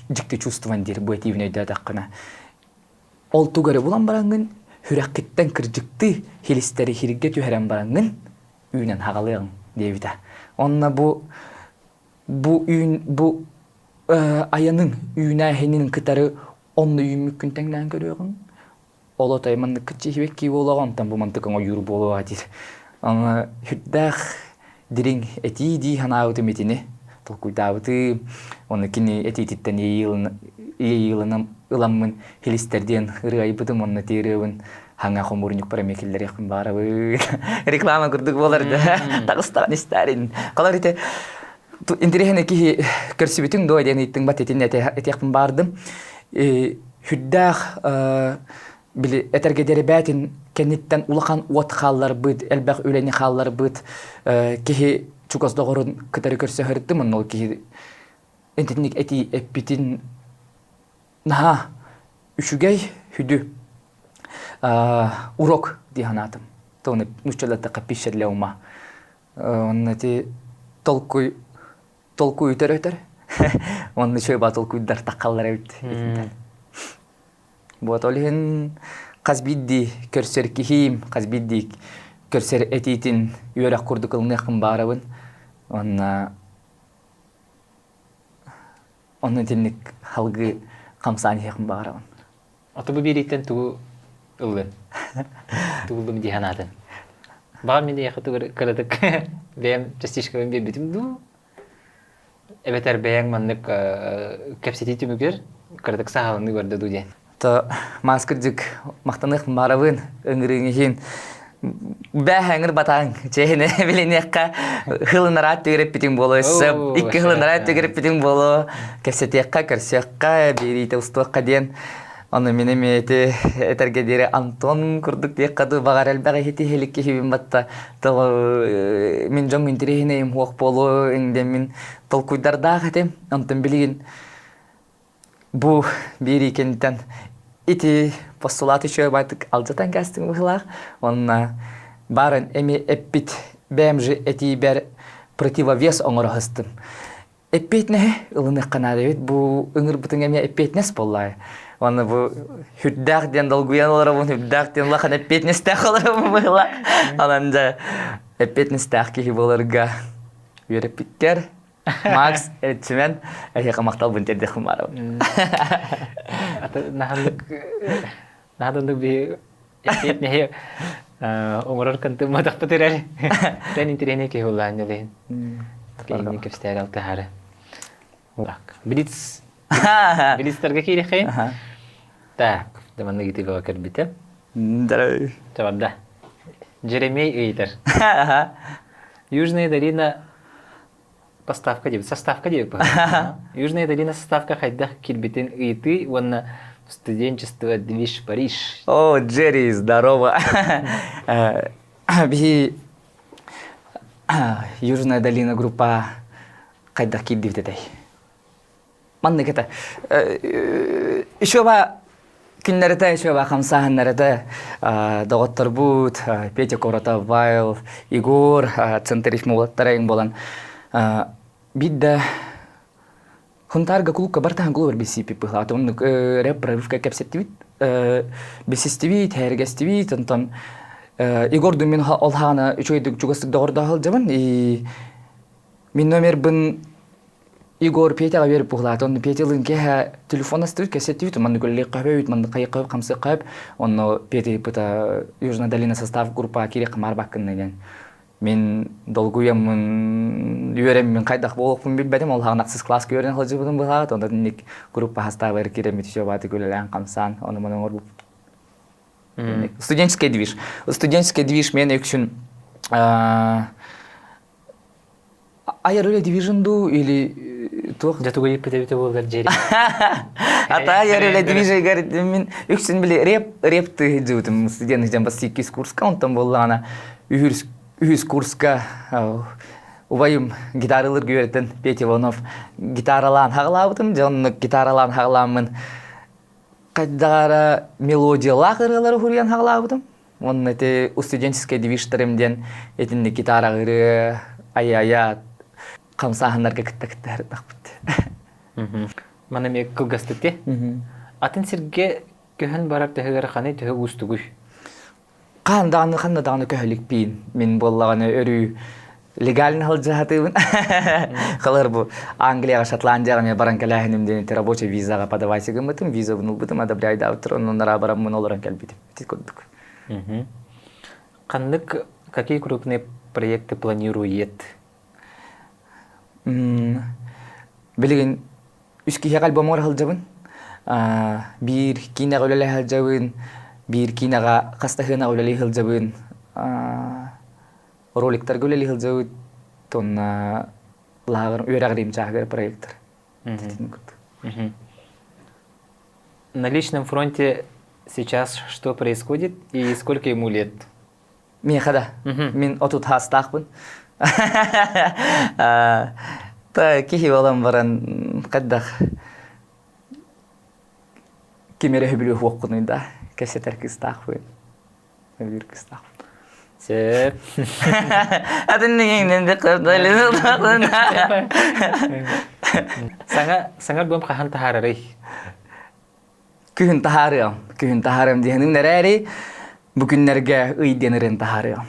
дьикти чувствован диир бу этиибин өйдөөтөххүнэ ол тугу эрэ булан бараҥҥын сүрэххиттэн кырдьыктыы хилистэри хиргэ түһэрэн бараҥҥын үүнэн хаҕалыаҕыҥ диэбитэ онно бу бу үүн бу айаныҥ үүнээһинин кытары онно үүммүккүн тэҥнээн көрүөҕүҥ ол отой маннык киччиһибэккии буолуоҕа онтон бу мантык оҥойуур буолуоҕа диир аны сүрдээх дириҥ этии дии санаабытым итини толкуйдаабытым оны кини этиититтэн иэйииланам ыламмын хилистэр диэн ырыа айбытым онно ити ырыабын хаҥа хомуурунньукпар эмиэ киллэриэхпин баарабын реклама курдук буолар да таҕыстаҕын истээрин халар ити интириэһинэй киһи көрсүбүтүҥ дуо диэн ыйыттыҥ бат итиннэ этиэхпин баардым Сүрдээх били этэргэ диэри кэнниттэн улахан уот хаалларбыт, элбэх үлэни хаалларбыт киһи чугас доҕорун кытары көрсө сырыттым. Онно ол киһи итинник этии эппитин наһаа үчүгэй сүдү урок дии санаатым. Тоны нууччалаттахха пища для ума. Онно ити толкуй толкуй өтөр-өтөр. Онно үчүгэй баа толкуйдар таххаллар эбит. Вот ол иһин хас биирдии көрсөр киһиим, хас биирдии көрсөр этиитин үөрэх курдук ылыныахпын баарабын. Онно онно итинник халгыы хамсаан иһиэхпин баҕарабын. Ото бу биэрииттэн тугу ыллын? Тугу ыллым дии санаатын? Баҕар мин эйиэхэ тугу кыратык бэйэм частичкабын биэрбитим дуу? Эбэтэр бэйэҥ маннык кэпсэтии түмүгэр кыратык саһааланыы көрдө дуу диэн. То маас кырдьык махтаныах барабын ыҥырыыҥ иһин бээһэҥир батаҥ чэһине билиниэххэ хылынараат түгэреппитиҥ буолуо өссө икки хылынараат түгэреппитиҥ буолуо кэпсэтиэххэ көрсүөххэ биэриитэ устуохха диэн ону мин эмиэ ити этэргэ диэри Антон курдук диэххэ дуу баҕар элбэх иһити иһилик киһибин батта мин дьоҥ интэриэһинэйим суох буолуо диэн мин толкуйдардаах этим онтон билигин Бу биэрии кэнниттэн ити постулат үчүгэй баайтык алдьатан кээстим быһыылаах. Уонна баарын эми эппит бэйэм же этиибэр противовес оҥоро сыстым. Эппиэтинэһи ылыныахха наада эбит. Бу ыҥырбытыҥ эмиэ эппиэтинэс буоллаҕа. Уонна бу сүрдээх диэн долгуйан олоробун, сүрдээх диэн улахан эппиэтинэстээх олоробун быһыылаах. Онон дьэ эппиэтинэстээх киһи буоларга үөрэппиккэр Макс, Эрчимэн, эһиэхэ махталбын тиэрдиэхпин баарабын. Наһаннык наһаннык биһи эппиэтинэһи оҥорор кантымматахпыт эрэр. Тэн интэриэһинэй киһи улаан дьэлэһин. Киһини кэпсэтээр алтыһары. Так, Блиц. Блицтерге киириэххэйин. Так, маннык ити бөҕө кэлбитэ. Чабарда. Джеремей ыйытар. Южная долина Поставка диэбит. Составка диэбит Южная долина составка хайдах киирбитин ыйытыы уонна студенчество движ Париж. О, Джерри, здорово. Биһи Южная долина группа хайдах киирдибит этэй? Маннык это еще ба күннэрэтэ еще ба хамсааһыннарата доҕотторбут Петя Коротов, Вайл, Егор, центр рифмолоттара эҥ буолан биир Хунтаарга кулукка бартаһан кулубар билсииппит быһылаата. Оннук рэп прорывка кэпсэттибит, билсистибит, һээргэстибит, онтон Егор Думин ол хаана үчүгэйдик чугастык доҕордоох сылдьабын. И. Мин номербын Егор Петяҕа биэрбит буолаат, онно Петялыын киэһэ телефон астыбыт, кэпсэттибит, маннык үлэлиэххэ сөп, маннык хайыахха сөп, хамсыахха сөп. Онно Петя ыйыппыта Южная долина состав группаҕа киириэххэ маарбаккын диэн. Мин долгуйаммын, үөрэммин хайдах буолуохпун билбэтим, ол хаҕын ахсыс кылааска үөрэнэ сылдьыбытым быһаат, онон инник группа састаабыгар киирэммит үчүгэй үлэлээн хамсаан, ону маны оҥорбуппут. Студенческий движ. Студенческий движ мен үксүн айар үлэ движин дуу или туох Дьэ тугу ыйыппыт эбитэ буоллар дьиэри. Ата айар үлэ движигэр мин үксүн били реп реп тыһыдьыбытым студент дьэн бас иккис курска онтон буоллаҕына үһүс үһүс курска убайым гитаралыыр үөрэтэн Петя Иванов гитаралаан хаҕалаабытым дьэ оннук гитаралаан хаҕалааммын хайдаҕара мелодиялаах ырыалары уһуруйан хаҕалаабытым Уонна ити студенческай движтэрим диэн итинник гитара ырыа айа-айа хамсааһыннарга кытта кытта сырыттахпыт. Маны эмиэ кылгастык дии. Атын сиргэ көһөн барар төһөгөр ханы төһө уустугуй? Хаан даҕаны ханна даҕаны көһөлүкпиин. Мин буоллаҕына өрүү легально сылдьаһатыыбын. Халыр бу Англияҕа, Шотландияҕа эмиэ баран кэлээһиним диэн ити рабочай визаҕа подавайся гыммытым, визабын ылбытым, одобряйдаабыттар, оннунара бараммын олорон кэлбитим. Ити курдук. Ханнык какие крупные проекты планирует? Билигин үс киһиэхэ альбомугар сылдьабын. Биир киинэҕэ үлэлэһэ сылдьабын, биир киинэҕэ хас да сыанаҕа үлэлии сылдьабын, роликтарга үлэлии сылдьабыт, уонна лааҕыр үөрэҕириим чааһыгар проектор. На личном фронте сейчас что происходит и сколько ему лет? Миэхэ да. Мин отут хаастаахпын. Та киһи буолан баран хайдах ким эрэ сөбүлүү хуоххунуй да кэпсэтэр кыыстаахпын. Сөбүлүүр кыыстаахпын. Сөп. Саҥа саҥа альбом хаһан таһаарарый? Күһүн таһаарыам. Күһүн таһаарыам диэһиним эрээри бу күннэргэ ый диэн ырыан таһаарыам.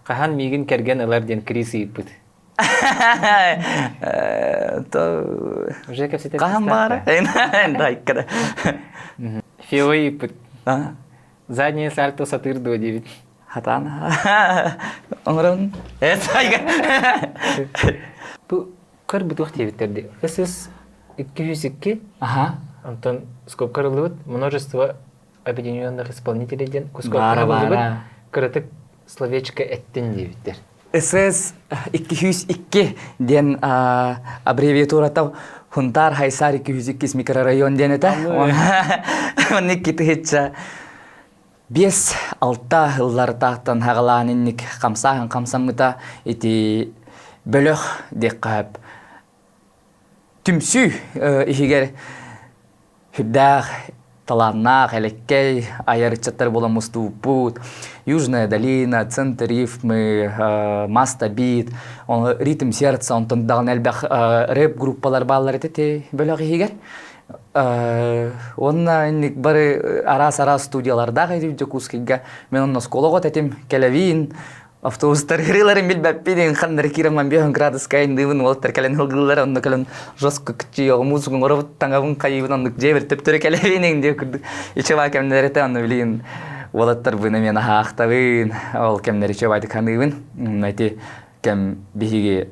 Хаһан миигин кэргэн ылар диэн Крис ыйыппыт. Уже кэпсэтэр Хаһан баара? Дайкада. Фео ыйыппыт. Заднее сальто сатыыр дуо диэбит. Хатаан. Оҥорон. Бу көр бутуох диэбиттэр дии. СС 202. Аха. Онтон скобка арыллыбыт множество объединенных исполнителей диэн скобка арыллыбыт. Кыратык словечко эттин диэбиттэр. СС 202 диэн аббревиатурата Хунтаар Хайсаар 202 микрорайон диэн этэ. Онно икки тыһыынча биэс алта ыллартаахтан хаҕалаан инник хамсааһын хамсаммыта ити бөлөх диэххэ сөп. Түмсүү иһигэр Сүрдээх талааннаах, элэккэй айар ыччаттар буолан мустубуппут. Южная долина, центр рифмы, Мастобит, ритм сердца, онтон даҕаны элбэх рэп группалар бааллар этэ ити бөлөх иһигэр. Уонна инник бары араас-араас студиялардаах этим Дьокуускайга. Мен онно оскуола оҕото этим, кэлэбиин, автобустар ырыаларын билбэппин ханнары киирэн биэһин градуска айындыыбын уолаттар кэлэн ылгыыллар онно кэлэн жестко кыччыйоҕу музыканы оробут таҥабын хайыыбын оннук дьиэбэр төптөрү кэлэбин диэ курдук ичэбаа кэмнэр этэ онно билигин уолаттарбын эмиэ наһаахтабын ол кэмнэри үчүгэйдик саныыбын ити кэм биһиги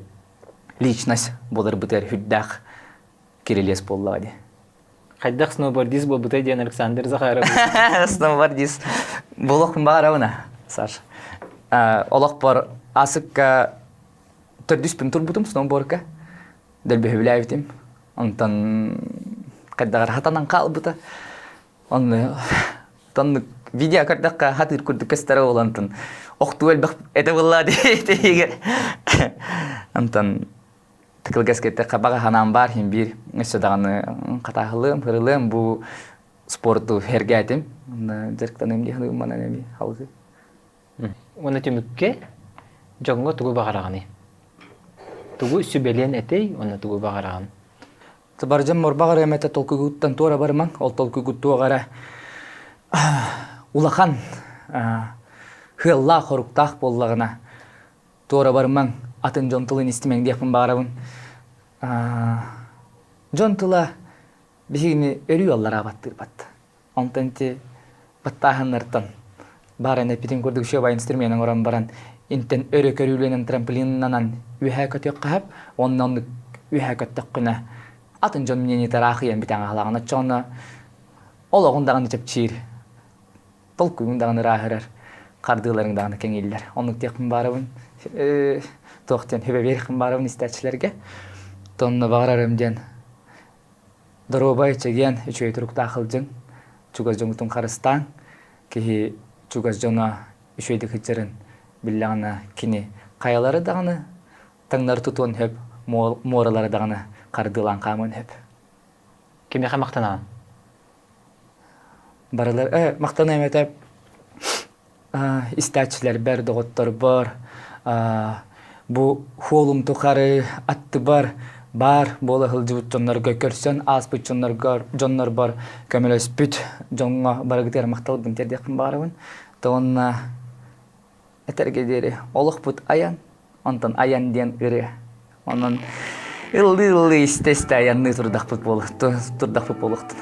личность буоларбытыгар үрдээх кирилиэс буоллаҕа дии Хайдах сноубордист буолбутай диэн Александр Захаров. Сноубордист буолуохпун баҕарабын Саша. Олохпор асыкка төрдүспүн турбутум сноубордка. Дөлбөһүбүлээбитим. Онтон хайдаҕар хатанан хаалбыта. Онно тоннук видео көрдөххө хатыыр курдук көстөрө буолан охтуу элбэх этэ буолла диэтигэр. Онтон Кылгас кэттэххэ баҕа санаам баар иһин биир өссө даҕаны хатааһылыам, ырылыам бу спорту сэргээтим. Онно дьарыктаныам дии саныыбын манан эмиэ салгыы. Уонна түмүккэ дьоҥҥо тугу баҕараҕыный? Тугу сүбэлиэн этэй уонна тугу баҕараҕын? Баржам морбаҕар эмэтэ толкуйгуттан туора барымаҥ. Ол толкуйгут туох эрэ улахан, сыаллаах-хоруктаах буоллаҕына туора барымаҥ. Атын дьон тылын истимэҥ диэхпин баҕарабын. Дьон тыла биһигини өрүү аллараа баттыырбат. Онтон ити баттааһыннартан баар эппитин курдук үчүгэй инструмент оҥорон баран интэн өрө көрүүлэнэн трамплиннанан үөһээ көтүөххэ сөп уонна оннук үөһээ көттөххүнэ атын дьон мнениетэ ыраахыйан бүтэн хаалаҕын оччоҕуна олоҕун даҕаны чэпчиир толкуйун даҕаны ырааһырар хардыыларыҥ даҕаны кэҥииллэр оннук диэхпин баарабын туох диэн сүбэ биэриэхпин баарабын истээччилэргэ тонно баҕарарым диэн Доруобай, чэгиэн, үчүгэй туруктаах сылдьыҥ, чугас дьоҥҥутун харыстааҥ. Киһи чугас дьоно үчүгэйдик сылдьарын биллэҕинэ, кини хайалары даҕаны таҥнары тутуон сөп, муоралары даҕаны хардыылаан хаамыан сөп. Кимиэхэ махтанаҕын? Барылар, э, махтаныам этэ истээччилэрбэр, доҕотторбор, бу хуолум тухары аттыбар баар буола сылдьыбыт дьоннорго көрсөн ааспыт дьоннорго дьоннорбор көмөлөспүт дьоҥҥо барыгытыгар махталбын тиэрдиэхпин баҕарабын. Уонна этэргэ диэри олохпут айан, онтон айан диэн ырыа. Онон ыллыы-ыллыы истэ-истэ айанныы турдахпыт буолуохтун турдахпыт буолуохтун.